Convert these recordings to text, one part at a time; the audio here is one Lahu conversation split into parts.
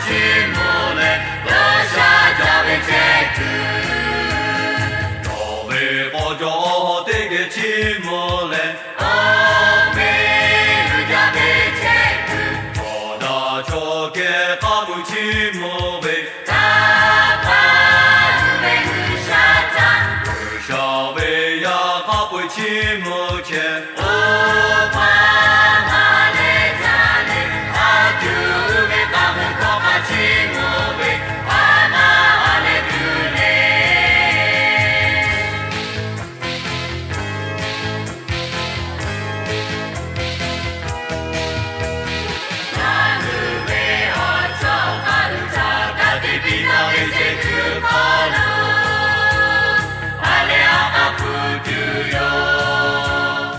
Chiˇ mvuh leh G'uiˬsha jaˇ ve chehˇ kuiˬ, cawˬ ve k'aw jawˇ teˇ geh chiˇ mvuh leh, awˬ meˇ g'uiˬ jaˇ ve chehˇ kuiˬ, awˬ daꞈ chaw keh k'aˉ mui chiˇ mvuh ve, taˇ paˍ uˉ ve G'uiˬsha caˇ, G'uiˬsha ve yaˇ k'aˉ peu-eˬ chiˇ mvuh chehˇ. Oˇ hpaˇ maˇ leh jaˇ leh, a tuˬ uˉ ve k'aˉ mui hkawˇ k'aˉ chiˇ mvuh ve, a maˇ ha leh tuˬ le. Ngaˬ hui ve awˬ cawˇ k'aˉ hui htaꞈ ka tiꞈ piˇ taˍ ve ceˇ kuiˬ hk'aw lo, a leh a k'a hpu tuˬ yoˬ.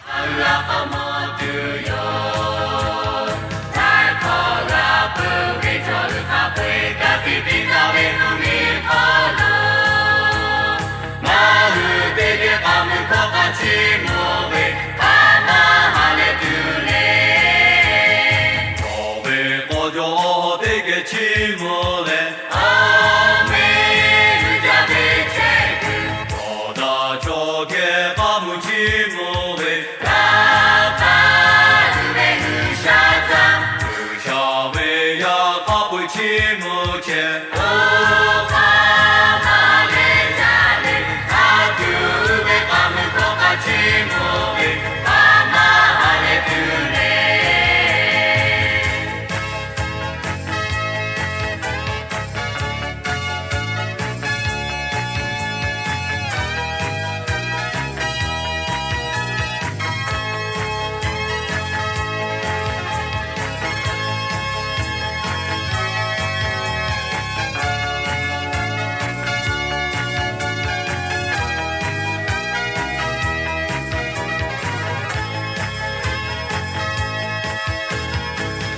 Ngaˬ hui a k'a mawˬ tuˬ yoˬ. Htaiˍ hkawˇ g'a peuˬ ve chaw hui hk'a peu-eˬ ka tiꞈ piˇ taˍ ve mvuhˇmiˬ hk'aw lo, ngaˬ hui teˇ geh k'aˉ mui hkawˇ k'aˉ chiˇ mvuh ve, a maˇ ha leh tuˬ le. Cawˬ ve k'aw jawˇ teˇ geh chiˇ mvuh leh, awˬ meˇ g'uiˬ jaˇ ve chehˇ kuiˬ, awˬ daꞈ chaw keh k'aˉ mui chiˇ mvuh ve, taˇ paˍ uˉ ve G'uiˬsha caˇ, G'uiˬsha ve yaˇ k'aˉ peu-eˬ chiˇ mvuh chehˇ. Oˇ hpaˇ maˇ leh jaˇ leh, a tuˬ uˉ ve k'aˉ mui hkawˇ k'aˉ chiˇ mvuh ve, a maˇ ha leh tuˬ le.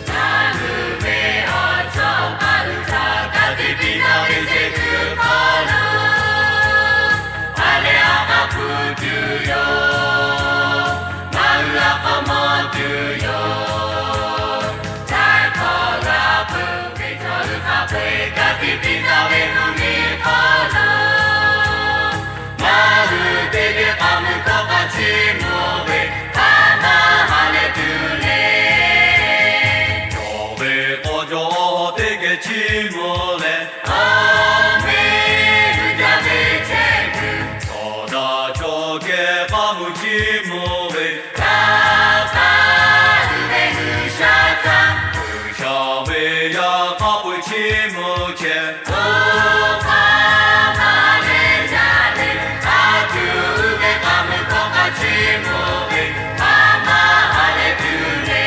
Ngaˬ hui ve awˬ cawˇ k'aˉ hui htaꞈ ka tiꞈ piˇ taˍ ve ceˇ kuiˬ hk'aw lo, a leh a k'a hpu tuˬ yoˬ. Ngaˬ hui a k'a mawˬ tuˬ yoˬ. Htaiˍ hkawˇ g'a peuˬ ve chaw hui hk'a peu-eˬ ka tiꞈ piˇ taˍ ve mvuhˇmiˬ hk'aw lo, ngaˬ hui teˇ geh k'aˉ mui hkawˇ k'aˉ chiˇ mvuh ve, a maˇ ha leh tuˬ le. Cawˬ ve k'aw jawˇ teˇ geh chiˇ mvuh leh, awˬ meˇ g'uiˬ jaˇ ve chehˇ kuiˬ, awˬ daꞈ chaw keh k'aˉ mui chiˇ mvuh ve, taˇ paˍ uˉ ve G'uiˬsha caˇ, G'uiˬsha ve yaˇ k'aˉ peu-eˬ chiˇ mvuh chehˇ. Oˇ hpaˇ maˇ leh jaˇ leh, a tuˬ uˉ ve k'aˉ mui hkawˇ k'aˉ chiˇ mvuh ve, a maˇ ha leh tuˬ le.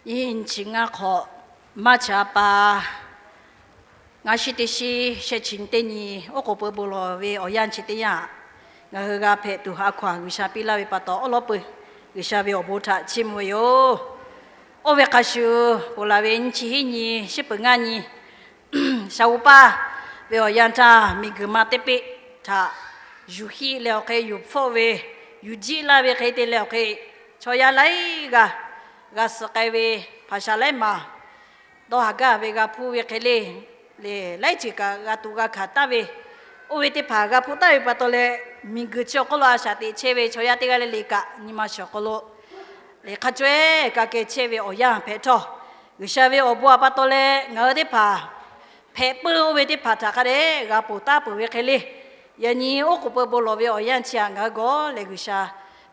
Nyiˇ chi ngaˇ hk'awꞈ, March ha pa ngaˇ shiˉ teˇ shiˉ shehˆ chi teˇ nyi, oˉ k'oˍ pui bon lawˬ ve awˬ yanˇ chi teˇ yanˇ, ngaˬ hui g'a hpehꞈ tuˬ ha hkaw-anˬ G'uiˬsha piˇ laˇ ve pa taw, awˉ lawˉ peuˬ G'uiˬsha ve awˬ bon htaꞈ chiˇ mvuh ve yoˬ. Oˇ ve hk'a shuˍ, ponˬ laˬ ve nyiˇ chi hiˉ nyi, shiˉ peuˬ ngaˇ nyi, Shaˍ uˍ paˇ ve awˬ yanˇ htaˇ, miˬguiˬ ma teˇ peˆ htaꞈ yuˬ hiˆ leh awˬ hk'e yuˬ hpfuhˆ ve, yuˬ jiˆ laˇ ve hk'e te leh awˬ hk'e, chaw yaˇ laiˉ g'aˇ g'a suh k'ai ve hpaˍ shaˍ laiˉ maˬ dawˇ haˍ gaˇ ve g'a hpuˇ ve hk'e le, lehˬ laiˉ ceuˬ kaꞈ g'a tuꞈ g'a hkanˍ taˍ ve, oˇ ve teˇ hpaˍ g'a hpuˇ taˍ ve pa taw leh, miˬguiˬ chi awˬ hk'aw lo a shaꞈ teꞈ chehˇ ve chaw yaˇ teˇ g'aˇ le le kaꞈ nyi ma shiˍ awˬ hk'aw lo lehˬ hk'a cawehˇ ka keh chehˇ ve awˬ yanˇ hpehꞈ htawˇ, G'uiˬsha ve awˬ bon htaꞈ pa taw leh ngaˬ hui teˇ hpaˍ hpehꞈ puiˉ oˇ ve teˇ hpaˍ htaꞈ hk'a dehꞈ g'a ponˬ taˉ peuˬ ve hk'e le, yaꞈ nyi oˉ k'oˍ pui bon lawˬ ve awˬ yanˇ chi htaꞈ ngaˬ hui gawˬ leh G'uiˬsha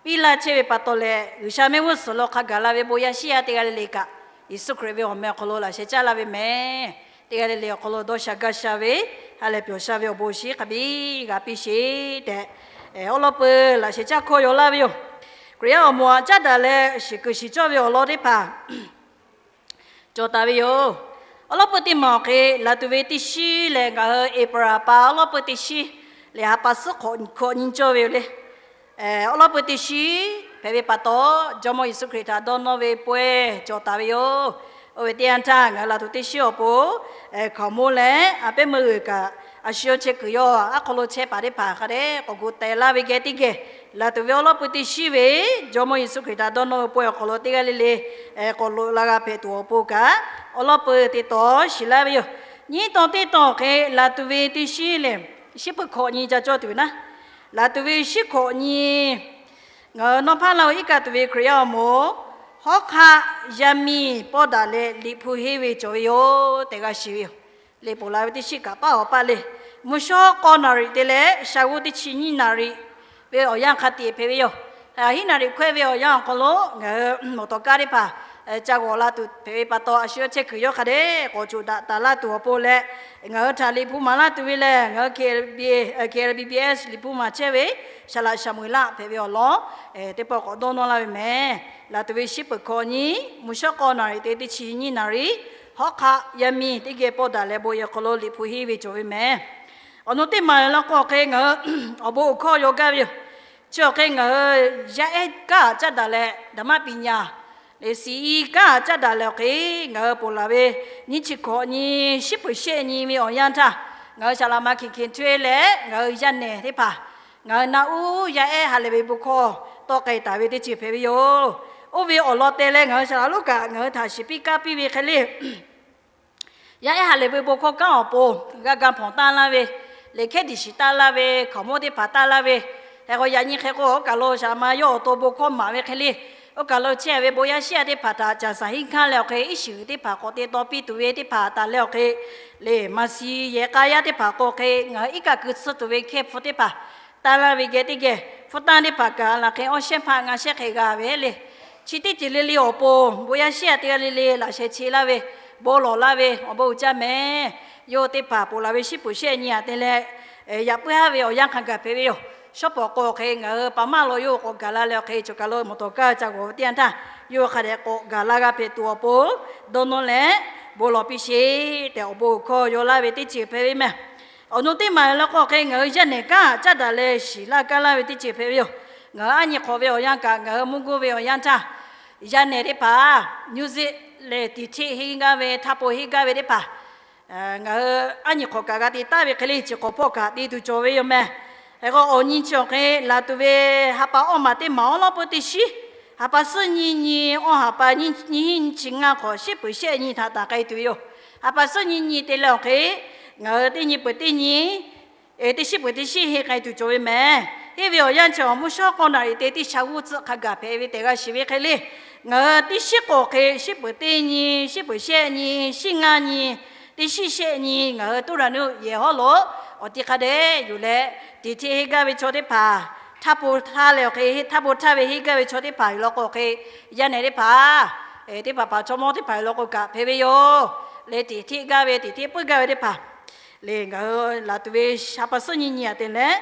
piˇ laˇ chehˇ ve pa taw leh, G'uiˬsha mehˆ g'uˇ suhˍ lo hk'a gaˬ la ve bon yaˇ shiˉ yaˇ teˇ g'aˇ le le kaꞈ, Yeˍsuˆ Hkriꞈ ve awˬ meh awˬ hk'aw lo laꞈ sheh caˇ laˇ ve mehˍ. Teˇ g'aˇ le le awˬ hk'aw lo dawˇ sha gaˇ sha ve, ha lehˬ pyawˬ sha ve awˬ bon awˬ shinˉ hk'a biˇ g'a piˇ sheˍ tehꞈ, awˉ lawˉ peuˬ laꞈ sheh caˇ hkawˇ yaw laˇ ve yoˬ. Hkriꞈ yaˇ awˬ moˍ aꞈ caˉ daꞈ leh shiˍ kuiˬ shiˍ cawˇ ve awˬ lawn teˇ hpaˍ cawˬ taˍ ve yoˬ. Awˉ lawˉ peuˬ teˇ maˬ awˬ hk'e, laˬ tuˬ ve teˇ shiˉ lehˬ, ngaˬ hui April ha pa awˉ lawˉ peuˬ teˇ shiˉ lehˬ, ha pa suhˉ hkawꞈ nyi cawˇ ve yoˬ le. Awˉ lawˉ peuˬ teˇ shiˉ hpehꞈ ve pa taw, Jawˇmawˇ Yeˍsuˆ Hkriꞈ htaꞈ dawˇ nawˇ ve pawehˇ cawˬ taˍ ve yoˬ. Oˇ ve teˇ yanˇ htaˇ, ngaˬ hui laˬ tuˬ teˇ shiˉ awˬ pon hkaoˍmonˇ leh a pehˉ meuˇ g'uiˬ kaꞈ, a shu yawˇ chehˇ kuiˬ yawˇ aˉ hk'aw lo chehˇ paˍ teˇ hpaˍ hk'a dehꞈ k'awꞈ gu teh laˇ ve geh teˇ geh, laˬ tuˬ ve awˉ lawˉ peuˬ teˇ shiˉ ve Jawˇmawˇ Yeˍsuˆ Hkriꞈ htaꞈ dawˇ nawˇ ve pawehˇ awˬ hk'aw lo teˇ g'aˇ le le k'awꞈ loꞈ la g'a hpehꞈ tuˬ awˬ pon kaꞈ, awˉ lawˉ peuˬ teˇ tawn shiˍ laˇ ve yoˬ. Nyiˇ tawn teˇ tawn awˬ hk'e, laˬ tuˬ ve teˇ shiˉ lehˬ, shiˉ peuˬ hkawꞈ nyi ca cawˇ tuˬ ve naˉ, laˬ tuˬ ve shiˉ hkawꞈ nyi ngaˬ hui nawˇ hpaˇ laˇ-o iˉ kaˆ tuˬ ve Hkriꞈ yaˇ awˬ moˍ, hawˉ hk'aˆ yaˇ miˇ pawˆ daꞈ leh Liꞈ hpu henˇ ve cawˬ ve yoˬ tehꞈ g'a shiˍ ve yoˬ. Liꞈ ponˬ la ve teˇ shiˉ kaꞈ paˆ awˬ paˆ le. Mvuhˇ shawˉ k'awˇ naˍriˍ te leh sha g'uˇ teˇ chi nyiˇ naˍriˍ ve awˬ yanˇ hk'a teꞈ hpehꞈ ve yoˬ. Hiˉ naˍriˍ hkawehˇ ve awˬ yanˇ awˬ hk'aw lo ngaˬ hui awˬ tawˍ kaˇ teˇ hpaˍ ca g'awˬ la tuˬ hpehꞈ ve pa taw, a shu yawˇ chehˇ kuiˬ yawˇ hk'a dehꞈ k'awꞈ coˬ daꞈ taˍ laˇ tuˬ awˬ pon leh, ngaˬ hui htaꞈ Liꞈ hpu maˍ laˇ tuˬ ve lehˬ, ngaˬ hui K B B S Liꞈ hpu maˍ chehˇ ve Saˍ laꞈ Saˍmo-eˍlaˆ hpehꞈ ve awˬ lawn teˇ pawˆ k'awꞈ dawˇ nawˇ laˇ ve mehˍ. Laˬ tuˬ ve shiˉ peuˬ hkawꞈ nyi, mvuhˇ shawˉ k'awˇ naˍriˍ te teˇ chi nyiˇ naˍriˍ, hawˉ hk'aˆ yaˇ miˇ teˇ geh pawˆ daꞈ leh bon yehˬ hk'aw lo Liꞈ hpu henˇ ve cawˬ ve mehˍ. Awˬ nu teˇ maˬ law k'o awˬ hk'e ngaˬ hui awˬ bon uiˍ hkawˇ yaw gaˇ ve yoˬ. Chi awˬ hk'e ngaˬ hui yaˇ ehˉ kanˉ aꞈ caˉ daꞈ leh, ဓမ္မပညာ leh C E kanˉ aꞈ caˉ daꞈ leh awˬ hk'e, ngaˬ hui ponˬ laˬ ve nyiˇ chi hkawꞈ nyi, shiˉ peuˬ shehˆ nyi ve awˬ yanˇ htaˇ, ngaˬ hui saˍ laꞈ ma hkiˬ hkiˬ htu e leh ngaˬ hui yaˇ nehˬ teˇ hpaˍ, ngaˬ hui naˆ uˉ yaˇ ehˉ ha lehˬ ve bon hkawˇ tawˆ k'ai taˍ ve teˇ ceuˬ hpehꞈ ve yoˬ. Oˇ ve awˬ lawn te leh ngaˬ hui saˍ laꞈ lonˉ kaꞈ ngaˬ hui htaꞈ shiˍ piˇ kaˇ piˇ ve hk'e le, yaˇ ehˉ ha lehˬ ve bon hkawˇ kanˉ awˬ pon g'a ga hpawnˬ taˇ laˇ ve, lehˬ hkehˉ tiꞈ shiˍ taˇ laˇ ve, hkaoˍmonˇ teˇ hpaˍ taˇ laˇ ve, hk'e k'o yaꞈ nyi hk'e k'o oˇ kaˬ lo saˍ laꞈ ma yawˇ awˬ to bon hkawˇ maˍ ve hk'e le, oˇ kaˬ lo chehˇ ve bon yaˇ shiˉ yaˇ teˇ hpaˍ htaꞈ caˍ saˍ hiˆ hkanˇ leh awˬ hk'e, iˉ shiˍ g'uiˬ teˇ hpaˍ k'awꞈ te taw piˇ tuˬ ve teˇ hpaˍ taˍ leh awˬ hk'e, lehˬ maˍ siˍ yehˬ k'a yaˇ teˇ hpaˍ k'o hk'e, ngaˬ hui iˉ kaˆ keu tsuhˇ tuˬ ve hkehˇ hpu teˇ hpaˍ taˇ laˇ ve geh teˇ geh, hpfuhˇ tanˇ teˇ hpaˍ kaꞈ laˬ hk'e awˇ shehˉ hpaˆ ngaˇ shehˉ hk'e g'a ve le. Chi teˇ ceuˬ le le awˬ pon bon yaˇ shiˉ yaˇ teˇ g'aˇ le le laꞈ sheh che laˇ ve, bon lawˬ laˇ ve awˬ bon uiˍ jaˇ mehˍ. Yawˇ teˇ hpaˍ ponˬ laˬ ve shiˉ peuˬ shehˆ nyi aꞈ te leh, yaꞈ puiˉ haˉ ve awˬ yanˇ hk'a gaˬ hpehꞈ ve yoˬ. Shawˉ pawˍ k'o hk'e ngaˬ hui paˍ maˇ law yawˇ k'awꞈ gaˬ la leh awˬ hk'e, cawˬ kaˬ lo mawˬ tawˍ kaˇ ca g'awˬ ve teˇ yanˇ htaˇ, yawˇ hk'a dehꞈ k'awꞈ gaˬ la g'a hpehꞈ tuˬ awˬ pon dawˇ nawˇ leh bon lawˬ piˇ sheˍ tehꞈ awˬ bon uiˍ hkawˇ yaw laˇ ve teˇ ceuˬ hpehꞈ ve mehˍ. Awˬ nu teˇ maˬ law k'o hk'e ngaˬ hui yaˇ nehˬ kanˉ aꞈ caˉ daꞈ leh shiˍ laˇ kaˇ laˇ ve teˇ ceuˬ hpehꞈ ve yoˬ. Ngaˬ hui aˉ nyi hk'awꞈ ve awˬ yanˇ kaꞈ ngaˬ hui mvuhˇ guˇ ve awˬ yanˇ htaˇ, yaˇ nehˬ teˇ hpaˍ music leh tiꞈ hteˆ henˇ gaˇ ve, htaˇ po henˇ gaˇ ve teˇ hpaˍ, ngaˬ hui aˉ nyi hk'awꞈ kaꞈ g'a te taˍ ve hk'e le, chi hk'awꞈ hpawˇ kaꞈ te tuˬ cawˬ ve yoˬ mehˍ. Hk'e k'o awˬ nyi chi awˬ hk'e laˬ tuˬ ve ha pa awˇ maˬ teˇ maˬ awˉ lawˉ peuˬ teˇ shiˉ, ha pa suhˉ nyi nyi, awˇ ha pa nyiˇ hinˉ nyiˇ chi ngaˇ hk'awꞈ shiˉ peuˬ shehˆ nyi htaꞈ taˍ k'ai tuˬ ve yoˬ. Ha pa suhˉ nyi nyi te leh awˬ hk'e, ngaˬ hui teˇ nyi peuˬ teˇ nyi, teˇ shiˉ peuˬ teˇ shiˉ henˇ k'ai tuˬ cawˬ ve mehˍ. Henˇ ve awˬ yanˇ chi awˬ mvuhˇ shawˉ k'awˇ naˍriˍ te teˇ sha g'uˇ tcuhˆ hk'a gaˬ hpehꞈ ve tehꞈ g'a shiˍ ve hk'e le, ngaˬ hui teˇ shiˉ k'awꞈ hk'e shiˉ peuˬ teˇ nyi, shiˉ peuˬ shehˆ nyi, shiˉ ngaˇ nyi, teˇ shiˉ shehˆ nyi ngaˬ hui tuˉ raˍ nuˇ yehˬ hawˉ lo awˬ ti hk'a dehꞈ yuˬ leh, tiꞈ hteˆ henˇ gaˇ ve chaw teˇ hpaˍ, htaˇ po htaˇ leh awˬ hk'e, htaˇ po htaˇ ve henˇ gaˇ ve chaw teˇ hpaˍ yoˬ law k'o hk'e, yaˇ nehˬ teˇ hpaˍ, teˇ hpaˍ hpaˍ chaw mawˇ teˇ hpaˍ yoˬ law k'o kaꞈ hpehꞈ ve yoˬ. Leh tiꞈ hteˆ gaˇ ve, tiꞈ hteˆ puiˉ gaˇ ve teˇ hpaˍ lehˬ, ngaˬ hui laˬ tuˬ ve ha pa suhˉ nyi nyi aꞈ te leh,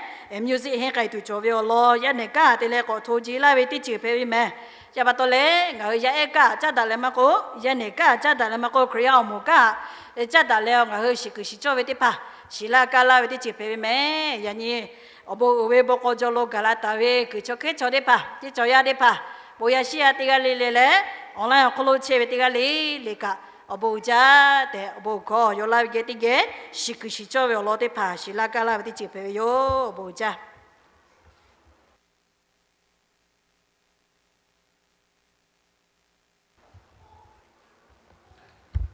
music henˇ k'ai tuˬ cawˬ ve awˬ lawn yaˇ nehˬ kanˉ aꞈ te leh k'awꞈ hto jeˬ laˇ ve teˇ ceuˬ hpehꞈ ve mehˍ. Chi pa taw leh ngaˬ hui yaˇ ehˉ kanˉ aꞈ caˉ daꞈ leh maˇ k'oˆ, yaˇ nehˬ kanˉ aꞈ caˉ daꞈ leh maˇ k'oˆ, Hkriꞈ yaˇ awˬ moˍ kanˉ aꞈ caˉ daꞈ leh ngaˬ hui shiˍ kuiˬ shiˍ cawˇ ve teˇ hpaˍ shiˍ laˇ kaˇ laˇ ve teˇ ceuˬ hpehꞈ ve mehˍ. Yaꞈ nyi awˬ bon uiˍ ve bon k'aw jaw lo gaˬ la taˍ ve kuiˬ chaw hkehˉ chaw teˇ hpaˍ, teˇ cawˬ yaˇ teˇ hpaˍ, bon yaˇ shiˉ yaˇ teˇ g'aˇ le le leh, online awˬ hk'aw lo chehˇ ve teˇ g'aˇ le le kaꞈ awˬ bon uiˍ jaˇ tehꞈ awˬ bon uiˍ hkawˇ yaw laˇ ve geh teˇ geh shiˍ kuiˬ shiˍ cawˇ ve awˬ lawn teˇ hpaˍ shiˍ laˇ kaˇ laˇ ve teˇ ceuˬ hpehꞈ ve yoˬ. Awˬ bon uiˍ jaˇ.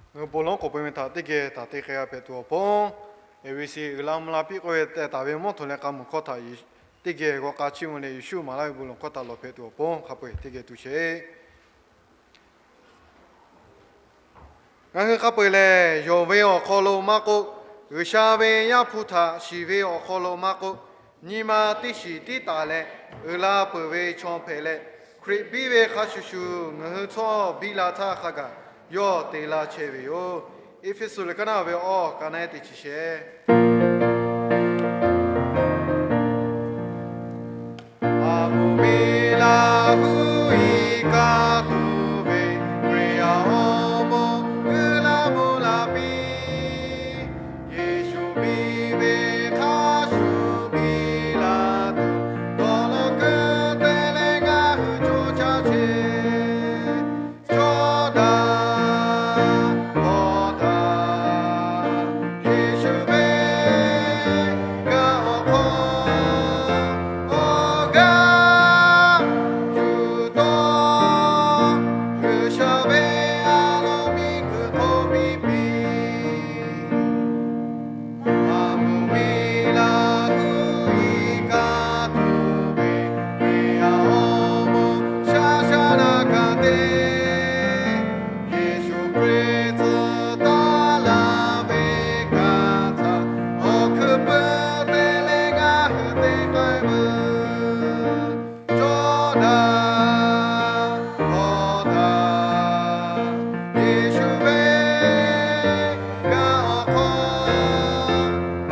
Ngaˬ hui bon lawˉ k'oˍ pui ve htaꞈ teˇ geh taˍ te k'ai g'a hpehꞈ tuˬ awˬ pon, A B C uiˍ la mvuh la piˇ k'oˆ ve teh taˍ ve mawˇ hto leh k'a muiˬ hkawˇ htaꞈ teˇ geh g'aw k'a chiˇ mvuh leh Yeˍsuˆ maˍ laˇ ve bon lawˬ hkawˇ htaꞈ lawˬ hpehꞈ tuˬ awˬ pon hk'a peu-eˬ teˇ geh tuˬ sheˍ. Ngaˬ hui hk'a peu-eˬ lehˬ, yonˍ ve awˬ hk'aw lo maˇ k'oˆ, G'uiˬsha ve Yaˇ hpu htaꞈ shiˍ ve awˬ hk'aw lo maˇ k'oˆ, nyi ma teˇ shiˍ tiˉ taˍ leh uiˍ la peuˬ ve chaw hpehꞈ leh, Hkriꞈ biˇ ve hk'a shuˍ shuˍ ngaˬ hui htawˇ biˇ la htaˇ hk'a gaˬ yawˇ te laˇ chehˇ ve yoˬ. Eˇfeˇsuꞈ liꞈ kaˉ naˆ ve awˇ, kaꞈ naˆ teˇ chi shehˍ. A mvuhˇ miˬ Laˇ huˉ iˉ kaˆ tuˬ ve Hkriꞈ yaˇ awˬ moˍ g'uiˬ laˇ mvuh laˇ piˇ. Yeˍsuˆ piˇ ve hk'a shuˍ piˇ la tuˬ, dawˇ law keu te leh ngaˬ hui co caˇ chehˇ. Cawˇ daꞈ hawˍ daꞈ, Yeˍsuˆ ve kaꞈ awˬ hk'aw awˬ g'aˇ yuˬ taw, G'uiˬsha ve a loˍ miˬguiˬ hk'oˆ piˇ piˇ. A mvuhˇ miˬ Laˇ huˉ iˉ kaˆ tuˬ ve Hkriꞈ yaˇ awˬ moˍ shaˉ shaˉ naˆ kaꞈ te, Yeˍsuˆ Hkriꞈ tcuh taˍ laˇ ve kaꞈ htaꞈ awˬ hkuiˉ puiˉ te leh ngaˬ hui te k'ai veuˬ. Cawˇ daꞈ hawˍ daꞈ, Yeˍsuˆ ve kaꞈ awˬ hk'aw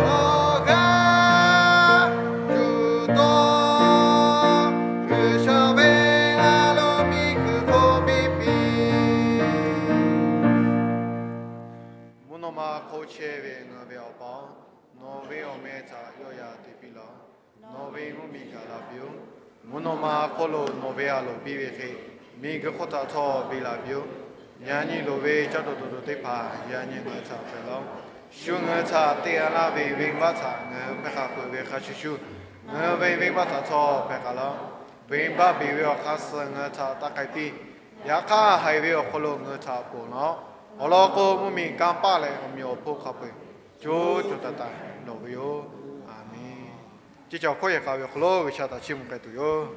awˬ g'aˇ yuˬ taw, G'uiˬsha ve a loˍ miˬguiˬ hk'oˆ piˇ piˇ. Mvuhˇ naw ma hk'oˆ chehˇ ve ngaˬ ve Awˬ pa-oˬ, nawˬ ve awˬ meh htaꞈ yawˇ yaꞈ te piˇ laˬ. Nawˬ ve mvuhˇ miˬ gaˬ la piˇ-oˆ. Mvuhˇ naw ma hk'oˆ lo nawˬ ve a loˍ piˇ ve hk'e, miˬguiˬ hk'oˆ htaꞈ htawˇ biˇ la piˇ-oˆ. Yaꞈ nyi loˍ ve caˇ tuˬ dawˬ tuˬ teˇ hpaˍ yaꞈ nyi ngaˬ hui htaꞈ hpehꞈ laˇ-oˆ. Shu ngaˬ hui htaꞈ te g'a laˇ ve venˇbaˆ htaꞈ ngaˬ hui hpehˇ hk'a peu-eˬ ve hk'a shuˍ shuˍ, ngaˬ hui ve venˇbaˆ htaꞈ htawˇ hpehˇ k'ai laˇ-oˆ. Venˇbaˆ beˬ ve awˬ hk'aˇ suh ngaˬ hui htaꞈ taˇ k'ai piˇ. Yaꞈ hk'aˇ haiˬ ve awˬ hk'aw lo ngaˬ hui htaꞈ ponˬ laˇ-oˆ. Awˬ lawn k'o, mvuhˇ miˬ kanˇ paˆ leh awˬ meꞈ awˬ hponˇ hk'a peu-eˬ co co taiˍ taiˍ lawˬ ve yoˬ. A menˍ. Ceˇ caˬ hkawˇ yehˬ k'a ve awˬ hk'aw lo G'uiˬsha htaꞈ chiˇ mvuh k'ai tuˬ yoˬ.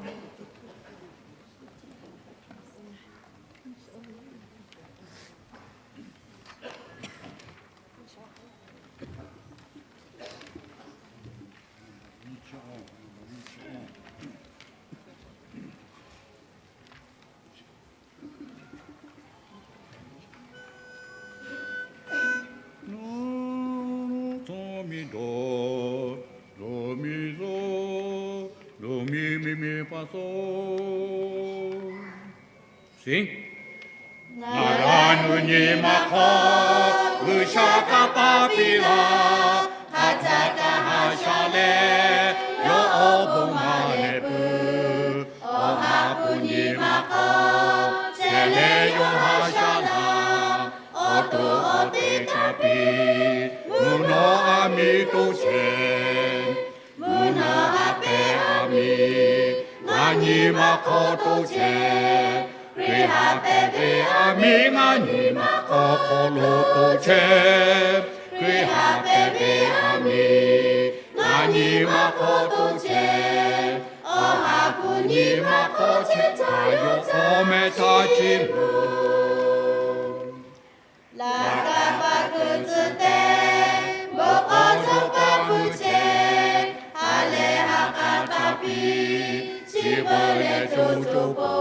Nawˬ tawˇ miˬ dawˬ, dawˬ miˬ zuhˆ, dawˬ miˬ miˬ miˬ pa taw. Ngaˬ g'a nuˇ nyi ma hk'aw G'uiˬsha kanˇ paˆ piˇ laˇ. Hk'a htaꞈ kaꞈ haꞈ shaˉ leh, yawˇ awˬ bon maˍ leh peuˬ. Awˬ ha hpu nyi ma hk'aw chehˇ leh yawˇ haꞈ shaˉ laˇ. Awˬ to awˬ te kaꞈ piˇ, mvuhˇ naw aˬ miˍ toˇ chehˇ. Mvuhˇ naw ha pehˍ aˬ miˍ, ngaˬ nyi ma hk'aw toˇ chehˇ. Hkriꞈ ha pehˍ ve aˬ miˍ ngaˬ nyi ma hk'aw hk'aw lo toˇ chehˇ. Hkriꞈ ha pehˍ ve aˬ miˍ ngaˬ nyi ma hk'aw toˇ chehˇ. Awˬ ha hpu nyi ma hk'aw chehˇ htaꞈ yawˇ awˬ meh htaˇ ciˇ loˬ. Laꞈ ka paˍ kuiˬ tcuh tehꞈ, bon k'aw cawˇ paˍ kuiˬ chehˇ, ha lehˬ ha k'a hk'a piˇ, chi beuꞈ leh co co po,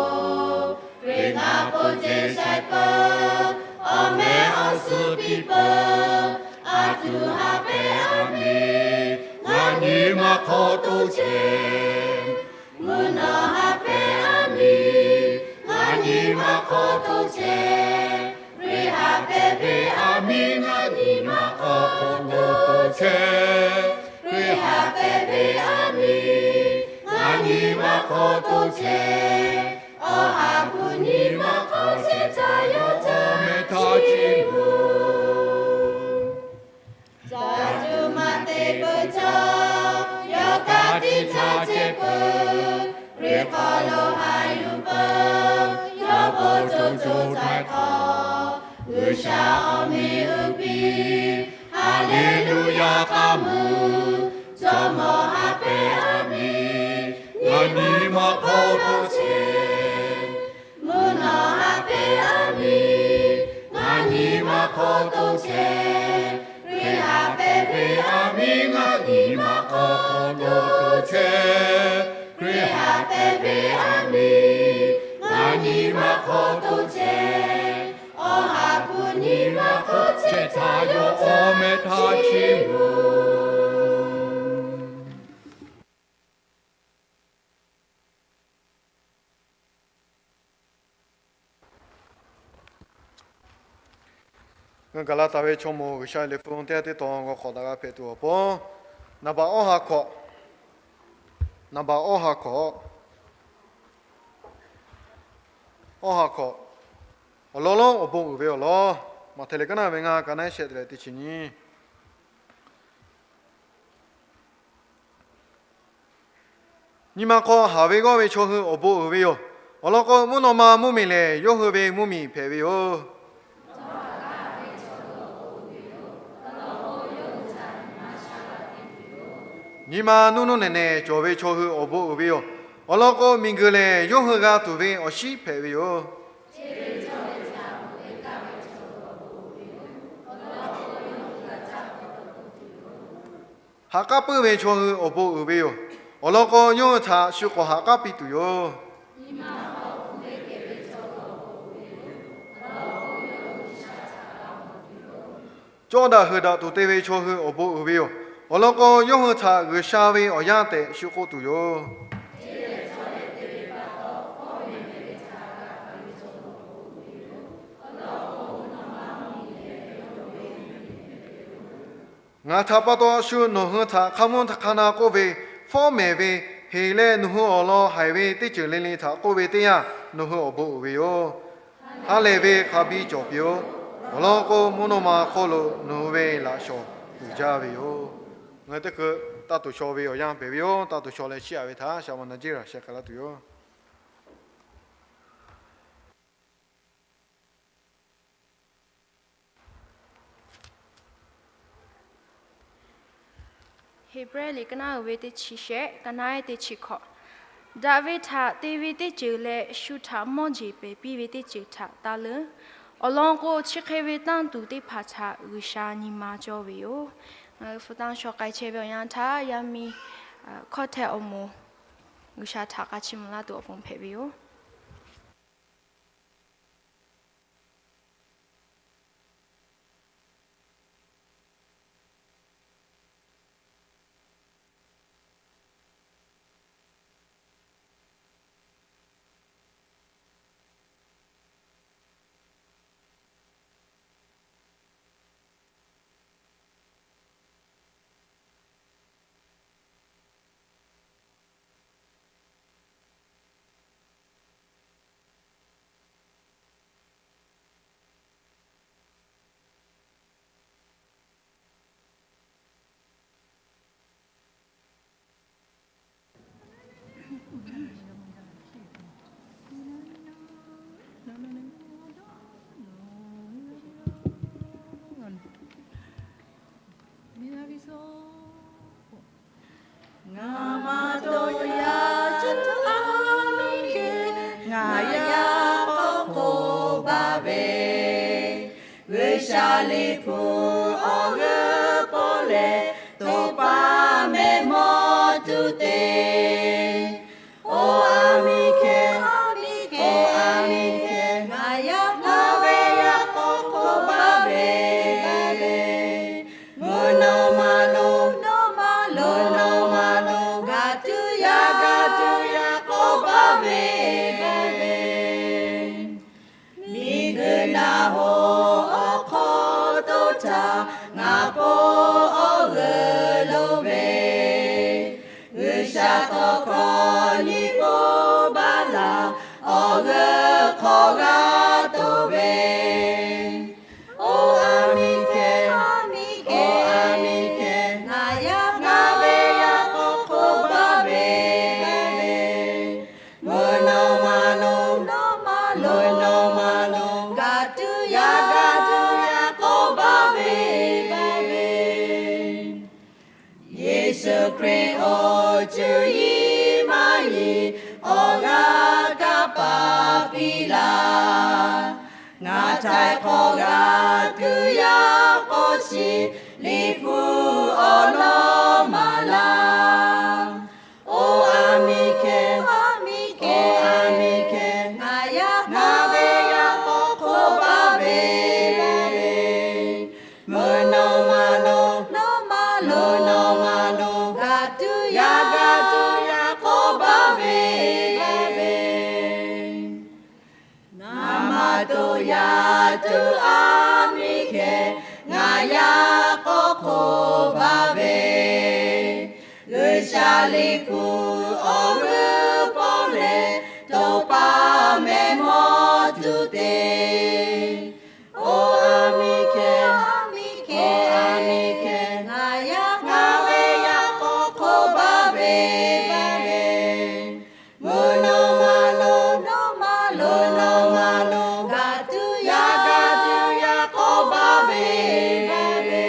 Hkriꞈ ngaˬ po ce shaiˍ peuˬ, awˬ meh awˬ suhˍ piˇ peuˬ, aˬ tuˬ ha pehˍ aˬ miˍ, ngaˬ nyi ma hk'aw toˇ chehˇ. Mvuhˇ naw ha pehˍ aˬ miˍ, ngaˬ nyi ma hk'aw toˇ chehˇ. Hkriꞈ ha pehˍ ve aˬ miˍ ngaˬ nyi ma hk'aw hk'aw lo toˇ chehˇ. Hkriꞈ ha pehˍ ve aˬ miˍ ngaˬ nyi ma hk'aw toˇ chehˇ. Awˬ ha hpu nyi ma hk'aw chehˇ htaꞈ yawˇ awˬ meh htaˇ ciˇ loˬ. Caˇ tuˬ maˇ te peuˬ cawˬ, yawˇ ka tiꞈ htaˇ ceh peuˬ, Hkriꞈ hk'aw lo haꞈ yuˬ peuˬ, yawˇ bon co co taiˍ hk'aw, G'uiˬsha awˬ miˬ uiˍ piˇ. Haˍleˍluˍyaˍ k'a muiˬ, Jawˇmawˇ ha pehˍ aˬ miˍ, ngaˬ nyi ma hk'aw toˇ chehˇ. Mvuhˇ naw ha pehˍ aˬ miˍ, ngaˬ nyi ma hk'aw toˇ chehˇ. Hkriꞈ ha pehˍ ve aˬ miˍ ngaˬ nyi ma hk'aw hk'aw lo toˇ chehˇ. Hkriꞈ ha pehˍ ve aˬ miˍ, ngaˬ nyi ma hk'aw toˇ chehˇ. Awˬ ha hpu nyi ma hk'awꞈ chehˇ htaꞈ yawˇ awˬ meh htaˇ chiˇ mvuh. Ngaˬ hui Gaˍlaˍtaˍ ve chaw moˍ G'uiˬsha liꞈ hpu teˇ g'aˇ teˇ tawn g'aw hk'awꞈ daꞈ g'a hpehꞈ tuˬ awˬ pon, naˍ baꞈ awˇ ha hkawꞈ, naˍ baꞈ awˇ ha hkawꞈ, awˇ ha hkawꞈ, awˬ lawn lonˉ awˬ bon uiˍ ve awˬ lawn, Maꞈhtehˍ liꞈ kaˉ naˇ ve ngaˇ, ka naˉ shehˆ te leh teˇ chi nyi. Nyi ma hk'aw haˍ ve g'awˇ ve chaw hui awˬ bon uiˍ ve yoˬ. Awˬ lawn k'o, mvuhˇ naw ma mvuhˇmiˬ lehˬ, yawˇ hui ve mvuhˇmiˬ hpehꞈ ve yoˬ. Nyi ma nuˇ nuˇ nehˬ nehˬ cawˬ ve chaw hui awˬ bon uiˍ ve yoˬ. Awˬ lawn k'o, miˬguiˬ lehˬ yawˇ hui g'a tuˬ ve awˬ shiˉ hpehꞈ ve yoˬ. Haꞈ k'aˉ puiˉ ve chaw hui awˬ bon uiˍ ve yoˬ. Awˬ lawn k'o, yawˇ hui htaꞈ shu k'awꞈ haꞈ k'aˉ piˇ tuˬ yoˬ. Cawˇ daꞈ heuˬ daꞈ tuˬ te ve chaw hui awˬ bon uiˍ ve yoˬ. Awˬ lawn k'o, yawˇ hui htaꞈ G'uiˬsha ve awˬ yanˇ tehꞈ shu k'oˆ tuˬ yoˬ. Ngaˬ htaꞈ pa taw shu nawˬ hui htaꞈ hk'a mvuhˇ hk'a na k'oˆ ve, fawˉ mehˍ ve, heˍ leh nawˬ hui awˬ lawn haiˬ ve teˇ ceuˬ le le htaꞈ k'oˆ ve teˇ yanˇ, nawˬ hui awˬ bon uiˍ ve yoˬ. Ha lehˬ ve hk'a biˇ cawˬ piˇ-oˆ. Awˬ lawn k'o, mvuhˇ naw ma hk'oˆ lo nawˬ hui ve laꞈ shawˍ uiˍ jaˇ ve yoˬ. Ngaˬ hui teˇ hkui taˇ tuˬ shaw ve awˬ yanˇ hpehꞈ ve yoˬ. Taˇ tuˬ shaw leh chiˇ aꞈ ve htaꞈ shaˍ ma na jiˇ laˬ sheh k'ai laˇ tuˬ yoˬ. Heˍbrehˇ liꞈ ka naˉ uiˍ ve teˇ chi shehˆ, ka naˉ ehˉ teˇ chi hkawꞈ. Daꞈ ve htaꞈ te ve teˇ ceuˬ leh shu htaꞈ mawˇ jeˬ pehˍ piˇ ve teˇ ceuˬ htaꞈ taˇ leuˉ. Awˬ lawn k'o, chi hk'e ve tanˇ tuˬ teˇ hpaˍ htaꞈ G'uiˬsha nyi ma cawˇ ve yoˬ. Ngaˬ hui hpu tanˇ shaw k'ai chehˇ ve awˬ yanˇ htaˇ, yaˇ miˇ hkawˇ hteh awˬ moˍ G'uiˬsha htaꞈ k'a chiˇ mvuh laˇ tuˬ awˬ pon hpehꞈ ve yoˬ. Ngaˬ maˇ dawˇ yaˇ cuˇ aˬ miˇ hkeh ngaˬ yaˇ k'awꞈ k'oˆ baˇ ve, G'uiˬsha liꞈ hpu awˬ g'euˆ pawˆ leh, toꞈ paˍ mehˍ mawˇ tuˬ te. Oˇ aˬ miˇ hkeh, oˇ aˬ miˇ hkeh, ngaˬ yaˇ k'awꞈ ve yaˇ k'awꞈ k'oˆ baˇ ve, mvuhˇ naw ma lo, mvuhˇ naw ma lo, g'a tuˬ yaˇ, g'a tuˬ yaˇ k'oˆ baˇ ve, miˬguiˬ naˬ hoꞈ awˬ hk'aw to htaꞈ ngaˬ po awˬ g'euˆ lo ve, G'uiˬsha tawˇ hkawˇ nyi po baˇ laˬ, awˬ g'euˆ hk'aw g'a to ve. Oˇ aˬ miˇ hkeh, oˇ aˬ miˇ hkeh, ngaˬ yaˇ ngaˬ ve yaˇ k'awꞈ k'oˆ baˇ ve, mvuhˇ naw ma lo, mvuhˇ naw ma lo, g'a tuˬ yaˇ, g'a tuˬ yaˇ k'oˆ baˇ ve, Yeˍsuˆ Hkriꞈ awˬ cuˇ yiˍ maˇ yiˍ awˬ g'aˇ kaˇ paˍ piˇ laˇ. Ngaˬ htaiˍ hk'awꞈ g'a tuˬ yaˇ k'awꞈ shiˍ, liꞈ hpu awˬ lawn maˍ laˇ. Oˇ aˬ miˇ hkeh, oˇ aˬ miˇ hkeh, ngaˬ yaˇ ngaˬ ve yaˇ k'awꞈ k'oˆ baˇ ve, Tuˬ yaꞈ tuˬ a miˇ hkeh ngaˬ yaꞈ k'aw hk'oˆ baˬ ve, G'uiˬsha liꞈ hpu awˬ g'euˆ pawˆ leh, tawˇ pa meh mawˇ tuˬ te. Oˇ a miˇ hkeh, oˇ a miˇ hkeh ngaˬ yaꞈ, ngaˬ ve yaꞈ k'aw hk'oˆ baˬ ve, baˬ ve, mvuhˇ naw ma lo, mvuhˇ naw ma lo, gaˬ tuˬ yaꞈ, gaˬ tuˬ yaꞈ k'aw baˬ ve, baˬ ve.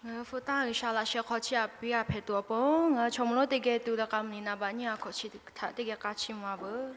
Ngaˬ hui hpu tanˇ G'uiˬsha laꞈ sheh hk'aw chiˇ aꞈ piˇ g'a hpehꞈ tuˬ awˬ pon, ngaˬ hui chaw mawˇ lonˉ teˇ geh tuˬ leh k'a mvuhˇ nyi na baꞈ nyiˇ a hkawꞈ chi htaꞈ teˇ geh k'a chiˇ mvuh a veuˬ.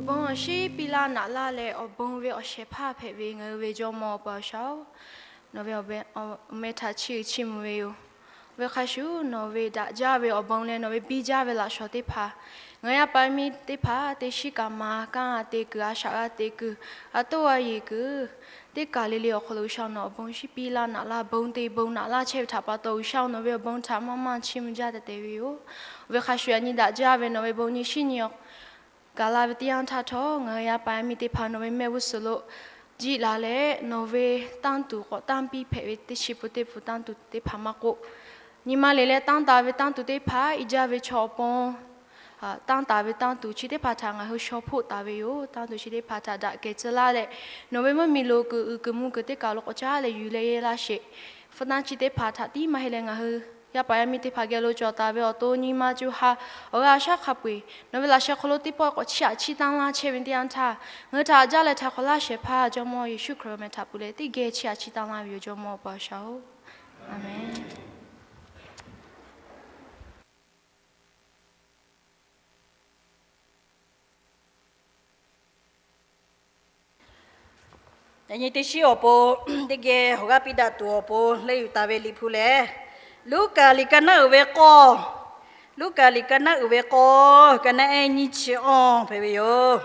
Awˬ bon awˬ shinˉ piˇ laˇ naꞈ laˇ leh, awˬ bon ve awˬ shehˍ hpaˇ hpehꞈ ve ngaˬ hui ve Jawˇmawˇ Awˬ pa G'uiˬsha-oˬ, nawˬ ve awˬ meh htaꞈ chiˇ uiˍ chiˇ mvuh ve yoˬ. Ve hk'a shuˍ nawˬ ve daꞈ jaˇ ve awˬ bon leh nawˬ ve biˇ jaˇ ve laꞈ shawnˍ teˇ hpaˍ, ngaˬ hui yaˇ paˍ yaˇ miˇ teˇ hpaˍ teˇ shiˉ kaꞈ maˍ kanˇ te kuiˬ, a shaꞈ g'a te kuiˬ, a toˇ g'a yeˬ kuiˬ, teˇ kaˬ le le awˬ hk'aw lo G'uiˬsha nawˬ awˬ bon shinˉ piˇ laˇ naꞈ laˇ, bon te bon naꞈ laˇ chehˇ ve htaꞈ pa taw G'uiˬsha nawˬ ve awˬ bon htaꞈ maˇ maˇ chiˇ mvuh jaˇ tehꞈ te ve yoˬ. Ve hk'a shuˍ yaꞈ nyi daꞈ jaˇ ve nawˬ ve bon nyi shinˉ nyi awˬ gaˬ la ve teˇ yanˇ htaˇ htawˇ, ngaˬ hui yaˇ paˍ yaˇ miˇ teˇ hpaˍ nawˬ ve mehˆ g'uˇ suhˍ lo jiˆ la leh, nawˬ ve tanˇ tuˬ k'awꞈ tanˇ piˇ hpehꞈ ve teˇ chi peuˬ teˇ pfuhˍ tanˇ tuˬ teˇ hpaˍ maˇ k'oˆ, nyi ma le leh tanˇ taˍ ve tanˇ tuˬ teˇ hpaˍ iˉ jaˇ ve chaw awˬ pon tanˇ taˍ ve tanˇ tuˬ chi teˇ hpaˍ htaꞈ ngaˬ hui shaw hpoˆ taˍ ve yoˬ. Tanˇ tuˬ chi teˇ hpaˍ htaꞈ daꞈ kehˬ tcuh laˇ leh, nawˬ ve mvuhˇmiˬ lo kuiˬ uiˍ kuiˬ mvuh kuiˬ teˇ kaˬ lo k'awꞈ caˉ leh yuˬ leh yehˇ laˇ sheˍ. Hpu tanˇ chi teˇ hpaˍ htaꞈ tiˉ maˇ heˆ leh ngaˬ hui yaˇ paˍ yaˇ miˇ teˇ hpaˍ geh lo cawˬ taˍ ve awˬ to nyi ma co ha awˬ g'aˇ shaˉ hk'a peu-eˬ nawˬ ve laꞈ sheh hk'aw lo teˇ pawˆ k'awꞈ chiˇ aꞈ chiˇ tanˇ laˇ chehˇ ve teˇ yanˇ htaˇ, ngaˬ hui htaꞈ jaˇ leh htaꞈ hk'awꞈ laˇ shehˍ hpaˇ Jawˇmawˇ Yeˍsuˆ Hkriꞈ awˬ meh htaꞈ pui leh teˇ geh chiˇ aꞈ chiˇ tanˇ laˇ ve yoˬ, Jawˇmawˇ Awˬ pa G'uiˬsha-oˬ. Aˍmenˍ. Yaꞈ nyi teˇ shiˉ awˬ pon teˇ geh awˬ g'aˇ piˇ daꞈ tuˬ awˬ pon leuˆ yuˬ taˍ ve liꞈ hpu lehˬ, Luˉkaꞈ liꞈ ka naˉ uiˍ ve k'awˇ, Luˉkaꞈ liꞈ ka naˉ uiˍ ve k'awˇ, ka naˉ ehˉ nyiˇ chi awˇ hpehꞈ ve yoˬ.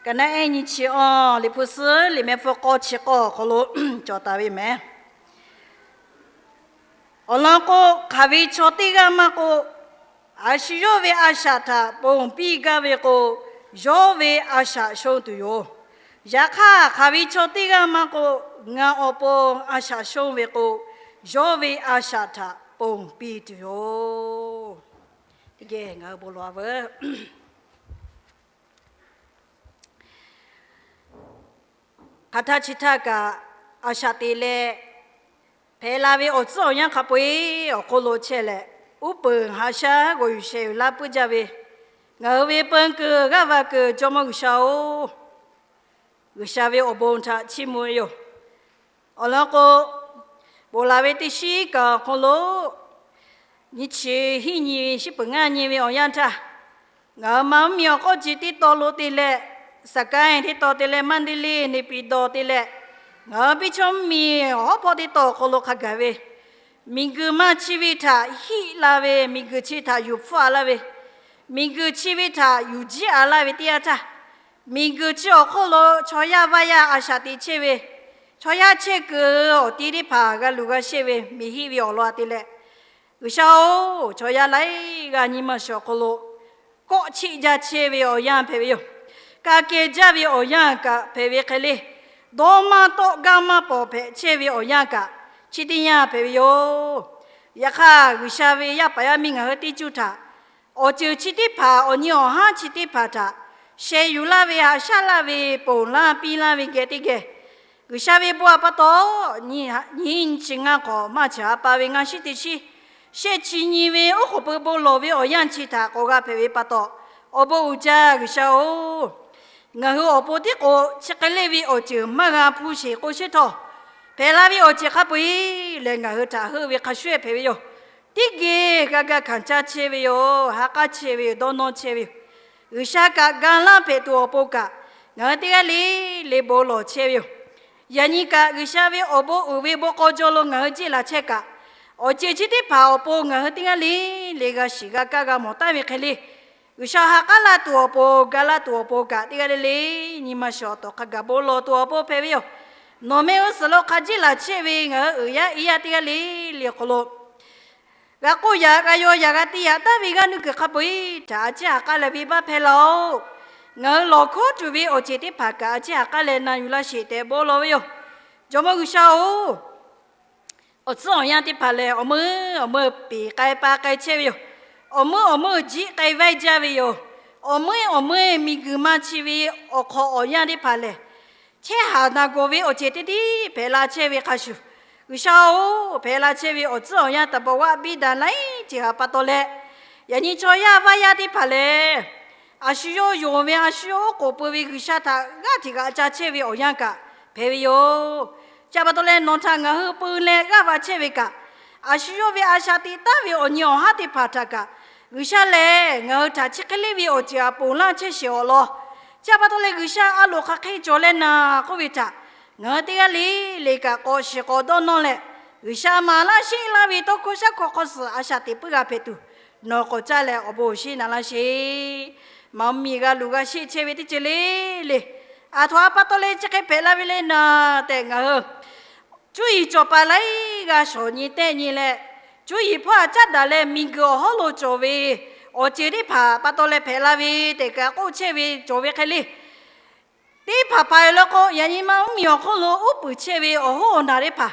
Ka naˉ ehˉ nyiˇ chi awˇ, liꞈ hpu suhˉ liꞈ meh hpu k'awˇ chi k'awˇ awˬ hk'aw lo cawˬ taˍ ve mehˍ. Awˬ lawn k'o, hk'aˬ ve chaw teˇ g'aˇ maˇ k'o, a shu yawˇ ve a shaꞈ htaꞈ ponˬ piˇ gaˇ ve k'o, yawˇ ve a shaꞈ shonˇ tuˬ yoˬ. Yaꞈ hk'aˇ, hk'aˬ ve chaw teˇ g'aˇ maˇ k'o, ngaˬ awˬ pon a shaꞈ shonˇ ve k'o, yawˇ ve a shaꞈ htaꞈ ponˬ piˇ tuˬ yoˬ. Teˇ geh ngaˬ hui bon lawˬ-a veuˬ. Hk'aˬ htaˇ chi htaˇ kaꞈ, a shaꞈ te leh hpehꞈ la ve awˬ tcuhˉ awˬ yanˇ hk'a peu-eˬ awˬ hk'oˆ lo chehˇ leh, uˉ peunˍ haꞈ shaˉ g'awˬ yuˬ shehˍ yuˬ laˇ puiˉ jaˇ ve, ngaˬ hui ve peun kuiˬ g'aˇ va kuiˬ Jawˇmawˇ G'uiˬsha-oˬ, G'uiˬsha ve awˬ bon htaꞈ chiˇ mvuh ve yoˬ. Awˬ lawn k'o, ponˬ laˬ ve teˇ shiˉ kaꞈ awˬ hk'aw lo nyiˇ chi hiˉ nyi ve shiˉ peuˬ ngaˇ nyi ve awˬ yanˇ htaˇ, ngaˬ hui ma mvuhˇmiˬ awˬ hk'aw ji teˇ tawn lo te leh, Saˍ kaˍ teˇ tawn te leh, Maˇ deˇ leˇ neˇ piˍ dawˬ te leh, ngaˬ hui biˇ chawˇ mvuhˇmiˬ awˬ hawˉ hpawˇ teˇ tawn awˬ hk'aw lo hk'a gaˬ ve, miˬguiˬ maˇ chi ve htaꞈ hiˆ la ve, miˬguiˬ chi htaꞈ yuˬ hpfuhˆ-a laˇ ve, miˬguiˬ chi ve htaꞈ yuˬ jiˉ-a laˇ ve teˇ yanˇ htaˇ, miˬguiˬ chi awˬ hk'oˆ lo chaw yaˇ vaˇ yaˇ a shaꞈ te chehˇ ve, chaw yaˇ chehˇ kuiˬ awˬ ti teˇ hpaˍ g'a luˬ g'a shehˇ ve miˬ hiˆ ve awˬ lawn te leh, G'uiˬsha-oˬ, chaw yaˇ laiˉ g'aˇ nyi ma shiˍ awˬ hk'aw lo kawˆ cheˆ jaˇ chehˇ ve awˬ yanˇ hpehꞈ ve yoˬ. Ka keh jaˇ ve awˬ yanˇ kaꞈ hpehꞈ ve hk'e le, dawˇ maˇ tawˆ gaˇ maˇ pawˍ hpehꞈ chehˇ ve awˬ yanˇ kaꞈ chi teˇ yanˇ hpehꞈ ve yoˬ. Yaꞈ hk'aˇ, G'uiˬsha ve yaˇ paˍ yaˇ miˇ ngaˬ hui teˇ cuˇ htaꞈ awˬ ceuˬ chi teˇ hpaˍ, awˬ nyi awˬ haˉ chi teˇ hpaˍ htaꞈ sheh yuˬ laˇ ve, haꞈ shaˉ laˇ ve, ponˬ laˇ piˇ laˇ ve geh teˇ geh, G'uiˬsha ve bon htaꞈ pa taw, nyi chi ngaˇ hk'awꞈ maˇ chi ha pa ve ngaˇ shiˉ teˇ shiˉ, shehˆ chi nyi ve oˉ k'oˍ pui bon lawˬ ve awˬ yanˇ chi htaꞈ k'awꞈ g'a hpehꞈ ve pa taw, awˬ bon uiˍ jaˇ G'uiˬsha-oˬ, ngaˬ hui awˬ pon tiˉ k'o chi hk'e leˇ ve awˬ ceuˬ maˇ g'a hpuˇ sheˍ k'o sheˉ htawˇ, hpehꞈ la ve awˬ ceuˬ hk'a peu-eˬ lehˬ ngaˬ hui htaꞈ heuˆ ve hk'a shuˍ hpehꞈ ve yoˬ. Teˇ geh g'a ga hkanˍ caˇ chehˇ ve yoˬ. Ha k'aˉ chehˇ ve yoˬ. Dawˇ nawˇ chehˇ ve yoˬ. G'uiˬsha kaꞈ ga laˇ hpehꞈ tuˬ awˬ pon kaꞈ, ngaˬ hui teˇ g'aˇ le le bon lawˬ chehˇ ve yoˬ. Yaꞈ nyi kaꞈ G'uiˬsha ve awˬ bon uiˍ ve bon k'aw jaw lo ngaˬ hui jiˆ laˬ chehˇ kaꞈ, awˬ ceuˬ chi teˇ hpaˍ awˬ pon ngaˬ hui teˇ g'aˇ le le g'a shiˍ g'a kaˇ g'a mawˬ taˍ ve hk'e le, G'uiˬsha ha k'aˉ laˇ tuˬ awˬ pon, ga laˇ tuˬ awˬ pon kaꞈ teˇ g'aˇ le le nyi ma shiˍ awˬ tawˍ hk'a gaˬ bon lawˬ tuˬ awˬ pon hpehꞈ ve yoˬ. Nawˬ mehˆ g'uˇ suhˍ lo hk'a jiˆ laˬ chehˇ ve ngaˬ hui uiˍ yaˇ iˉ yaˇ teˇ g'aˇ le le awˬ hk'aw lo g'a k'oˆ yaꞈ g'a yaw yaꞈ g'a te yaꞈ taˍ ve g'aˇ nuˇ kuiˬ hk'a peu-eˬ htaꞈ a ciˉ ha k'aˉ leh venˇbaˆ hpehˇ laˇ-oˆ. Ngaˬ hui lawˬ hkawˉ tuˬ ve awˬ ceuˬ teˇ hpaˍ kaꞈ a ciˉ ha k'aˉ leh na yuˬ laˇ sheˍ tehꞈ bon lawˬ ve yoˬ. Jawˇmawˇ G'uiˬsha-oˬ, awˬ tcuhˉ awˬ yanˇ teˇ hpaˍ lehˬ, awˬ meuˇ awˬ meuˇ peˍ k'ai pa k'ai chehˇ ve yoˬ. Awˬ meuˇ awˬ meuˇ jiˆ k'ai vaiˇ jaˇ ve yoˬ. Awˬ meuˇ awˬ meuˇ miˬguiˬ ma chi ve awˬ hk'awꞈ awˬ yanˇ teˇ hpaˍ lehˬ, chehˇ haˍ naˍ gawˬ ve awˬ ceuˬ teˇ tiˉ hpehꞈ la chehˇ ve hk'a shuˍ, G'uiˬsha-oˬ, hpehꞈ la chehˇ ve awˬ tcuhˉ awˬ yanˇ taˍ baˬ vaˆ biˇ daꞈ laiˉ ceuˬ htaꞈ pa taw leh, yaꞈ nyi chaw yaˇ vaˇ yaˇ teˇ hpaˍ lehˬ, a shu yawˇ yonˍ ve, a shu yawˇ oˉ k'oˍ pui ve G'uiˬsha htaꞈ g'aˇ hteꞈ g'aꞈ ca chehˇ ve awˬ yanˇ kaꞈ hpehꞈ ve yoˬ. Chi pa taw leh nawˬ htaꞈ ngaˬ hui pui leh g'aˇ va chehˇ ve kaꞈ, a shu yawˇ ve a shaꞈ teꞈ taˍ ve awˬ nyi awˬ haˉ teˇ hpaˍ htaꞈ kaꞈ, G'uiˬsha lehˬ ngaˬ hui htaꞈ chi hk'e leˇ ve awˬ ceuˬ htaꞈ ponˬ laˇ chehˇ sheˍ awˬ lawn. Chi pa taw leh G'uiˬsha a loˍ hk'aˬ hk'e cawˬ leh naˍ k'oˆ ve htaꞈ ngaˬ hui teˇ g'aˇ le le kaꞈ k'awꞈ shiˍ k'awꞈ dawˇ nawˇ leh, G'uiˬsha maˍ laˇ sheˆ laˇ ve tawˇ hkawˇ shaˉ hkawˇ hk'aw suhˍ a shaꞈ teꞈ puiˉ g'a hpehꞈ tuˬ, nawˬ k'awꞈ caˇ leh awˬ bon awˬ shinˉ na laˇ sheˍ. Maˍ mvuhˇmiˬ g'a luˬ g'a sheˆ chehˇ ve teˇ ceuˬ le le, aˬ htoꞈ a pa taw leh chi hk'e hpehꞈ la ve le naˍ tehꞈ ngaˬ hui cuˇ yiˍ cawˬ paˍ laiˉ g'a shawˍ nyi tehˆ nyi leh, cuˇ yiˍ hpawˇ a caˉ daꞈ leh miˬguiˬ awˬ hawˉ lo cawˬ ve awˬ ceuˬ teˇ hpaˍ pa taw leh hpehꞈ la ve tehꞈ kaꞈ k'oˆ chehˇ ve cawˬ ve hk'e le. Teˇ hpaˍ hpaˍ yoˬ law k'o, yaꞈ nyi maˇ mvuhˇmiˬ awˬ hk'oˆ lo uˉ peunˍ chehˇ ve awˬ hoˉ awˬ naˬ teˇ hpaˍ,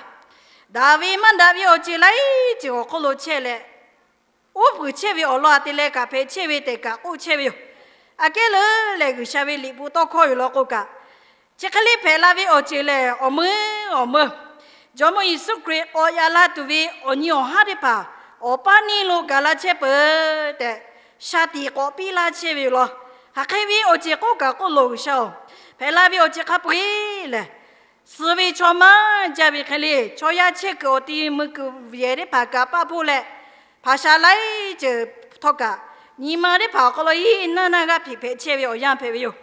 daꞈ ve maˇ daꞈ ve awˬ ceuˬ laiˉ ceuˬ awˬ hk'oˆ lo chehˇ leh, uˉ peunˍ chehˇ ve awˬ lawn a te leh kaꞈ hpehꞈ chehˇ ve tehꞈ kaꞈ k'oˆ chehˇ ve yoˬ. Aꞈ kehˉ leuˉ lehˬ, G'uiˬsha ve liꞈ hpu tawˇ hkawˇ yoˬ law k'o kaꞈ, chi hk'e le hpehꞈ la ve awˬ ceuˬ lehˬ, awˬ meuˇ awˬ meuˇ Jawˇmawˇ Yeˍsuˆ Hkriꞈ k'awꞈ yaꞈ la tuˬ ve awˬ nyi awˬ haˉ teˇ hpaˍ awˬ paˇ neˇ lo gaˬ la chehˇ peuˬ tehꞈ, shaˍ tiꞈ k'awꞈ piˇ laˇ chehˇ ve yoˬ law. Hk'aˬ hk'e ve awˬ ceuˬ k'oˆ kaꞈ k'oˆ loˬ, G'uiˬsha-oˬ, hpehꞈ la ve awˬ ceuˬ hk'a peu-eˬ lehˬ, suh ve chaw maˇ jaˇ ve hk'e le, chaw yaˇ chehˇ kuiˬ awˬ ti mui kuiˬ yehˬ teˇ hpaˍ kaꞈ paˆ hpoˆ leh, hpaˍ shaˍ laiˉ ceuˬ htawˇ kaꞈ, nyi ma teˇ hpaˍ awˬ hk'aw lo hiˆ naˇ naˇ g'aˇ hpeꞈ hpehꞈ chehˇ ve awˬ yanˇ hpehꞈ ve yoˬ.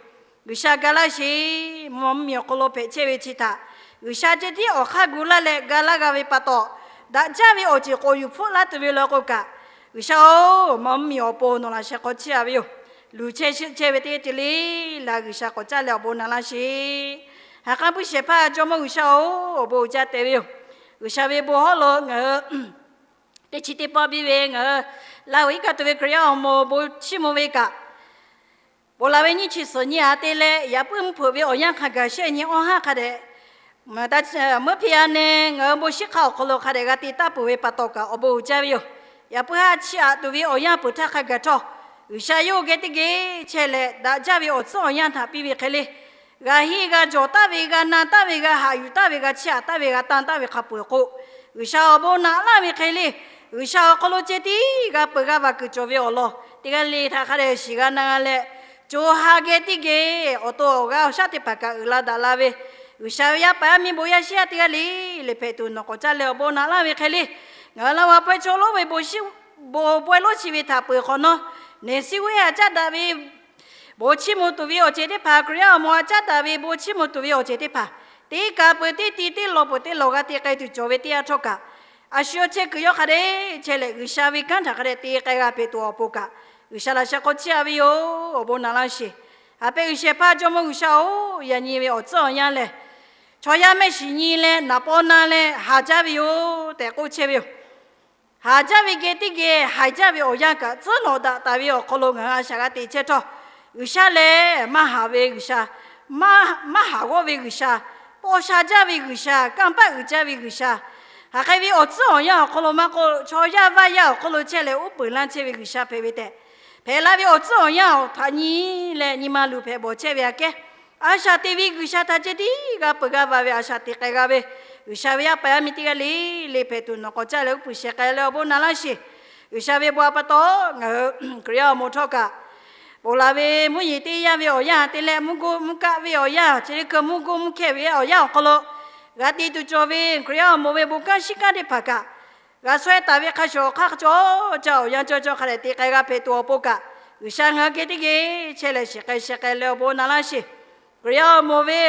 G'uiˬsha ga laˇ sheˍ. Mvuhˇmiˬ awˬ hk'aw lo hpehꞈ chehˇ ve chi htaꞈ G'uiˬsha ceh tiˉ awˬ hk'aˇ gu laˇ leh ga laˇ g'a ve pa taw, daꞈ jaˇ ve awˬ ceuˬ k'awꞈ yuˬ hpfuhˆ laˇ tuˬ ve law k'o kaꞈ, G'uiˬsha-oˬ, maˇ mvuhˇmiˬ awˬ pon nawˬ laꞈ sheh hk'aw chiˇ a ve yoˬ. Luˬ chehˇ shiˆ chehˇ ve teˇ ceuˬ le laˬ, G'uiˬsha k'awꞈ caˇ leh awˬ bon na laˇ sheˍ. Haꞈ k'aˉ puiˉ shehˍ hpaˇ Jawˇmawˇ G'uiˬsha-oˬ, awˬ bon uiˍ jaˇ te ve yoˬ. G'uiˬsha ve bon hawˉ lo ngaˬ hui teˇ chi teˇ pawˆ biˇ ve ngaˬ hui Laˇ huˍ iˉ kaˆ tuˬ ve Hkriꞈ yaˇ awˬ moˍ bon chiˇ mvuh ve kaꞈ, ponˬ laˬ ve nyiˇ chi suhˍ nyi a te leh, yaꞈ puiˉ mvuhˇ hpeuꞈ ve awˬ yanˇ hk'a gaˬ shehˆ nyi awˇ haˉ hk'a dehꞈ, meuˇ hpeˇ a neh ngaˬ hui bon shiˉ hk'aˇ awˬ hk'aw lo hk'a dehꞈ g'a te taˇ peuˬ ve pa taw kaꞈ awˬ bon uiˍ jaˇ ve yoˬ. Yaꞈ puiˉ haˉ chiˇ aꞈ tuˬ ve awˬ yanˇ peuˬ htaˇ hk'a gaˬ htawˇ, G'uiˬsha yawˇ geh teˇ geh chehˇ leh daꞈ jaˇ ve awˬ tcuhˉ awˬ yanˇ htaꞈ piˇ ve hk'e le, g'a henˇ g'a jawˬ taˍ ve, g'a na taˍ ve, g'a haꞈ yuˬ taˍ ve, g'a chiˇ aꞈ taˍ ve, g'a tanˇ taˍ ve hk'a peuˬ k'o, G'uiˬsha awˬ bon naꞈ laˇ ve hk'e le, G'uiˬsha awˬ hk'aw lo ceh tiˉ g'a peuˬ g'a vaˬ kuiˬ cawˬ ve awˬ lawn teˇ g'aˇ le htaꞈ hk'a dehꞈ shiˍ g'a na g'a leh, co ha geh teˇ geh awˬ to awˬ g'aˇ awˬ shaˉ teˇ hpaˍ kaꞈ uiˍ la daꞈ la ve, G'uiˬsha ve yaˇ paˍ yaˇ miˇ bon yaˇ shiˉ yaˇ teˇ g'aˇ le le hpehꞈ tuˬ nawˬ k'awꞈ caˇ leh awˬ bon naꞈ laˇ ve hk'e le, ngaˬ hui Laˇ huˍ a hpaweh chaw lonˉ ve bon shiˉ bon pawehˇ lonˉ chi ve htaꞈ peuˬ hk'awꞈ nawˉ, neˬ siˉ g'uˇ a caˉ daꞈ ve bon chiˇ mvuh tuˬ ve awˬ ceuˬ teˇ hpaˍ, Hkriꞈ yaˇ awˬ moˍ a caˉ daꞈ ve bon chiˇ mvuh tuˬ ve awˬ ceuˬ teˇ hpaˍ, teˇ kaꞈ peuˬ teˇ ti teˇ lawˬ peuˬ teˇ lawˬ g'a te k'ai tuˬ cawˬ ve teˇ yanˇ htawˇ kaꞈ, a shu yawˇ chehˇ kuiˬ yawˇ hk'a dehꞈ chehˇ leh G'uiˬsha ve kanˉ htaꞈ hk'a dehꞈ te k'ai g'a hpehꞈ tuˬ awˬ pon kaꞈ, G'uiˬsha laꞈ sheh hk'aw chiˇ a ve yoˬ. Awˬ bon naꞈ laˇ sheˍ. Haꞈ pehˇ G'uiˬsha hpaˇ Jawˇmawˇ G'uiˬsha-oˬ, yaꞈ nyi ve awˬ tcuhˉ awˬ yanˇ lehˬ, chaw yaˇ mehˆ shiˍ nyi leh naˍ paw na leh haˍ jaˇ ve yoˬ tehꞈ k'oˆ chehˇ ve yoˬ. Haˍ jaˇ ve geh teˇ geh haiˬ jaˇ ve awˬ yanˇ kaꞈ, tcuhˉ nawꞈ daꞈ taˍ ve awˬ hk'aw lo ngaˬ hui a shaꞈ g'a te chehˇ htawˇ, G'uiˬsha lehˬ maˇ haˍ ve G'uiˬsha, maˇ haˍ g'awˇ ve G'uiˬsha, paw sha jaˇ ve G'uiˬsha, kanˇ paˆ uiˍ jaˇ ve G'uiˬsha, Hk'aˬ hk'e ve awˬ tcuhˉ awˬ yanˇ awˬ hk'aw lo maˇ k'oˆ, chaw yaˇ vaˇ yaˇ awˬ hk'aw lo chehˇ leh uˉ peunˍ laˇ chehˇ ve G'uiˬsha hpehꞈ ve tehꞈ, hpehꞈ la ve awˬ tcuhˉ awˬ yanˇ awˬ htaꞈ nyi leh nyi ma luˬ hpehꞈ bawˬ chehˇ ve aꞈ kehˉ, a shaꞈ teꞈ ve G'uiˬsha htaꞈ ceh tiˉ g'a peuˬ g'a vaˬ ve, a shaꞈ teꞈ k'ai g'a ve, G'uiˬsha ve yaˇ paˍ yaˇ miˇ teˇ g'aˇ le le hpehꞈ tuˬ nawˬ k'awꞈ caˇ leh uˉ peunˍ sheh k'ai leh awˬ bon na laˇ sheˍ. G'uiˬsha ve bon a pa taw ngaˬ hui Hkriꞈ yaˇ awˬ moˍ htawˇ kaꞈ, ponˬ laˬ ve mvuhˇ yeˬ teˇ yanˇ ve awˬ yanˇ te leh mvuhˇ goˇ mvuhˇ kaˆ ve awˬ yanˇ, chi teˇ hkui mvuhˇ goˇ mvuhˇ hkehˇ ve awˬ yanˇ awˬ hk'aw lo g'a te tuˬ cawˬ ve Hkriꞈ yaˇ awˬ moˍ ve bon kanˉ shiˉ kanˉ teˇ hpaˍ kaꞈ, g'a shawehˇ taˍ ve hk'a shuˍ awˬ hk'aˇ cawˬ caˇ awˬ yanˇ cawˬ cawˬ hk'a dehꞈ te k'ai g'a hpehꞈ tuˬ awˬ pon kaꞈ, G'uiˬsha ngaˬ hui geh teˇ geh chehˇ leh shiˍ k'ai sheh k'ai leh awˬ bon na laˇ sheˍ. Hkriꞈ yaˇ awˬ moˍ ve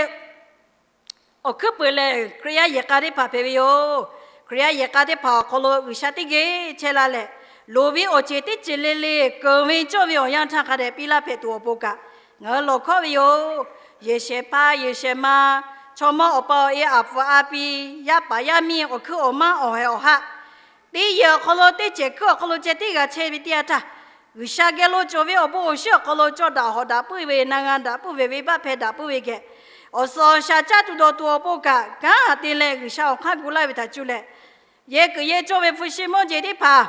awˬ hkuiˉ peuˬ lehˬ, Hkriꞈ yaˇ yehˬ k'a teˇ hpaˍ hpehꞈ ve yoˬ. Hkriꞈ yaˇ yehˬ k'a teˇ hpaˍ awˬ hk'aw lo G'uiˬsha teˇ geh chehˇ la leh, loˍ ve awˬ ceuˬ teˇ ceuˬ le le keunˍ ve cawˇ ve awˬ yanˇ htaˇ hk'a dehꞈ piˇ laˇ hpehꞈ tuˬ awˬ pon kaꞈ, ngaˬ hui lawˬ hkawˉ ve yoˬ. Yehˬ shehˍ hpaˇ yehˬ shehˍ ma, chaw mawˇ awˬ pa awˬ e, aˬ puˍ a pi, yaˇ paˍ yaˇ miˇ, awˬ hkuiˉ awˬ maˇ, awˬ heh awˬ haˆ, teˇ yehˬ awˬ hk'aw lo teˇ cehˬ hkuiˉ awˬ hk'aw lo ceh tiˉ g'a chehˇ ve teˇ yanˇ htaˇ, G'uiˬsha geh lo cawˬ ve awˬ bon awˬ shinˉ awˬ hk'aw lo cawˇ daꞈ hawˍ daꞈ puiˇ ve, na g'a daꞈ puiˇ ve, venˇbaˆ hpehˇ daꞈ puiˇ ve geh, awˬ suhˍ awˬ shaˍ caˇ tuˬ dawˬ tuˬ awˬ pon kaꞈ, kanˉ te leh G'uiˬsha awˬ hk'aˇ gu laˇ ve htaꞈ cuˇ leh, yehˬ kuiˬ yehˬ cawˇ ve hpu shi mawˇ jeˬ teˇ hpaˍ,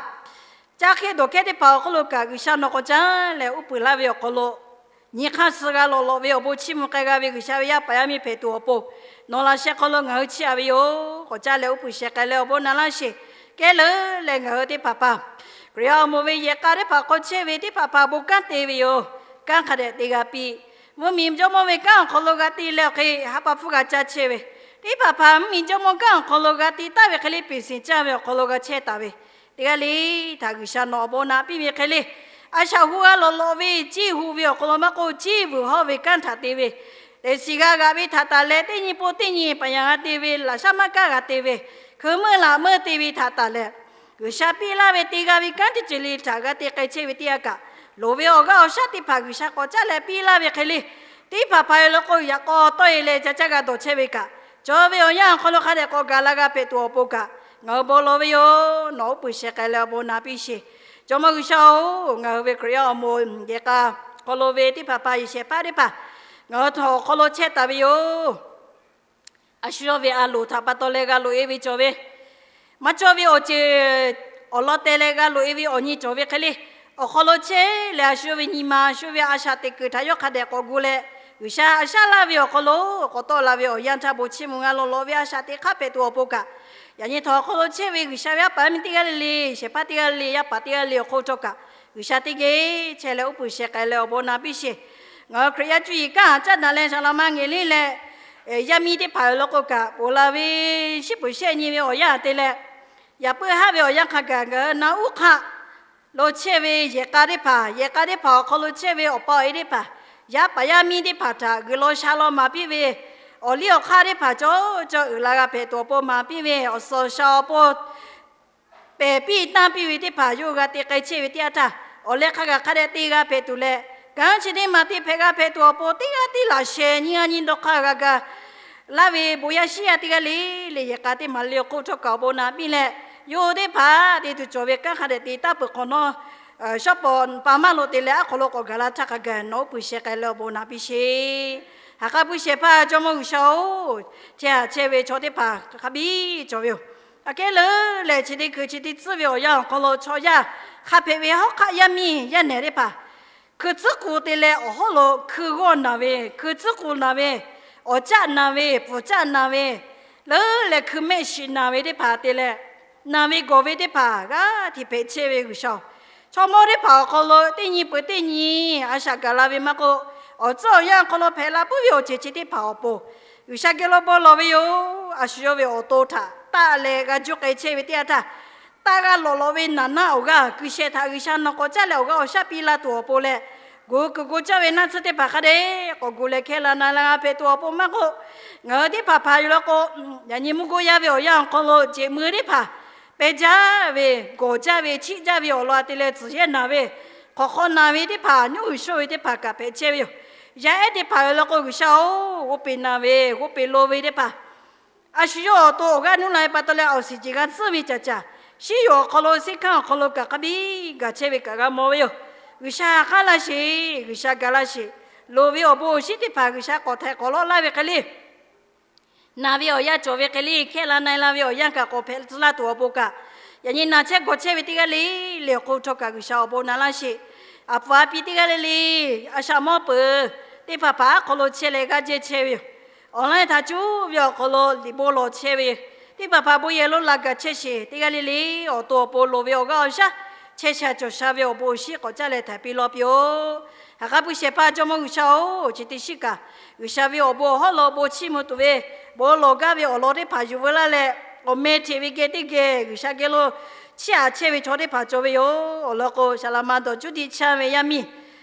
caˇ hk'e dawˬ hkehˇ teˇ hpaˍ awˬ hk'aw lo kaꞈ, G'uiˬsha nawˬ k'awꞈ caˇ leh uˉ peunˍ laˇ ve awˬ hk'aw lo, nyi hk'aˇ suh g'a lawꞈ lawꞈ ve awˬ bon chiˇ mvuh k'ai g'a ve G'uiˬsha ve yaˇ paˍ yaˇ miˇ hpehꞈ tuˬ awˬ pon, nawˬ laꞈ sheh hk'aw lo ngaˬ hui chiˇ aꞈ ve yoˬ. K'awꞈ caˇ leh uˉ peunˍ sheh k'ai leh awˬ bon na laˇ sheˍ. Kehˉ leuˉ leh ngaˬ hui teˇ hpaˍ hpaˍ, Hkriꞈ yaˇ awˬ moˍ ve yehˬ k'a teˇ hpaˍ hk'aw chehˇ ve teˇ hpaˍ hpaˍ bon kanˉ te ve yoˬ. Kanˉ hk'a dehꞈ te g'a piˇ. Mvuhˇmiˬ jawˇmawˇ ve kanˉ awˬ hk'aw lo g'a te leh awˬ hk'e ha pa hpfuhˇ g'a caˇ chehˇ ve, teˇ hpaˍ hpaˍ mvuhˇmiˬ jawˇmawˇ kanˉ awˬ hk'aw lo g'a te taˍ ve hk'e le, peˬ siˍ caˇ ve awˬ hk'aw lo g'a chehˇ taˍ ve, teˇ g'aˇ le htaꞈ G'uiˬsha nawˬ awˬ bon na piˇ ve hk'e le, a shaꞈ hu g'a lawꞈ lawꞈ ve, ciˇ hu ve awˬ hk'aw lo maˇ k'oˆ, ciˇ vuiˬ hawˇ ve kanˉ htaꞈ te ve, teꞈ shiˍ g'a g'aꞈ ve htaꞈ taˍ leh, teˇ nyi pon teˇ nyi paˍ yaˍ g'a te ve, laꞈ shaˉ maˇ kaˉ g'a te ve, hkui meuˇ laꞈ meuˇ te ve htaꞈ taˍ leh, G'uiˬsha piˇ laˇ ve te g'a ve kanˉ teˇ ceuˬ le htaꞈ g'a te k'ai chehˇ ve teˇ yanˇ kaꞈ, loˍ ve awˬ g'aˇ awˬ shaˉ teˇ hpaˍ G'uiˬsha k'awꞈ caˇ leh piˇ laˇ ve hk'e le, teˇ hpaˍ hpaˍ ve law k'o yaꞈ k'aw tawˆ e leh ca caˇ g'a dawˬ chehˇ ve kaꞈ, cawˬ ve awˬ yanˇ awˬ hk'aw lo hk'a dehꞈ k'awꞈ gaˬ la g'a hpehꞈ tuˬ awˬ pon kaꞈ, ngaˬ hui bon lawˬ ve yoˬ. Nawˬ uˉ peunˍ sheh k'ai leh awˬ bon na piˇ sheˍ. Jawˇmawˇ G'uiˬsha-oˬ, ngaˬ hui ve Hkriꞈ yaˇ awˬ moˍ yehˬ k'a hk'aw lo ve teˇ hpaˍ hpaˍ yehˬ shehˍ hpaˇ teˇ hpaˍ ngaˬ hui htawˇ awˬ hk'aw lo chehˇ taˍ ve yoˬ. A shu yawˇ ve a loˍ htaꞈ pa taw leh g'a loꞈ e ve cawˬ ve, maˇ cawˇ ve awˬ ceuˬ awˬ lawn te leh g'a loꞈ e ve awˬ nyi cawˬ ve hk'e le, awˬ hk'aw lo chehˇ leh a shu yawˇ ve nyi ma, a shu yawˇ ve a shaꞈ teꞈ kuiˬ htaꞈ yawˇ hk'a dehꞈ k'awꞈ gu leh, G'uiˬsha a shaꞈ laˇ ve awˬ hk'aw lo k'awꞈ tawˆ la ve awˬ yanˇ htaˇ bon chiˇ mvuh g'a lawꞈ lawꞈ ve a shaꞈ teꞈ hk'aˇ hpehꞈ tuˬ awˬ pon kaꞈ, yaꞈ nyi htawˇ awˬ hk'aw lo chehˇ ve G'uiˬsha ve yaˇ paˍ yaˇ miˇ teˇ g'aˇ le le, shehˍ hpaˇ teˇ g'aˇ le le, yaˇ paˍ teˇ g'aˇ le le awˬ hk'oˆ htawˇ kaꞈ, G'uiˬsha teˇ geh chehˇ leh uˉ peunˍ sheh k'ai leh awˬ bon na piˇ sheˍ. Ngaˬ hui Hkriꞈ yaˇ cuˇ yiˍ kanˉ caˇ daꞈ leh shaˍ laꞈ ma ngehˬ le leh, yaˇ miˇ teˇ hpaˍ ve law k'o kaꞈ, ponˬ laˬ ve shiˉ peuˬ shehˆ nyi ve awˬ yanˇ te leh, yaꞈ puiˉ haˉ ve awˬ yanˇ hk'a gaˬ ngaˬ hui na uˉ hk'aˆ lo chehˇ ve yehˬ k'a teˇ hpaˍ, yehˬ k'a teˇ hpaˍ awˬ hk'aw lo chehˇ ve awˬ pa awˬ e teˇ hpaˍ, yaˇ paˍ yaˇ miˇ teˇ hpaˍ htaꞈ g'uiˬ law sha law maˍ piˇ ve, awˬ liˇ awˬ hk'aˇ teˇ hpaˍ cawˬ cawˬ uiˍ la g'a hpehꞈ tuˬ awˬ pon maˍ piˇ ve, awˬ suhˍ awˬ shaˍ awˬ pon pehˬ piˇ tanˇ piˇ ve teˇ hpaˍ yawˇ hui g'a te k'ai chehˇ ve teˇ yanˇ htaˇ, awˬ leh hk'a gaˬ hk'a dehꞈ te g'a hpehꞈ tuˬ leh, kanˉ chi teˇ maˬ te hpehꞈ g'a hpehꞈ tuˬ awˬ pon teˇ g'aˇ tiˉ laꞈ sheh nyiˇ g'aˇ nyiˇ dawˇ hk'aˇ g'a ga laˇ ve bon yaˇ shiˉ yaˇ teˇ g'aˇ le le yehˬ k'a teˇ maˬ le awˬ hk'oˆ htawˇ kaꞈ awˬ bon na piˇ leh, yawˇ hui teˇ hpaˍ te tuˬ cawˬ ve kanˉ hk'a dehꞈ te taˍ peuˬ hk'awꞈ nawˉ, shawˉ pawˍ pa maˇ lo te leh aˉ hk'aw lo k'awꞈ gaˬ la htaˇ hk'a gaˬ nawˬ uˉ peunˍ sheh k'ai leh awˬ bon na piˇ sheˍ. Ha k'aˉ puiˉ shehˍ hpaˇ Jawˇmawˇ G'uiˬsha-oˬ, chehˇ ha chehˇ ve chaw teˇ hpaˍ hk'a biˇ cawˬ ve yoˬ. Aꞈ kehˉ leuˉ lehˬ, chi teˇ hkui chi teˇ tcuhˉ ve awˬ yanˇ awˬ hk'aw lo chaw yaˇ hk'a hpehꞈ ve hawˉ hk'aˆ yaˇ miˇ yaˇ nehˬ teˇ hpaˍ, hkui tcuhˉ k'u te leh awˬ hawˉ lo hkui g'awˇ naˬ ve, hkui tcuhˉ k'u naˬ ve, awˬ caˆ naˬ ve, pfuhˍ caˆ naˬ ve, leuˉ leh hkui mehˆ shiˍ naˬ ve teˇ hpaˍ te leh, naˬ ve gawˬ ve teˇ hpaˍ g'aˇ hteꞈ hpehꞈ chehˇ ve G'uiˬsha-oˬ, chaw mawˇ teˇ hpaˍ awˬ hk'aw lo teˇ nyi peuˬ teˇ nyi a shaꞈ gaˬ la ve maˇ k'oˆ, awˬ tcuhˉ awˬ yanˇ awˬ hk'aw lo hpehꞈ la puiˉ ve awˬ ceuˬ chi teˇ hpaˍ awˬ pon G'uiˬsha geh lo bon lawˬ ve yoˬ. A shu yawˇ ve awˬ to htaꞈ taˆ leh g'a juˇ k'ai chehˇ ve teˇ yanˇ htaˇ, taˆ g'a lawꞈ lawꞈ ve naˍ naˆ awˬ g'aˇ kuiˬ sheh htaꞈ G'uiˬsha nawˬ k'awꞈ caˇ leh awˬ g'aˇ awˬ shaˉ piˇ laˇ tuˬ awˬ pon leh, gu kuiˬ gu caˇ ve naˆ tsuhˇ teˇ hpaˍ hk'a dehꞈ k'awꞈ gu leh hkehˇ la na la g'a hpehꞈ tuˬ awˬ pon maˇ k'oˆ, ngaˬ hui teˇ hpaˍ hpaˍ yoˬ law k'o, yaꞈ nyi mvuhˇ goˇ yaˇ ve awˬ yanˇ awˬ hk'aw lo ceꞈ mui teˇ hpaˍ pehˇ jaˇ ve, gawˬ jaˇ ve, chiˆ jaˇ ve awˬ lawn te leh tcuhˍ yehˇ naˬ ve, hk'awꞈ hk'aw naˬ ve teˇ hpaˍ, nyoˇ g'uiˬ shoˆ ve teˇ hpaˍ kaꞈ hpehꞈ chehˇ ve yoˬ. Yaˇ ehˉ teˇ hpaˍ yoˬ law k'o, G'uiˬsha-oˬ, g'oˇ peꞈ naˬ ve, g'oˇ peꞈ lo ve teˇ hpaˍ, a shu yawˇ awˬ to awˬ g'aˇ nuˇ la ve pa taw leh awˬ shiˍ jeˬ g'a tcuhˉ ve caˍ caˍ, shiˉ yoˬ awˬ hk'aw lo, seˉ hkanˇ awˬ hk'aw lo kaꞈ hk'a biˇ gaˬ chehˇ ve kaꞈ g'a mawˬ ve yoˬ. G'uiˬsha ha k'aˉ laˇ sheˍ, G'uiˬsha gaˬ laˇ sheˍ. Loˍ ve awˬ bon awˬ shinˉ teˇ hpaˍ G'uiˬsha k'awꞈ htaiˍ k'awꞈ lawˆ laˇ ve hk'e le, Na ve awˬ yanˇ cawˬ ve hk'e le, hkehˇ la na-e la ve awˬ yanˇ kaꞈ k'awꞈ hpehꞈ tcuh laˇ tuˬ awˬ pon kaꞈ, yaꞈ nyi na chehˇ gawˬ chehˇ ve teˇ g'aˇ le le awˬ hk'oˆ htawˇ kaꞈ G'uiˬsha awˬ bon na laˇ sheˍ. Aˬ puˍ aˬ pi teˇ g'aˇ le le, a shaꞈ mawˇ peuˬ, teˇ hpaˍ hpaˍ aˉ hk'aw lo chehˇ leh g'aˇ jehˇ chehˇ ve yoˬ. Awˬ laˇ htaꞈ cuˉ ve awˬ hk'aw lo liꞈ bon lawˬ chehˇ ve, teˇ hpaˍ hpaˍ bon yehˬ lo laˬ gaˬ chehˇ sheˍ. Teˇ g'aˇ le le awˬ to awˬ pon loˍ ve awˬ g'aˇ awˬ shaˉ chehˇ sha cawˬ sha ve awˬ bon awˬ shinˉ k'awꞈ caˇ leh htaiˍ piˇ lawˇ piˇ-oˆ. Haꞈ k'aˉ puiˉ shehˍ hpaˇ Jawˇmawˇ G'uiˬsha-oˬ, chi teˇ shiˉ kaꞈ G'uiˬsha ve awˬ bon awˬ hawˉ lo awˬ bon chiˇ mvuh tuˬ ve, bon lawˬ gaˇ ve awˬ lawn teˇ hpaˍ yuˬ veu laˇ leh, awˬ meh hteꞈ ve geh teˇ geh G'uiˬsha geh lo chiˇ aꞈ chehˇ ve chaw teˇ hpaˍ cawˬ ve yoˬ. Awˬ lawn k'o, Saˍ laꞈ ma dawˬ cuˇ tiꞈ chaˇ ve yaˇ miˇ,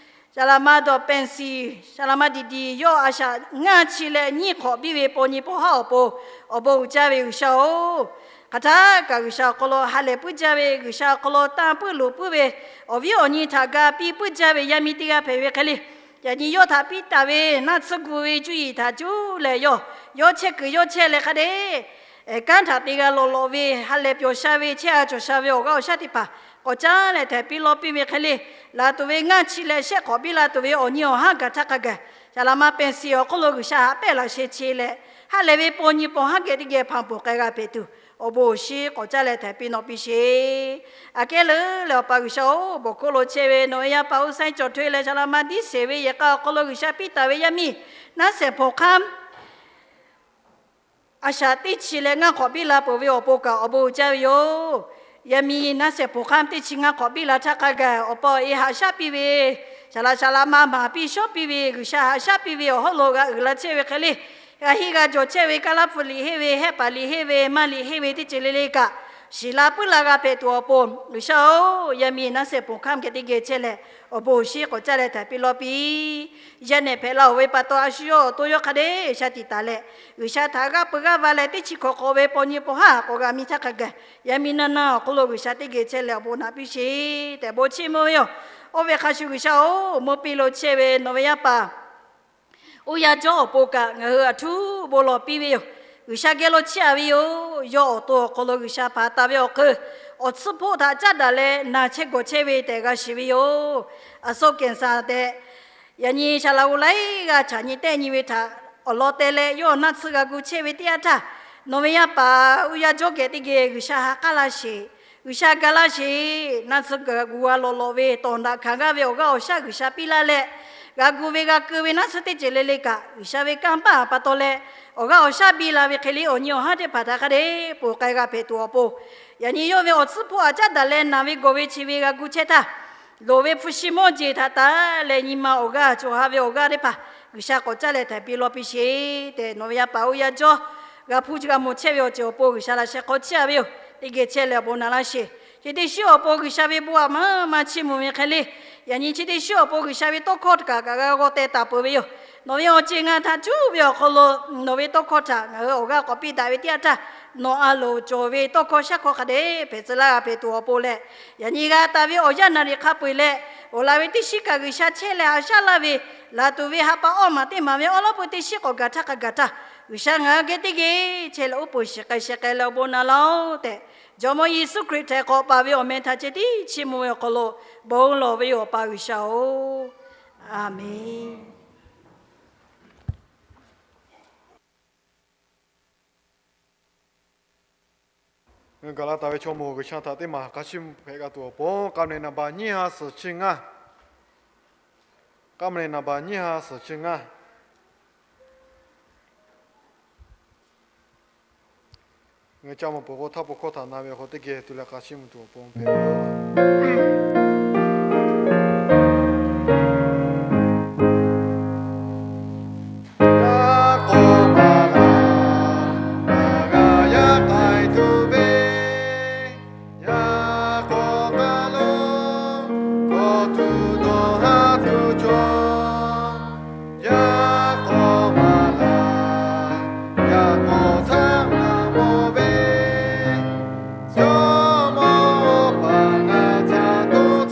Saˍ laꞈ ma dawˬ pehnˍ siˍ, Saˍ laꞈ ma diˍ diˍ yawˇ a shaꞈ ngaˇ chi leh nyiˇ hk'awꞈ biˇ ve paw nyi paw haˉ awˬ pon awˬ bon uiˍ jaˇ ve G'uiˬsha-oˬ, hk'aˬ htaˇ kaꞈ G'uiˬsha awˬ hk'aw lo ha lehˬ puiˉ jaˇ ve, G'uiˬsha awˬ hk'aw lo tanˇ puiˉ loˍ puiˉ ve, awˬ viˉ awˬ nyi htaꞈ ga piˇ puiˉ jaˇ ve yaˇ miˇ teˇ g'aˇ hpehꞈ ve hk'e le, yaꞈ nyi yawˇ htaꞈ piˇ taˍ ve naˆ tsuhˇ gu ve cuˇ yiˍ htaꞈ cuˉ leh yawˇ, yawˇ chehˇ kuiˬ yawˇ chehˇ leh hk'a dehꞈ kanˉ htaꞈ te g'a lawꞈ lawꞈ ve, ha lehˬ pyawˬ sha ve, chehˇ a cawˬ sha ve awˬ g'aˇ awˬ shaˉ teˇ hpaˍ k'awꞈ caˇ leh htaiˍ piˇ lawˇ piˇ ve hk'e le, laˬ tuˬ ve ngaˇ chi leh shehˆ hk'awꞈ biˇ la tuˬ ve awˬ nyi awˬ haˉ gaˬ htaˇ hk'a gaˬ, Saˍ laꞈ ma pehnˍ siˍ awˬ hk'oˆ lo G'uiˬsha haꞈ pehnˇ laꞈ sheh che leh, ha lehˬ ve paw nyi paw haˉ geh teˇ geh hpanˍ ponˬ k'ai g'a hpehꞈ tuˬ, awˬ bon awˬ shinˉ k'awꞈ caˇ leh htaiˍ piˇ nawꞈ piˇ sheˍ. Aꞈ kehˉ leuˉ leh Awˬ pa G'uiˬsha-oˬ, bawˬ hk'oˆ lo chehˇ ve nawˬ ve yaˇ paˍ Uˇsaˇ cawˬ htawˇ leh Saˍ laꞈ ma diˉ sheˍ ve yehˬ k'a awˬ hk'aw lo G'uiˬsha piˇ taˍ ve yaˇ miˇ Naˇsehˍ Hponˬ Hk'aˇ a shaꞈ teˇ chi leh ngaˇ hk'awꞈ biˇ la peuˬ ve awˬ pon kaꞈ awˬ bon uiˍ jaˇ ve yoˬ. Yaˇ miˇ Naˇsehˍ Hponˬ Hk'aˇ teˇ chi ngaˇ hk'awꞈ biˇ la htaˇ hk'a gaˬ, awˬ pa awˬ e haꞈ shaˉ piˇ ve, Saˍ laꞈ, Saˍ laꞈ ma maˍ piˇ shawˉ piˇ ve, G'uiˬsha haꞈ shaˉ piˇ ve awˬ hawˉ lo g'a uiˍ la chehˇ ve hk'e le, g'a henˇ g'a jawˬ chehˇ ve, Kaˇlaˇhpu liꞈ henˇ ve, Hehˆ paˍ liꞈ henˇ ve, Maˇ liꞈ henˇ ve teˇ ceuˬ le le kaꞈ shiˍ la puiˉ la g'a hpehꞈ tuˬ awˬ pon, G'uiˬsha-oˬ, yaˇ miˇ Naˇsehˍ Hponˬ Hk'aˇ geh teˇ geh chehˇ leh awˬ bon awˬ shinˉ k'awꞈ caˇ leh htaiˍ piˇ lawˇ piˇ. Yaˇ nehˬ hpehꞈ la-oˬ ve pa taw, a shu yawˇ awˬ to yawˇ hk'a dehꞈ sha tiꞈ taˍ leh, G'uiˬsha htaꞈ g'aˇ peu g'aˇ va leh teˇ chi hkawꞈ hk'awꞈ ve paw nyi paw haˉ k'awꞈ g'a miˇ htaˇ hk'a gaˬ, yaˇ miˇ naˇ naˇ awˬ hk'oˆ lo G'uiˬsha teˇ geh chehˇ leh awˬ bon naꞈ piˇ sheˍ tehꞈ bon chiˇ mvuh ve yoˬ. Oˇ ve hk'a shuˍ G'uiˬsha-oˬ, mvuhˇ piˇ lo chehˇ ve nawˬ ve yaˇ paˍ Oˇ yaˇ Jawˇ awˬ pon kaꞈ ngaˬ hui aˬ htuˉ bon lawˬ piˇ ve yoˬ. G'uiˬsha geh lo chiˇ aꞈ ve yoˬ. Yawˇ awˬ to awˬ hk'aw lo G'uiˬsha hpanˍ taˍ ve awˬ hk'eun, awˬ tsuhˇ hpoˆ htaꞈ caˉ daꞈ leh naˬ chehˇ gawˬ chehˇ ve tehꞈ g'a shiˍ ve yoˬ. Aˬ so kehˬ saˍ tehꞈ, yaꞈ nyi Saˍ laꞈ g'oˍ laiˉ g'aˇ chaꞈ nyi tehˆ nyi ve htaꞈ awˬ lawn te leh yawˇ naˆ tsuhˇ g'a gu chehˇ ve teˇ yanˇ htaˇ, nawˬ ve yaˇ paˍ Oˇ yaˇ Jawˇ geh teˇ geh G'uiˬsha ha k'aˉ laˇ sheˍ. G'uiˬsha ga laˇ sheˍ. Naˆ tsuhˇ g'a gu g'a lawꞈ lawꞈ ve tawˍ naꞈ hkanˍ g'aˇ ve awˬ g'aˇ awˬ shaˉ G'uiˬsha piˇ laˇ leh, g'a gu ve g'a keu ve naˆ tsuhˇ teˇ ceuˬ le le kaꞈ G'uiˬsha ve kanˇ paˆ pa taw leh, awˬ g'aˇ awˬ shaˉ biˇ la ve hk'e le awˬ nyi awˬ haˉ teˇ hpaˍ htaꞈ hk'a dehꞈ ponˬ k'ai g'a hpehꞈ tuˬ awˬ pon, yaꞈ nyi yawˇ ve awˬ tsuhˇ hpoˆ htaꞈ caˉ daꞈ leh naˬ ve gawˬ ve chi ve g'a gu chehˇ htaˇ, loˍ ve hpu shi mawˇ jeˬ htaꞈ taˍ leh nyi ma awˬ g'aˇ cawˬ ha ve awˬ g'aˇ teˇ hpaˍ G'uiˬsha k'awꞈ caˇ leh htaiˍ piˇ lawˇ piˇ sheˍ tehꞈ, nawˬ ve yaˇ paˍ Oˇ yaˇ Jawˇ g'a hpuˇ g'a mawˬ chehˇ ve awˬ ceuˬ awˬ pon G'uiˬsha laꞈ sheh hk'aw chiˇ aꞈ ve yoˬ. Teˇ geh chehˇ leh awˬ bon naꞈ laˇ sheˍ. Chi teˇ shiˉ awˬ pon G'uiˬsha ve bon aꞈ maˇ maˇ chiˇ mvuh ve hk'e le, yaꞈ nyi chi teˇ shiˉ awˬ pon G'uiˬsha ve tawˇ hkawˇ htaꞈ kaꞈ kaꞈ g'a g'aw teh taˍ peuˬ ve yoˬ. Nawˬ ve awˬ ceuˬ ngaˬ htaꞈ cuˉ ve awˬ hk'aw lo nawˬ ve tawˇ hkawˇ htaꞈ ngaˬ hui awˬ g'aˇ k'awꞈ piˇ daꞈ ve teˇ yanˇ htaˇ, nawˬ a loˍ cawˬ ve tawˇ hkawˇ shaˉ hkawˇ hk'a dehꞈ hpehꞈ tcuh laˇ g'a hpehꞈ tuˬ awˬ pon leh, yaꞈ nyi g'a taˍ ve awˬ yanˇ naˍ riˍ hk'a peu-eˬ leh, awˬ laˬ ve teˇ shiˉ kaꞈ G'uiˬsha chehˇ leh haꞈ shaˉ laˇ ve, laˬ tuˬ ve ha pa awˇ maˬ teˇ maˬ ve awˉ lawˉ peu teˇ shiˉ k'awꞈ gaˬ htaˇ hk'a gaˬ htaˇ, G'uiˬsha ngaˬ hui geh teˇ geh chehˇ leh uˉ peunˍ shiˍ k'ai sheh k'ai leh awˬ bon naꞈ laˇ-oˆ tehꞈ, Jawˇmawˇ Yeˍsuˆ Hkriꞈ htaiˍ hk'awꞈ paˍ ve awˬ meh htaꞈ ceh tiˉ chiˇ mvuh ve awˬ hk'aw lo bon lawˬ ve yoˬ, Awˬ pa G'uiˬsha-oˬ, Aˍmenˍ. Ngaˬ hui gaˬ la taˍ ve chaw mawˬ G'uiˬsha htaꞈ teˇ maˬ hk'a chiˇ mvuh hpehꞈ g'a tuˬ awˬ pon, k'a meh naˍ baˬ nyiˇ ha suhˍ chi ngaˇ, k'a meh naˍ baˬ nyiˇ ha suhˍ chi ngaˇ. Ngaˬ hui ca mawˬ peuˬ k'o, htaˇ pon hkawˇ htaꞈ na ve awˬ hk'aw teˇ geh tu leh hk'a chiˇ mvuh tuˬ awˬ pon hpehꞈ ve yoˬ. Yaˇ k'aw maˍ laˬ, maˍ g'a yaˇ k'ai tuˬ ve, yaˇ k'aw k'a lo k'awꞈ tuˬ dawˬ haˉ tuˬ cawˬ. Yaˇ k'aw maˍ laˬ, yaˇ k'aw htaˇ ngaˬ mawˬ ve, Jawˇmawˇ Awˬ pa ngaˬ htaꞈ dawˇ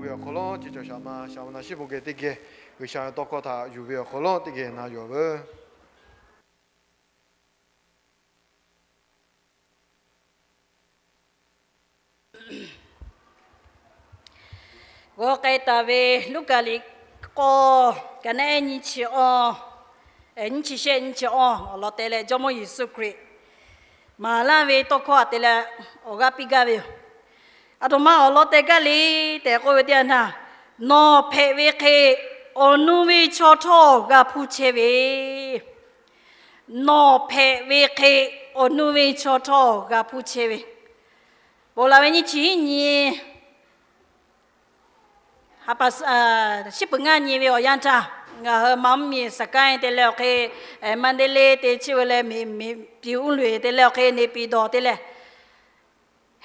ve awˬ hk'aw lo, chi cawˬ shaˍ ma shaˍ ma na shiˉ bon geh teˇ geh G'uiˬsha ve tawˇ hkawˇ htaꞈ yuˬ ve awˬ hk'aw lo teˇ geh na yuˬ veuˬ. G'aw k'ai taˍ ve Luˉkaꞈ liꞈ k'awˇ, ka naˆ ehˉ nyiˇ chi awˇ, nyiˇ chi shehˆ nyiˇ chi awˇ awˬ lawn te leh Jawˇmawˇ Yeˍsuˆ Hkriꞈ maˍ laˇ ve tawˇ hkawˇ htaꞈ te leh awˬ g'aˇ piˇ gaˇ ve yoˬ. Aˬ htoꞈ ma awˬ lawn te gaˇ le tehꞈ k'oˆ ve teˇ yanˇ htaˇ, nawˬ hpehꞈ ve hk'e awˬ nu ve chaw htawˇ g'a hpuˇ chehˇ ve, nawˬ hpehꞈ ve hk'e awˬ nu ve chaw htawˇ g'a hpuˇ chehˇ ve, ponˬ laˬ ve nyiˇ chi hiˉ nyi, ha pa shiˉ peuˬ ngaˇ nyi ve awˬ yanˇ htaˇ, ngaˬ hui ma mvuhˇ miˬ Saˍkaˉ te leh awˬ hk'e, Maˍndeˇleˇ te chi ve leh, Piˍuˉluˍ te leh awˬ hk'e, Neˍpiˍdawˬ te leh,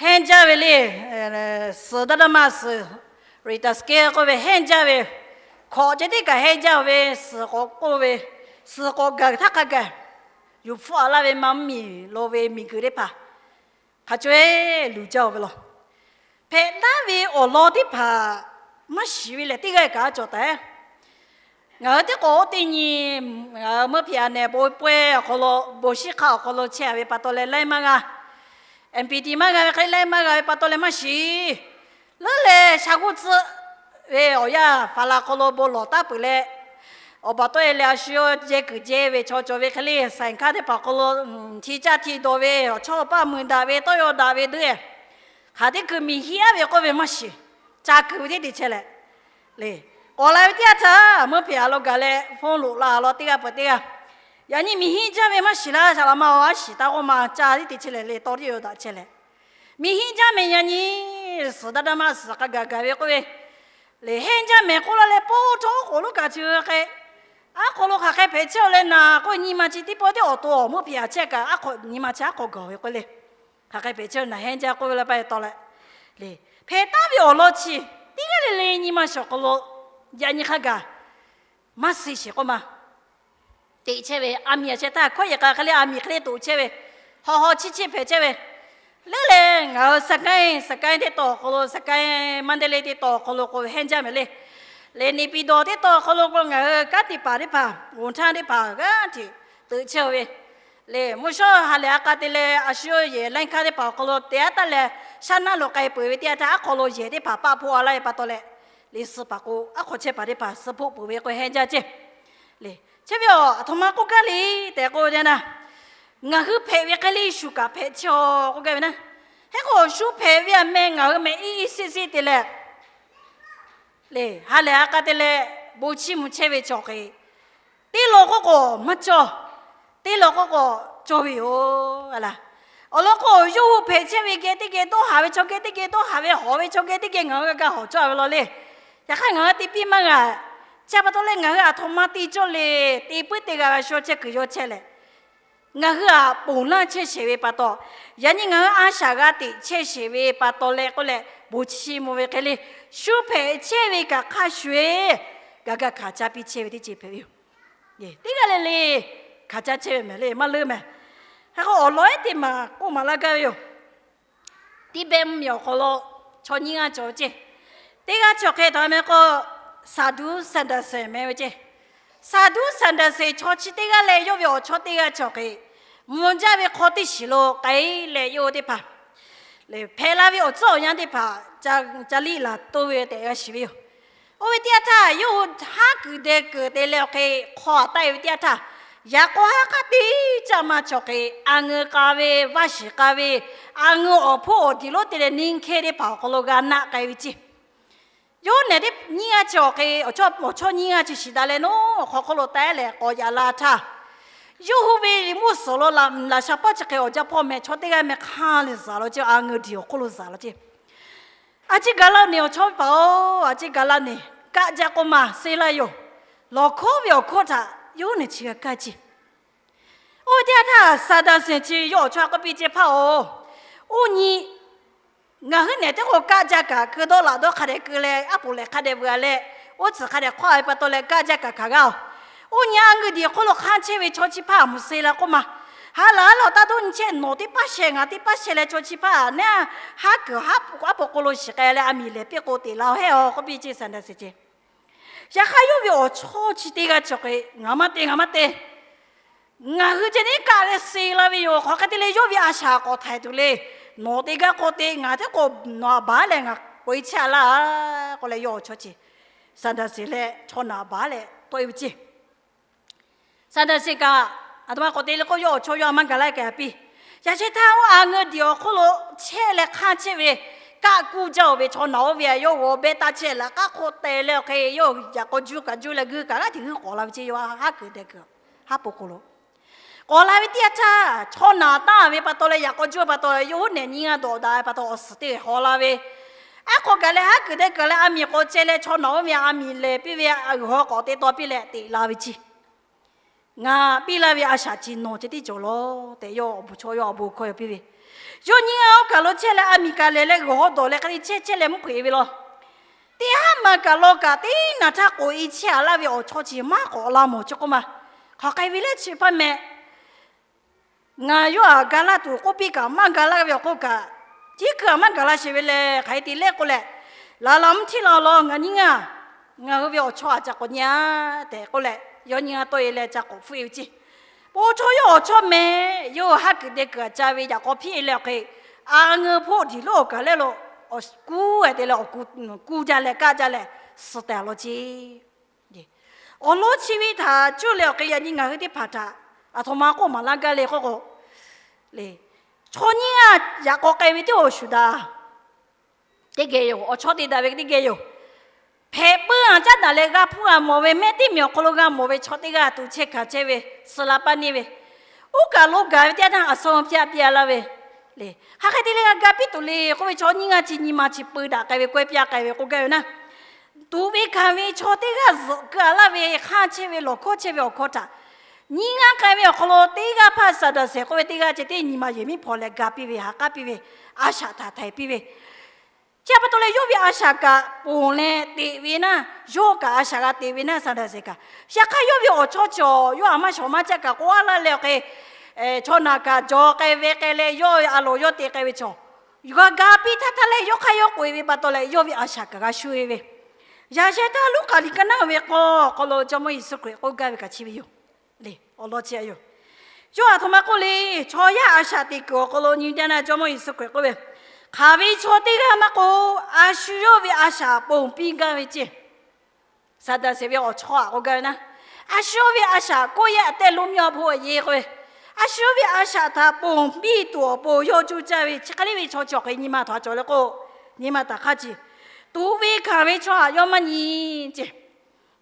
hehnˇ jaˇ ve le. Suhˍ daˇ daˇ maˇ suhˍ, Riˍtaˍ scaler k'oˆ ve hehnˇ jaˇ ve, hkawꞈ ceh tiˉ kaꞈ hehnˇ jaˇ ve, suhˍ k'awꞈ k'oˆ ve, suhˍ k'awꞈ gaˬ htaˇ hk'a gaˬ yuˬ hpfuhˆ a laˇ ve ma mvuhˇ miˬ lo ve miˬguiˬ teˇ hpaˍ hk'a co-e luˬ jaˇ-oˬ ve law. Hpehꞈ taˉ ve awˬ lawn teˇ hpaˍ maˇ shiˍ ve lehˬ, teˇ g'aˇ kaꞈ cawˬ taˍ. Ngaˬ hui teˇ k'awꞈ oˇ teˇ nyi, ngaˬ hui meuˇ hpeꞈ a nehˬ bon pawehˇ awˬ hk'aw lo, bon shiˉ hk'aˆ awˬ hk'aw lo chehˇ a ve pa taw leh laiˉ maˇ g'a, M P T maˇ g'a ve hk'e laiˉ maˇ g'a ve pa taw leh maˇ shiˍ. Leuˉ leh sha g'uˇ tcuhˆ ve awˬ yanˇ faˍ laˬ hk'aw lo bon lawˬ taˉ peuˬ leh, awˬ baˬ tawˆ e leh a shu yawˇ jehˇ kuiˬ jehˇ ve chaw cawˬ ve hk'e le, saˍ eˍ hkaˇ teˇ hpaˍ hk'aw lo hti caˇ hti dawˬ ve, awˬ chawˇ awˬ paˇ mui daꞈ ve, tawˇ yaw daꞈ ve deuˆ, hk'aˬ teˇ kuiˬ miˬ hiˆ aˉ ve k'oˆ ve maˇ shiˍ. Ca kuiˬ ve teˇ te chehˇ leh, le, k'awꞈ la ve teˇ yanˇ htaˇ meuˇ hpeꞈ a lo gaˬ leh phone loꞈ la law teˇ g'aˇ peuˬ teˇ g'aˇ, yaꞈ nyi miˬ hiˆ jaˇ ve maˇ shiˍ laˇ. Shaˍ laꞈ ma a shiˍ taˇ k'oˆ ma caˇ tiˉ te chehˇ leh le, tawˇ tiˉ yaw daꞈ chehˇ leh, miˬ hiˆ jaˇ mehˍ yaꞈ nyi, suhˍ daˇ daˇ maˇ suhˍ hk'a gaˬ gaˬ ve k'oˆ ve, le hehnˇ jaˇ mehˍ k'oˆ laˇ leh, paw htawˇ oˉ k'oˍ lo kaꞈ chi ve hk'e, aˉ hk'aw lo hk'aˬ hk'e hpehꞈ chehˇ-oˬ leh naˍ k'oˆ, nyi ma chi teˇ pawˆ teˇ awˬ to awˬ meuˇ hpeꞈ a chehˇ kaꞈ, aˉ hk'aw nyi ma chi aˉ hk'aw gaˬ ve k'oˆ le, hk'aˬ hk'e hpehꞈ chehˇ naˍ hehnˇ jaˇ k'oˆ ve la pa taw leh, le, hpehꞈ taˉ ve awˬ lawn chi teˇ g'aˇ le le nyi ma shiˍ awˬ hk'aw lo yaꞈ nyi hk'a gaˬ maˇ suh sheˍ k'oˆ ma. Teꞈ chehˇ ve a miˍ a chehˇ htaˇ, hkawˇ yehˬ k'a hk'e le a miˍ hk'e le toꞈ chehˇ ve, haw haw chiˇ chiˇ hpehꞈ chehˇ ve, leuˉ leh ngaˬ hui Saˍkaˉ, Saˍkaˉ teˇ taw awˬ hk'aw lo, Saˍkaˉ Maˍndeˇleˇ teˇ taw awˬ hk'aw lo k'o hehnˇ jaˇ mehˍ le. Le Neˍpiˍdawˬ teˇ taw awˬ hk'aw lo k'o ngaˬ hui kanˉ te paˍ teˇ hpaˍ, g'oˬ htaˇ teˇ hpaˍ g'aˇ hteꞈ teuꞈ chehˇ ve, le mvuhˇ shawˉ ha lehˬ a k'a te leh a shu yehˬ laiˉ hkanˇ teˇ hpaˍ awˬ hk'aw lo te aˉ taˉ leh, shaˉ naˆ lo k'ai peuˬ ve teˇ yanˇ htaˇ, aˉ hk'aw lo yehˬ teˇ hpaˍ paˆ hpoˆ a laˇ ve pa taw leh, le suh paˍ k'o aˉ hk'aw chehˇ paˍ teˇ hpaˍ suh hpoˆ peuˬ ve k'o hehnˇ jaˇ ceˇ. Le chi ve aˬ htoꞈ ma k'oˆ gaˇ le tehꞈ k'oˆ ve teˇ yanˇ, ngaˬ hui hpehꞈ ve hk'e le shu kaꞈ hpehꞈ chehˇ-aw k'oˆ gaˇ ve naˉ. Hk'e k'o shu hpehꞈ ve aˬ meh ngaˬ hui mehˍ iˉ iˉ siˆ siˆ te leh, le ha lehˬ a k'a te leh bon chiˇ mvuh chehˇ ve chaw hk'e, teˇ law k'oˆ k'o maˇ cawˇ, teˇ law k'oˆ k'o cawˇ ve yoˬ. Awˬ lawn k'o, yawˇ hui hpehꞈ chehˇ ve geh teˇ geh dawˇ haˍ ve chaw geh teˇ geh dawˇ haˍ ve, hawˍ ve chaw geh teˇ geh ngaˬ hui g'a ga hawˍ cawˇ ve law le. Yaꞈ hk'aˇ ngaˬ hui te piˇ maˇ g'a. Chi pa taw leh ngaˬ hui aˬ htoꞈ ma te cawˇ le, te puiˉ te g'a ve shu chehˇ kuiˬ yaw chehˇ leh, ngaˬ hui aꞈ ponˬ laˇ chehˇ sheˍ ve pa taw, yaꞈ nyi ngaˬ hui a shaꞈ g'a teꞈ chehˇ sheˍ ve pa taw leh k'oˆ leh, bon chiˇ mvuh ve hk'e le, shu hpehꞈ chehˇ ve kaꞈ hk'a shuˍ eˬ g'a ga hkanˍ caˇ piˇ chehˇ ve teˇ ceuˬ hpehꞈ ve yoˬ. Teˇ g'aˇ le le hkanˍ caˇ chehˇ ve mehˍ le, maˇ leuˉ mehˍ. Hk'e k'o awˬ lawn ehˉ teˇ maˬ k'oˆ maˍ laˇ gaˇ ve yoˬ. Tiˇbehˆ mvuhˇmiˬ awˬ hk'aw lo chaw nyiˇ g'aˇ cawˬ ve ceˇ. Teˇ g'aˇ chi awˬ hk'e htaꞈ meh k'o, Saˍduˆ Saˍdaˍsenˍ meh ve ceˇ. Saˍduˆ Saˍdaˍsenˍ chaw chi teˇ g'aˇ leh yawˇ ve awˬ chawˇ teˇ g'aˇ chi awˬ hk'e, mvuh jaˇ ve hk'aw teˇ shiˍ lo k'ai leh yawˇ hui teˇ hpaˍ, le hpehꞈ la ve awˬ tcuhˉ awˬ yanˇ teˇ hpaˍ ca liˇ laˬ toˇ ve tehꞈ g'a shiˍ ve yoˬ. Oˇ ve teˇ yanˇ htaˇ yawˇ hui haˉ kuiˬ deh kuiˬ te leh awˬ hk'e hk'aw taˆ e ve teˇ yanˇ htaˇ, yaꞈ k'aw haˉ k'aˉ teˇ caˆ ma chi awˬ hk'e a ngeu k'a ve, vaˇ shiˍ k'a ve, a ngeu awˬ hpoˇ awˬ diˬ lonˉ te leh neˇ hkehˇ teˇ hpaˍ awˬ hk'aw lo g'a naˆ k'ai ve ceˇ. Yawˇ nehˬ teˇ nyiˇ g'aˇ chi awˬ hk'e, awˬ chawˇ nyiˇ g'aˇ chi shiˍ daꞈ leh nawˉ hk'aw hk'oˆ lo taˆ leh k'awꞈ yaꞈ la htaˇ, yawˇ hui ve liꞈ mvuhˇ suhˍ lo laꞈ sha pawˆ chi hk'e awˬ jaˇ hpawˇ meh chaw teˇ g'aˇ meh hk'aˇ leh zuhˬ lo ceˇ, a ngeu diˬ awˬ hk'oˆ lo zuhˬ lo ceˇ. A ciˉ ga laˇ-oˬ neˬ awˬ chawˇ ve paˍ oˬ, a ciˉ ga laˇ neˬ, kaˆ jaˇ k'oˆ ma se laˇ yoˬ. Lawˬ hkawˉ ve awˬ hkawˇ htaꞈ yawˇ nehˬ chi g'a kaˇ ceˇ. Oˇ ve teˇ yanˇ htaˇ Saˍdaˍsenˍ chi yawˇ awˬ chawˇ a k'oˆ piˇ ceˇ, Hpaˇ oˬ, oˇ nyi ngaˬ hui nehˬ teˇ k'o kaˆ jaˇ kaꞈ keu dawˇ laꞈ dawˇ hk'a dehꞈ keu leh aˉ poꞈ lehˬ hk'a dehꞈ veuꞈ a leh, oˇ tcuhˬ hk'a dehꞈ hk'awˇ a ve pa taw leh kaˆ jaˇ kaꞈ hkanˍ g'aˇ-oˬ. Oˇ nyi a ngeu diˬ awˬ hk'oˆ lo hk'anˇ chehˇ ve chaw chi hpaˇ a muˍ se la k'oˆ ma. Ha laˬ ha laˬ taˇ dawˇ nyi chehˇ, nawˬ teˇ paˉ sheh ngaˬ teˇ paˉ sheh leh chaw chi hpaˇ neˉ, haˉ kuiˬ haˉ pui k'o k'o lo shiˍ k'ai leh a miˍ lehˬ piˇ k'o teꞈ la-o hehˉ-aw k'oˆ piˇ ceˇ Saˍdaˍseˍ ceˇ. Yaꞈ hk'aˇ yawˇ ve awˬ chawˇ chi teˇ g'aˇ chi hk'e, Ngaˬ maˇ te, ngaˬ maˇ te. Ngaˬ hui ceh tiˉ kaˆ leh suh la ve yoˬ. Hk'aˬ hk'e te leh yawˇ ve a shaꞈ k'awꞈ htaiˍ tuˬ le. Nawˬ teˇ g'aˇ k'o te, ngaˬ hteˇ k'o nawˬ a baˉ leh ngaˬ k'oꞈ-e chehˇ a laˇ k'oˆ leh yawˇ awˬ chawˇ ceˇ. Saˍdaˍseˍ leh chaw naˍ baˉ leh tawˆ-e ve ceˇ. Saˍdaˍseˍ kaꞈ, aˬ htoꞈ ma k'awꞈ te le k'o yawˇ awˬ chawˇ yawˇ a maˇ gaˬ laˇ kehˬ piˇ. Yaꞈ sheh htaˇ oˇ a ngeu diˬ awˬ hk'oˆ lo chehˇ leh hk'anˇ chehˇ ve, kaˆ kuˇ jaˇ-oˬ ve chaw naˍ oˇ ve a yawˇ g'aw behˇ taˇ chehˇ laꞈ k'aˉ hk'oˆ teh leh awˬ hk'e yawˇ yaꞈ k'aw juˇ kaꞈ juˇ leh g'uiˇ kaꞈ g'aˇ hteꞈ g'uiˇ k'awꞈ la ve ceˇ. Yawˇ haˉ kuiˬ deh kuiˬ haˉ po k'o lo k'awꞈ la ve teˇ yanˇ htaˇ, chaw naˍ taˍ ve pa taw leh yaꞈ k'aw juˇ pa taw leh yawˇ huˉ nehˬ nyi ngaˇ dawꞈ daꞈ ve pa taw awˬ suhˍ teˇ g'aˇ haw la ve, aˉ hk'aw gaˬ leh haˉ kuiˬ deh kuiˬ leh a miˍ k'awꞈ ceh leh chaw naˍ oˇ ve a miˍ lehˬ piˇ ve, a g'uiˬ haw k'awꞈ te taw piˇ leh teꞈ la ve ceˇ. Ngaˬ piˇ laˇ ve a shaꞈ chi nawˬ ceh tiˉ cawˬ law tehꞈ yawˇ awˬ bon chaw yawˇ awˬ bon hkawˇ yaw piˇ ve. Yawˇ nyi ngaˇ oˇ kaˬ lo chehˇ leh a miˍ kaꞈ lehˬ leh g'uiˬ haw dawˬ leh hk'e te chehˇ chehˇ leh mvuhˇ hk'e ve law. Teˇ haˉ ma kaꞈ law kaꞈ teˇ naˬ htaˇ k'oꞈ-e chehˇ a laˇ ve awˬ chawˇ chi maˇ k'awꞈ la mawˬ chi k'oˆ ma. Hk'aˬ hk'e ve leh chi hpaˇ meh Ngaˬ yawˇ aꞈ ga laˇ tuˬ k'oˆ piˇ kaꞈ maˇ ga laˇ ve awˬ hk'oˆ kaꞈ, tiˉ kuiˬ aꞈ maˇ gaˬ la sheˍ ve lehˬ hk'aˬ hk'e te leh k'oˆ leh, laˬ laˬ mvuhˇ hteˇ la law ngaˬ nyi ngaˇ, ngaˬ hui ve awˬ chawˇ aꞈ ca k'awꞈ nyi-a tehꞈ k'oˆ leh, yawˇ nyi ngaˇ tawˆ-e leh ca k'awꞈ hpfuhˆ-e ve ceˇ. Pon chaw yawˇ awˬ chawˇ meh, yawˇ haˉ kuiˬ deh kuiˬ aꞈ ca ve yaꞈ k'aw hpiˇ-e leh awˬ hk'e, a ngeu hpoˆ diˬ lonˉ awˬ kaˬ leh lo, kuˇ-e te leh awˬ kuˇ jaˇ leh kaˆ jaˇ leh suh tehˬ law ceˇ. Awˬ lawn chi ve htaꞈ cuˇ leh awˬ hk'e yaꞈ nyi ngaˬ hui teˇ hpaˍ htaꞈ aˬ htoꞈ ma k'oˆ maˍ laˇ gaˇ le k'oˆ k'o, le, chaw nyiˇ g'aˇ yaꞈ k'aw k'ai ve teˇ awˬ shuˍ daꞈ teˇ geh yoˬ. Awˬ chawˇ te daꞈ ve teˇ geh yoˬ. Hpehꞈ puiˉ-a caˉ daꞈ leh g'a hpuˇ g'a mawˬ ve mehˆ teˇ miˬ awˬ hk'aw lo g'a mawˬ ve chaw teˇ g'aˇ tuꞈ chehˇ hkanˍ chehˇ ve, suh la paˇ neˇ ve, oˇ kaˬ lo gaˬ ve teˇ yanˇ htaˇ aˬ suh pyaˆ piˇ-a laˇ ve, le, hk'aˬ hk'e te leh g'a ga piˇ tuˬ le k'oˆ ve chaw nyiˇ g'aˇ chi nyi ma chi peu daꞈ k'ai ve k'awehˇ piˇ-a k'ai ve k'oˆ gaˇ ve naˇ, tuꞈ ve hkanˍ ve chaw teˇ g'aˇ zuhꞈ keu-a laˇ ve hk'anˇ chehˇ ve lawˬ hkawˇ chehˇ ve awˬ hkawˇ htaꞈ nyiˇ g'aˇ k'ai ve awˬ hk'aw lo teˇ g'aˇ hpaˇ Saˍdaˍseˍ k'oˆ ve teˇ g'aˇ ceh tiˉ nyi ma yehˬ miˉ hpaw leh ga piˇ ve, ha k'aˉ piˇ ve, a shaꞈ htaꞈ htaiˍ piˇ ve, chi pa taw leh yawˇ ve a shaꞈ kaꞈ ponˬ leh teꞈ ve naˇ, yawˇ kaꞈ a shaꞈ g'a teꞈ ve naˇ Saˍdaˍseˍ kaꞈ. Yaꞈ hk'aˇ yawˇ ve awˬ chawˇ cawˬ yawˇ aˬ maˇ shawˍ maˇ caˆ kaꞈ k'oˆ-a laˇ leh awˬ hk'e, chaw naˍ kaꞈ jawˬ k'ai ve k'ai leh yawˇ ve a loˍ yawˇ te k'ai ve chaw, g'a ga piˇ htaˇ htaˇ leh yawˇ hk'aˇ yawˇ k'oꞈ-e ve pa taw leh yawˇ ve a shaꞈ kaꞈ g'a shu-e ve. Yaꞈ sheh htaˇ Luˉkaꞈ liꞈ ka naˉ ve k'awˇ awˬ hk'aw lo Jawˇmawˇ Yeˍsuˆ Hkriꞈ k'oˆ gaˇ ve kaꞈ chi ve yoˬ. Le, awˬ lawn chi a yoˬ. Yawˇ aˬ htoꞈ ma k'oˆ le, chaw yaˇ a shaꞈ teꞈ kuiˬ awˬ hk'aw lo nyi teˇ yanˇ Jawˇmawˇ Yeˍsuˆ Hkriꞈ k'oˆ ve, hk'aˬ ve chaw teˇ g'aˇ maˇ k'o, a shu yawˇ ve a shaꞈ ponˬ piˇ gaˇ ve ceˇ. Saˍdaˍseˍ ve awˬ chawˇ aꞈ k'oˆ gaˇ ve naˇ, a shu yawˇ ve a shaꞈ k'oˆ yaˇ tehˆ lonˉ myaˇ hpawˇ a yeˇ k'oˆ ve, a shu yawˇ ve a shaꞈ htaꞈ ponˬ piˇ tuˬ awˬ pon yawˇ cuˇ caˇ ve chi hk'e le ve chaw chi awˬ hk'e nyi ma htaꞈ cawˬ leh k'o, nyi ma taˍ hk'aˇ ceˇ. Tuꞈ ve hkanˍ ve chaw htaꞈ yawˇ maˇ nyi ceˇ.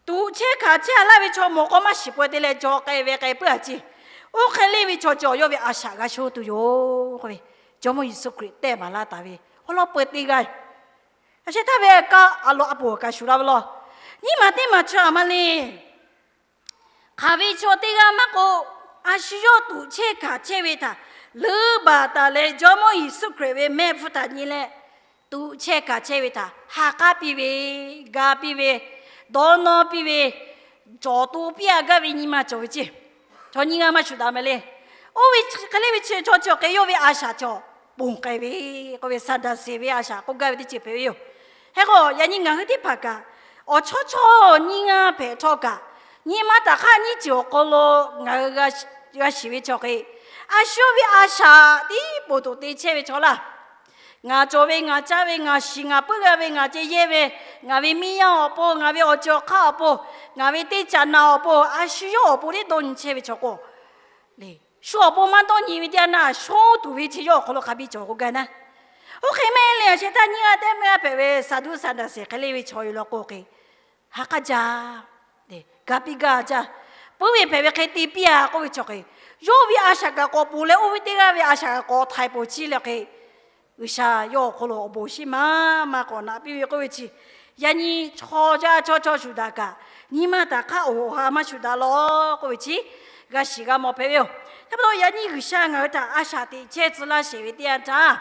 Tuꞈ chehˇ hkanˍ chehˇ-a laˇ ve chaw mawˬ k'aw maˇ shiˍ paweh te leh jaw k'ai ve k'ai puiˉ-a ceˇ. Oˇ hk'e le ve chaw cawˬ yawˇ ve a shaꞈ g'a sho tuˬ yoˬ k'oˆ ve, Jawˇmawˇ Yeˍsuˆ Hkriꞈ tehˆ maˍ laˇ taˍ ve awˬ lawn peu teˇ g'aˇ. A sheh htaˇ ve kaꞈ a loˍ a poˍ kaꞈ shuˍ la ve law. Nyiˇ maˬ teˇ maˬ chi aˬ ma le. Hk'aˬ ve chaw teˇ g'aˇ maˇ k'o, a shu yawˇ tuꞈ chehˇ hkanˍ chehˇ ve htaꞈ leuˉ baˬ taˍ leh Jawˇmawˇ Yeˍsuˆ Hkriꞈ ve mehˆ hpfuhˇ htaꞈ nyi leh, tuꞈ chehˇ hkanˍ chehˇ ve htaꞈ ha k'aˉ piˇ ve, ga piˇ ve, dawˇ nawˇ piˇ ve, cawˬ to piˇ-a gaˇ ve nyi ma cawˬ ve ceˇ. Chaw nyiˇ g'aˇ maˇ shuˍ daꞈ meh le. Oˇ ve hk'e le ve chi chaw chi awˬ hk'e yawˇ ve a shaꞈ cawˬ ponˬ k'ai ve k'oˆ ve, Saˍdaˍseˍ ve a shaꞈ k'oˆ gaˇ ve teˇ ceuˬ hpehꞈ ve yoˬ. Hk'e k'o yaꞈ nyi ngaˬ hui teˇ hpaˍ kaꞈ, awˬ chawˇ chawˇ nyiˇ g'aˇ hpehꞈ htawˇ kaꞈ, nyi ma taˍ hk'aˇ nyiˇ ceuˬ awˬ hk'aw lo ngaˬ hui g'a shiˍ ve chaw hk'e, a shu yawˇ ve a shaꞈ tiˉ ponˬ tuˬ te chehˇ ve chaw laˇ. Ngaˬ cawˬ ve, ngaˬ caˇ ve, ngaˬ shiˍ ngaˬ puiˉ g'a ve, ngaˬ ceh yehˇ ve, ngaˬ ve miˇ yaˇ awˬ pon, ngaˬ ve awˬ ceuˬ awˬ hk'aˇ awˬ pon, ngaˬ ve teˇ caꞈ naˍ awˬ pon, a shu yawˇ awˬ pon tiˉ dawˇ nyi chehˇ ve chaw k'o, le, shu awˬ pon maˇ dawˇ nyi ve teˇ yanˇ naˇ, shu tuˬ ve chi yawˇ awˬ hk'aw lo hk'a biˇ cawˬ k'oˆ gaˇ naˇ. Oˇ hk'e maˇ heˆ le, a sheh htaˇ nyiˇ g'aˇ teˇ maˇ g'aˇ hpehꞈ ve Saˍduˆ Saˍdaˍseˍ hk'e le ve chaw yoˬ law k'o hk'e, ha k'aˉ jaˇ, ga piˇ gaˇ jaˇ. Puiˉ ve hpehꞈ ve hk'e te piˇ-a k'oˆ ve chaw hk'e, yawˇ ve a shaꞈ kaꞈ k'awꞈ ponˬ leh oˇ ve teˇ g'aˇ ve a shaꞈ kaꞈ k'awꞈ htaiˍ ponˬ chi leh hk'e, G'uiˬsha yawˇ awˬ hk'aw lo awˬ bon shiˉ maˇ maˇ k'awꞈ naꞈ piˇ ve k'oˆ ve chi, yaꞈ nyi chaw yaˇ chaw chaw shuˍ daꞈ kaꞈ, nyi ma taˍ hk'aˇ awˬ ha maˇ shuˍ daꞈ law k'oˆ ve chi, g'a shiˍ g'a mawˬ hpehꞈ ve yoˬ. Chi pa taw yaꞈ nyi G'uiˬsha ngaˬ hui htaꞈ a shaꞈ teꞈ chehˇ tcuh laˇ sheˍ ve teˇ yanˇ htaˇ,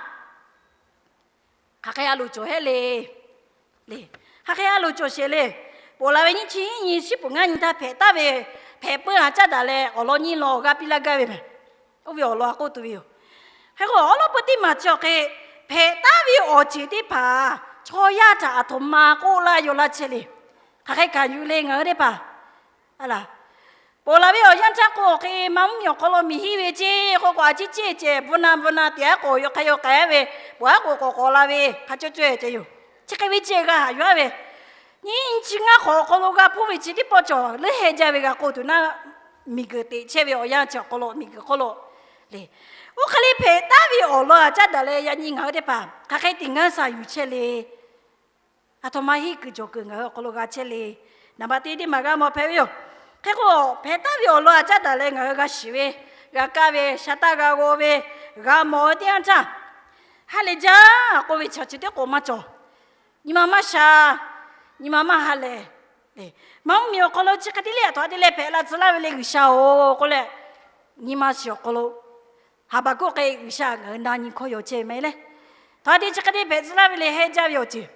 hk'aˬ hk'e a loˍ cawˬ hehˆ le. Le, hk'aˬ hk'e a loˍ cawˬ sheˍ le. Ponˬ la ve nyiˇ chi nyiˇ nyi shiˉ peuˬ ngaˇ nyi htaˇ hpehꞈ taˍ ve, hpehꞈ peu-a caˉ daꞈ leh awˬ lawn nyi law g'a piˇ laˇ gaˇ ve meh. Oˇ ve awˬ lawn a k'oˆ tuˬ ve yoˬ. Hk'e k'o, awˉ lawˉ peuˇ teˇ maˬ chi awˬ hk'e hpehꞈ taˉ ve awˬ ceuˬ teˇ hpaˍ chaw yaˇ htaꞈ aˬ htoꞈ ma k'oˆ laˇ yaw laˇ chehˇ le. Hk'aˬ hk'e kaꞈ yuˬ le ngaˬ hui teˇ hpaˍ. Ponˬ laˬ ve awˬ yanˇ caˇ k'o, awˬ hk'e Manˇ mvuhˇmiˬ awˬ hk'aw lo miˬ hiˆ ve ceˇ k'oˆ k'o, a ciˉ ceˇ ceh bvuhˇ na bvuhˇ na teꞈ aˉ k'awꞈ yaw hk'a yaw k'ai ve, pawˬ aˉ k'oꞈ k'awꞈ k'awꞈ la ve hk'a cawˇ cawˇ ceh yoˬ. Chi hk'e ve ceh g'a haꞈ yuˬ aˉ ve, nyiˇ nyi chi ngaˇ hk'awꞈ awˬ hk'aw lo g'a hpuˇ ve chi teˇ pawˆ cawˬ leuˉ heh jaˇ ve g'a k'oˆ tuˬ naˆ, miˬguiˬ teꞈ chehˇ ve awˬ yanˇ chi awˬ hk'aw lo, miˬguiˬ hk'oˆ lo le. Oˇ hk'e le hpehꞈ taˉ ve awˬ lawn a caˉ daꞈ leh, yaꞈ nyi ngaˬ hui teˇ hpaˍ hk'aˬ hk'e teꞈ ngaˇ shaˍ yuˬ chehˇ le. Aˬ htoꞈ ma hiˆ kuiˬ jawˬ kuiˬ ngaˬ hui awˬ hk'aw lo g'a chehˇ le. Naˍ baꞈ te teˇ maˬ g'a mawˬ hpehꞈ ve yoˬ. Hk'e k'o, hpehꞈ taˉ ve awˬ lawn a caˉ daꞈ leh ngaˬ hui g'a shiˍ ve, g'a kaˇ ve, sha taˇ g'a g'aw ve, g'a mawˬ ve teˇ yanˇ htaˇ, ha lehˬ jaˇ k'oˆ ve chaw chi teˇ k'oˍ maˇ cawˬ. Nyi ma maˇ sha, nyi ma maˇ ha lehˬ, Manˇ mvuhˇmiˬ awˬ hk'aw lo chi hk'e te leh aˬ htoꞈ ma te leh hpehꞈ la tcuh laˇ ve le G'uiˬsha-oˬ k'oˆ leh, nyi ma shiˍ awˬ hk'aw lo Haˍbaˍkuˆ hk'e G'uiˬsha ngaˬ hui na nyi hkawˇ yaw chehˇ ve maˇ heˆ le. Htoꞈ ma te chi hk'e te hpehꞈ tcuh laˇ ve le heh jaˇ ve awˬ ceuˬ.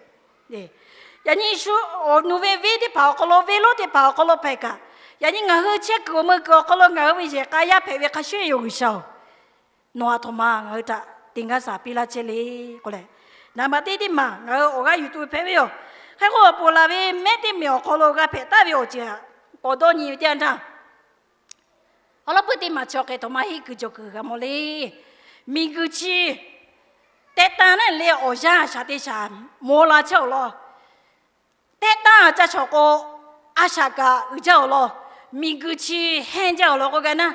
Yaꞈ nyi shu awˬ nu ve venˇ teˇ hpaˍ awˬ hk'aw lo, venˇ lonˉ teˇ hpaˍ awˬ hk'aw lo hpehꞈ kaꞈ, yaꞈ nyi ngaˬ hui chehˇ kuiˬ awˬ meuˇ kuiˬ awˬ hk'aw lo ngaˬ hui ve yehˬ k'a yaˇ hpehꞈ ve hk'a shuˍ yoˬ G'uiˬsha-oˬ. Nawˬ aˬ htoꞈ ma ngaˬ hui htaꞈ teꞈ ngaˇ shaˍ piˇ laˇ chehˇ le k'oˆ leh, naˍ baꞈ te teˇ maˬ ngaˬ hui awˬ g'aˇ yuˬ tuˬ hpehꞈ ve yoˬ. Hk'e k'o, ponˬ laˬ ve mehˉ teˇ meꞈ awˬ hk'aw lo g'a hpehꞈ taˍ ve awˬ ceuˬ htaꞈ k'awꞈ dawˇ nyi ve teˇ yanˇ htaˇ, awˉ lawˉ peuˇ teˇ maˬ chi awˬ hk'e htoꞈ ma hiˆ kuiˬ jawˬ kuiˬ g'a mawˬ le. Miˬguiˬ chi tehˆ tanˇ naˉ le awˬ yanˇ a shaꞈ teˇ shaꞈ maw la chehˇ awˬ lawn, tehˆ tanˇ a ca shawˍ k'o, a shaꞈ kaꞈ uiˍ jaˇ awˬ lawn, miˬguiˬ chi hehnˇ jaˇ awˬ lawn k'oˆ gaˇ naˉ,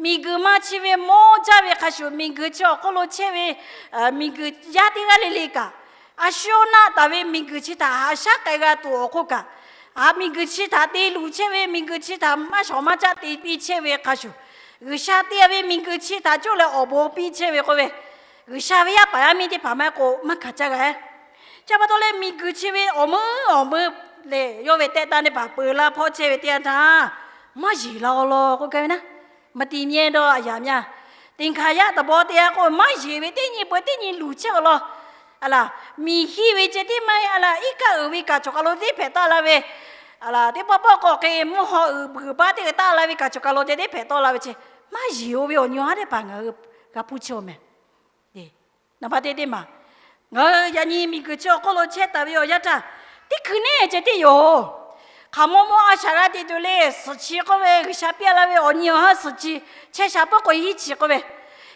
miˬguiˬ ma chi ve mawˇ jaˇ ve hk'a shuˍ, miˬguiˬ chi awˬ hk'oˆ lo chehˇ ve miˬguiˬ yaˇ teˇ g'aˇ le le kaꞈ, a shu naˆ taˍ ve miˬguiˬ chi htaꞈ haꞈ shaˉ k'ai g'a tuˬ awˬ hk'oˆ kaꞈ, a miˬguiˬ chi htaꞈ te luˬ chehˇ ve, miˬguiˬ chi htaꞈ maˇ shawˍ maˇ caˆ te piˇ chehˇ ve hk'a shuˍ, G'uiˬsha te ve miˬguiˬ chi htaꞈ cawˇ leh awˬ bon piˇ chehˇ ve k'oˆ ve, G'uiˬsha ve yaˇ paˍ yaˇ miˇ teˇ hpaˍ maˇ k'o maˇ hkanˍ caˇ g'a. Chi pa taw leh miˬguiˬ chi ve awˬ meuˇ awˬ meuˇ lehˬ, yawˇ ve tehˆ tanˇ teˇ hpaˍ peuˬ la hpawˇ chehˇ ve teˇ yanˇ htaˇ, maˇ yeˬ la awˬ lawn k'oˆ gaˇ ve naˉ, မတည်မြဲသောအရာများ, သင်္ခါရ သဘောတရား k'o maˇ yeˬ ve teˇ nyi peuˬ teˇ nyi luˬ chehˇ awˬ lawn. A laˬ, miˬ hiˆ ve ceh tiˉ maˇ heˆ. A laˬ, iˉ kaˆ uiˍ ve kaꞈ cawˬ kaˬ lo teˇ hpehꞈ taˆ la ve, a laˬ, teˇ pawˆ pawˆ k'awꞈ hk'e mvuhˇ haw uiˍ beuˬ baˆ teˇ g'aˇ taˆ la ve kaꞈ cawˬ kaˬ lo ceh teˇ hpehꞈ taˆ la ve ceh, maˇ yeˬ-oˬ ve awˬ nyi awˬ haˉ teˇ hpaˍ ngaˬ hui g'a hpuˇ chehˇ-oˬ mehˍ. Naˍ baꞈ te teˇ maˬ, ngaˬ hui yaꞈ nyi miˬguiˬ chi awˬ hk'oˆ lo chehˇ taˍ ve awˬ yanˇ htaˇ, teˇ hkui neˉ ceh tiˉ yoˬ. Hk'aˬ maw maw a shaꞈ g'a te tuˬ le, suhˍ chi k'oˆ ve G'uiˬsha piˇ laˇ ve awˬ nyi awˬ haˉ suhˍ chi, chehˇ shaˍ peuˇ k'o hiˉ chi k'oˆ ve,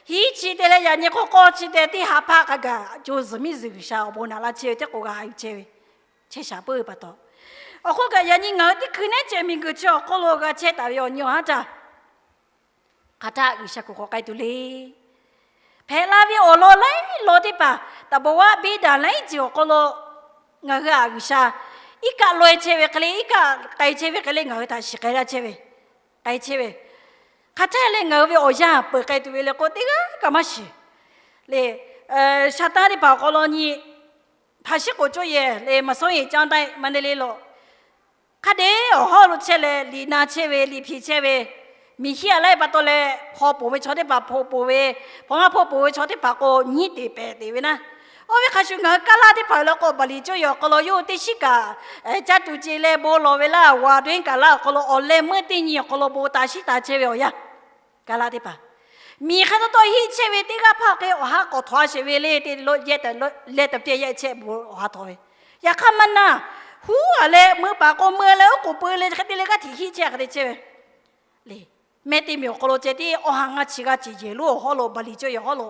hiˉ chi te leh yaꞈ nyi k'awˇ k'awˇ chi te tiˇ ha hpaˆ hk'a gaˬ co zuhˬ miˇ zuhˬ G'uiˬsha awˬ bon naꞈ la chehˇ ve teˇ k'o g'a yuˬ chehˇ ve, chehˇ shaˍ peuˇ ve pa taw. Awˬ hk'oˆ kaꞈ yaꞈ nyi ngaˬ hui teˇ hkui neˉ ceh miˬguiˬ chi awˬ hk'oˆ lo g'a chehˇ taˍ ve awˬ nyi awˬ haˉ htaˇ, hk'aˬ htaˇ G'uiˬsha k'oˆ k'awꞈ k'ai tuˬ le. Hpehꞈ la ve awˬ lawn laiˉ lawn teˇ hpaˍ, သဘာဝ beˇ daꞈ လမ်းစဉ် awˬ hk'aw lo ngaˬ hui a G'uiˬsha iˉ kaˆ laweh chehˇ ve hk'e le, iˉ kaˆ k'ai chehˇ ve hk'e le, ngaˬ hui htaꞈ shiˍ k'ai laˇ chehˇ ve, k'ai chehˇ ve, hk'aˬ htaˇ leh ngaˬ hui ve awˬ yanˇ peuˬ k'ai tuˬ ve le k'o, teˇ g'aˇ kaꞈ maˇ shiˍ le. Shaˍtanˍ teˇ hpaˍ awˬ hk'aw lo nyi, hpaˍ shiˉ k'oˍ cawˇ yehˬ le, မစိုးရိမ်ကျောင်းတိုက် မန္တလေး lo hk'a dehꞈ awˬ hawˉ lo chehˇ leh, liꞈ na chehˇ ve, liꞈ hpeꞈ chehˇ ve, miˬ hiˆ a laiˉ pa taw leh hpaw poˬ ve chaw teˇ hpaˍ hpaw poˬ ve, hpaw maˇ hpaw poˬ ve chaw teˇ hpaˍ k'o nyiˉ teˍ pehˍ teˍ ve naˉ. Oˇ ve hk'a shuˍ ngaˬ hui Kaˇlaˇ teˇ hpaˍ lo k'o, Baˍliˍ cawˇ yehˬ awˬ hk'aw lo yawˇ hui teˇ shiˉ kaꞈ caˇ tuˬ ce leh bon lawˬ ve laˇ, ဝါတွင်းကာလ awˬ hk'aw lo awˬ leh meuˇ teˇ nyi awˬ hk'aw lo bon taˍ shiˉ taˍ chehˇ ve awˬ yanˇ, Kaˇlaˇ teˇ hpaˍ miˬ hk'e taw taw hiˆ chehˇ ve teˇ g'aˇ hpaˇ hk'e awˬ ha k'awꞈ htawnˍ a sheˍ ve le, teˇ leh taꞈ teˇ yehˆ chehˇ bon awˬ ha htawnˍ ve. Yaꞈ hk'aˇ maˇ na, huˉ a leh meuˇ paˍ k'o meuˇ leh oˉ k'oˍ peu leh hk'e te leh g'aˇ hteꞈ hiˆ chehˇ hk'e te chehˇ ve le. Mehˆ teˇ miˬ awˬ hk'aw lo ceh tiˉ awˬ ha ngaˇ chi g'aˇ ceh yehˬ lonˉ awˬ hawˉ lo, Baˍliˍ cawˇ yehˬ hawˉ lo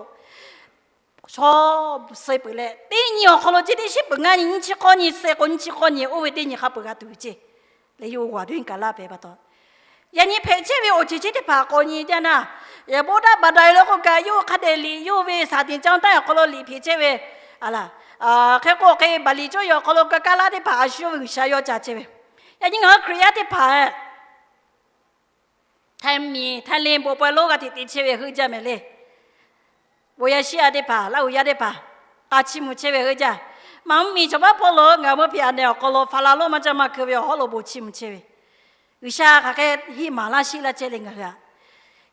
shaw suh peuˬ leh, teˇ nyi awˬ hk'aw lo ceh tiˉ shiˉ peuˬ ngaˇ nyi, nyiˇ chi k'awˇ nyi, suh k'o nyiˇ chi k'awˇ nyi, oˇ ve teˇ nyi hk'a peuˬ g'a tuˬ ve ceˇ. Leh yawˇ hui ဝါတွင်းကာလ pehˍ pa taw, yaꞈ nyi hpehꞈ chehˇ ve awˬ ceuˬ chi teˇ hpaˍ k'awꞈ nyi teˇ yanˇ, yehˬ bon daꞈ baˬ daꞈ ve le k'oˆ kaꞈ, yawˇ hui hk'a dehꞈ liꞈ, yawˇ hui ve စာသင်ကျောင်း awˬ hk'aw lo liꞈ hpeꞈ chehˇ ve, a laˬ, hk'e k'o hk'e Baˍliˍ cawˇ yehˬ awˬ hk'aw lo kaˇ Kaˇlaˇ teˇ hpaˍ a shu yawˇ ve G'uiˬsha yawˇ ca chehˇ ve. Yaꞈ nyi ngaˬ hui Hkriꞈ yaˇ teˇ hpaˍ Htaiˇ miˬ, Thailand bon pawehˇ lonˉ g'a hteꞈ te chehˇ ve heuˆ jaˇ mehˍ le. Bon yaˇ shiˉ yaˇ teˇ hpaˍ, Laˇ huˍ yaˇ teˇ hpaˍ, k'a chiˇ mvuh chehˇ ve heuˆ jaˇ. Maˇ mvuhˇmiˬ chaw baˆ hpawˇ lo ngaˬ hui meuˇ hpeꞈ a nehˬ awˬ hk'aw lo ဖလ lonˉ maˇ caˇ maˇ hkeu ve awˬ hawˉ lo bon chiˇ mvuh chehˇ ve, G'uiˬsha hk'aˬ hk'e hiˆ maˍ laˇ shiˆ laˇ chehˇ le ngaˬ hui a.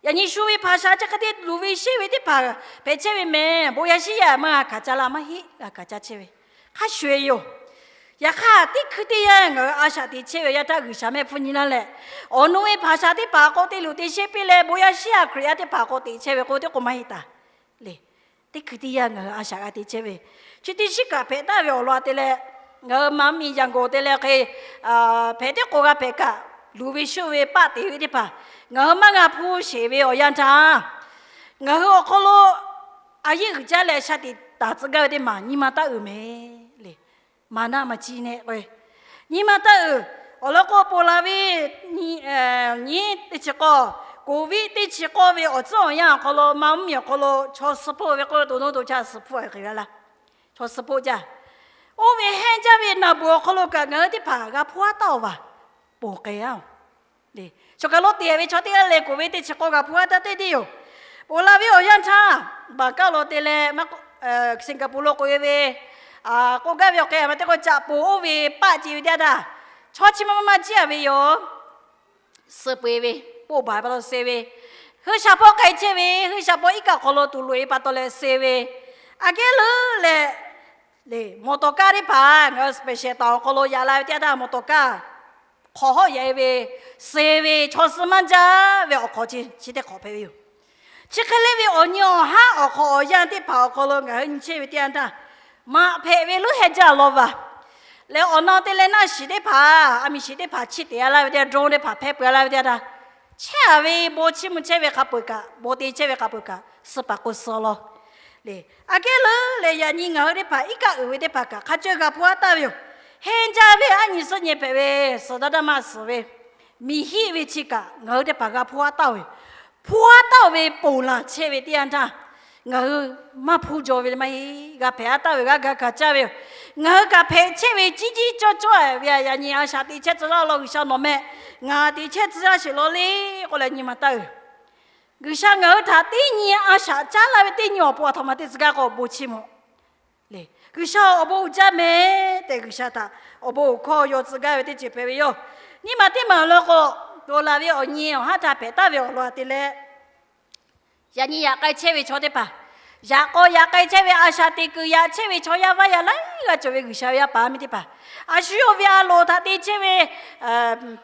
Yaꞈ nyi shu ve hpaˍ sha chi hk'e te luˬ ve sheˆ ve teˇ hpaˍ hpehꞈ chehˇ ve mehˍ. Bon yaˇ shiˉ yaˇ maˇ g'a hkanˍ caˇ laˇ, maˇ heˆ g'a hkanˍ caˇ chehˇ ve, hk'a shuˍ ve yoˬ. Yaꞈ hk'aˇ teˇ hkui teˇ yanˇ ngaˬ hui a shaꞈ teꞈ chehˇ ve yaˇ htaˇ G'uiˬsha mehˆ hpfuhˇ nyi laˇ leh, awˬ nu ve hpaˍ shaˍ teˇ hpaˍ k'o te luˬ te sheˆ piˇ leh bon yaˇ shiˉ ha Hkriꞈ yaˇ teˇ hpaˍ k'o teꞈ chehˇ ve k'o teˇ k'o maˇ heˆ taˍ le. Teˇ hkui teˇ yanˇ ngaˬ hui a shaꞈ g'a teꞈ chehˇ ve, chi teˇ shiˉ kaꞈ hpehꞈ taˍ ve awˬ lawn te leh, ngaˬ hui ma miˬ Yangon te leh hk'e hpehꞈ teˇ k'o g'a hpehꞈ kaꞈ, luˬ ve shuˆ ve paˆ te ve teˇ hpaˍ ngaˬ hui maˇ g'a hpuˇ sheˍ ve awˬ yanˇ htaˇ, ngaˬ hui awˬ hk'aw lo a yeˇ uiˍ jaˇ leh shaˍ tiꞈ taˍ tcuh gaˇ ve teˇ maˬ nyi ma taˇ uiˍ mehˍ le. Maˍ naˆ maˍ ciˇ nehˆ k'o, nyi ma taˇ uiˍ. Awˬ lawn k'o, ponˬ laˬ ve nyi teˇ chi k'awˇ, Covid teˇ chi k'awˇ ve awˬ tcuhˉ awˬ yanˇ awˬ hk'aw lo ma mvuhˇmiˬ awˬ hk'aw lo chaw suh hpoˆ ve k'oˆ ve to naˉ to chaˇ suh hpoˆ a hk'e ve laˇ. Chaw suh hpoˆ jaˇ. Oˇ ve hehnˇ jaˇ ve naˬ beuˬ awˬ hk'aw lo kaꞈ ngaˬ hui teˇ hpaˍ g'a hpuˇ aˉ taˍ-oˬ vaˬ, ponˬ k'ai-aˬ. Choˬ kaˬ lo te ve chaw teˇ g'aˇ leh Covid teˇ chi k'awˇ g'a hpuˇ aˉ taˍ teˇ deˇ yoˬ. Ponˬ laˬ ve awˬ yanˇ htaˇ, Bangkok lo te leh, Singapore lo k'oꞈ-e ve, k'oˆ gaˇ ve awˬ hk'e a ma teˇ k'o caꞈ ponˬ oˇ ve paˆ ce ve teˇ yanˇ htaˇ, chaw chi ma ma ma ciˇ a ve yoˬ. Suh peu-eˬ ve, ponˬ baˬ pa taw suh ve, hui shaˍ paw k'ai chehˇ ve, hui shaˍ paw iˉ kaˆ hk'aw lo tuˬ loꞈ-e pa taw leh suh ve, aꞈ kehˉ leuˉ leh, le, mawˬ tawˍ kaˇ teˇ hpaˍ ngaˬ hui special taˍ awˬ hk'aw lo yaꞈ la ve teˇ yanˇ htaˇ mawˬ tawˍ kaˇ hk'awꞈ hawˆ yaꞈ-e ve, suh ve, chaw suh maˇ jaˇ ve awˬ hk'awꞈ chi chi teˇ hk'awꞈ hpehꞈ ve yoˬ. Chi hk'e le ve awˬ nyi awˬ haˉ awˬ hk'awꞈ awˬ yanˇ teˇ hpaˍ awˬ hk'aw lo ngaˬ hui nyi chehˇ ve teˇ yanˇ htaˇ, maꞈ hpehꞈ ve leuˉ hehnˇ jaˇ law vaˬ. Leh awˬ na te leh naˆ shiˍ teˇ hpaˍ, a miˬ shiˍ teˇ hpaˍ chiˇ teꞈ-a laˇ ve teˇ yanˇ, drone teˇ hpaˍ hpehˇ peuˬ-a laˇ ve teˇ yanˇ htaˇ, chehˇ-a ve bon chiˇ mvuh chehˇ ve hk'a peu-eˬ kaꞈ, bon te chehˇ ve hk'a peu-eˬ kaꞈ, suh paˍ k'o suh law. Le, aꞈ kehˉ leuˉ leh yaꞈ nyi ngaˬ hui teˇ hpaˍ iˉ kaˆ uiˍ ve teˇ hpaˍ kaꞈ hk'a caweh g'a hpuˇ aˉ taˍ ve yoˬ. Hehnˇ jaˇ ve aˉ nyi suhˉ nyi hpehꞈ ve suhˍ daˇ daˇ maˇ suhˍ ve, miˬ hiˆ ve chi kaꞈ ngaˬ hui teˇ hpaˍ g'a hpuˇ aˉ taˍ ve, hpuˇ aˉ taˍ ve ponˬ laˬ chehˇ ve teˇ yanˇ htaˇ, ngaˬ hui maˇ hpuˇ jaw ve le maˇ heˆ, g'a hpehꞈ aˉ taˍ ve g'a gaˇ kaꞈ caˇ ve yoˬ. Ngaˬ hui kaꞈ hpehꞈ chehˇ ve ciˉ ciˉ cawˇ cawˇ-e ve, yaꞈ nyi a shaꞈ teꞈ chehˇ tcuh laˇ law G'uiˬsha nawˬ meh, ngaˬ teꞈ chehˇ tcuh laˇ sheˍ law le k'oˆ leh nyi ma taˇ uiˍ. G'uiˬsha ngaˬ hui htaꞈ teˇ nyi a shaꞈ caˉ laˇ ve teˇ nyi awˬ pon aˬ htoꞈ ma te tcuh gaˇ k'o bon chiˇ mvuh le. G'uiˬsha awˬ bon uiˍ jaˇ mehˍ tehꞈ G'uiˬsha htaꞈ awˬ bon uiˍ hkawˇ yaw tcuh gaˇ ve teˇ ceuˬ hpehꞈ ve yoˬ. Nyi ma teˇ maˬ awˬ lawn k'o, ponˬ laˬ ve awˬ nyi awˬ haˉ htaꞈ hpehꞈ taˍ ve awˬ lawn te leh, yaꞈ nyi yaꞈ k'ai chehˇ ve chaw teˇ hpaˍ, yaꞈ k'aw yaꞈ k'ai chehˇ ve a shaꞈ teꞈ kuiˬ yaꞈ chehˇ ve chaw yaˇ vaˇ yaˇ laiˉ g'aˇ cawˬ ve G'uiˬsha ve yaˇ paˍ miˇ teˇ hpaˍ, a shu yawˇ ve a loˍ htaꞈ te chehˇ ve,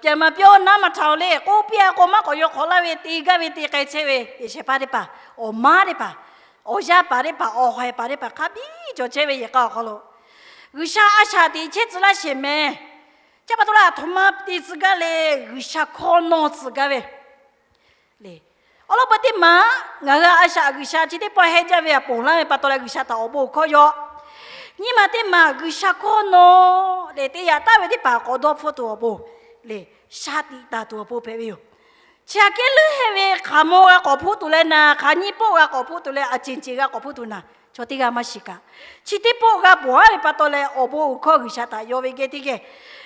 pyaꞈ maˍ pyawˇ naˉ maˇ htaꞈ-oˬ le k'oˆ piˇ-a k'o maˇ k'awꞈ yaw hk'awꞈ laˇ ve te gaˇ ve te k'ai chehˇ ve yehˬ shehˍ hpaˇ teˇ hpaˍ, awˬ maˉ teˇ hpaˍ, awˬ yaˇ paˍ teˇ hpaˍ, awˬ haiˬ paˍ teˇ hpaˍ hk'a biˇ cawˬ chehˇ ve yehˬ k'a awˬ hk'aw lo, G'uiˬsha a shaꞈ teꞈ chehˇ tcuh laˇ sheˍ mehˍ. Chi pa taw leh aˬ htoꞈ ma te tcuh gaˇ le, G'uiˬsha hkawˇ nawˇ tcuh gaˇ ve le. Awˬ lawn peu teˇ maˬ, ngaˬ hui a shaꞈ G'uiˬsha chi teˇ pawˆ hehnˇ jaˇ ve a ponˬ laˇ ve pa taw leh G'uiˬsha htaꞈ awˬ bon hkawˇ yaw. Nyi ma teˇ maˬ G'uiˬsha hkawˇ nawˇ leh te yaꞈ taˍ ve teˇ hpaˍ k'awꞈ dawˇ hpfuhˆ tuˬ awˬ pon le, shaˍ tiꞈ taˍ tuˬ awˬ pon hpehꞈ ve yoˬ. Chi aꞈ kehˉ leuˉ hehˇ ve hk'aˬ maw g'a k'awꞈ hpuˇ tuˬ leh naˍ, hk'aˬ nyi poˆ g'a k'awꞈ hpuˇ tuˬ leh aˬ ceˬ ceˬ g'a k'awꞈ hpuˇ tuˬ naˍ, chaw teˇ g'aˇ maˇ shiˍ kaꞈ, chi teˇ pawˆ g'a bawˬ-a ve pa taw leh awˬ bon uiˍ hkawˇ G'uiˬsha htaꞈ yaw ve geh teˇ geh,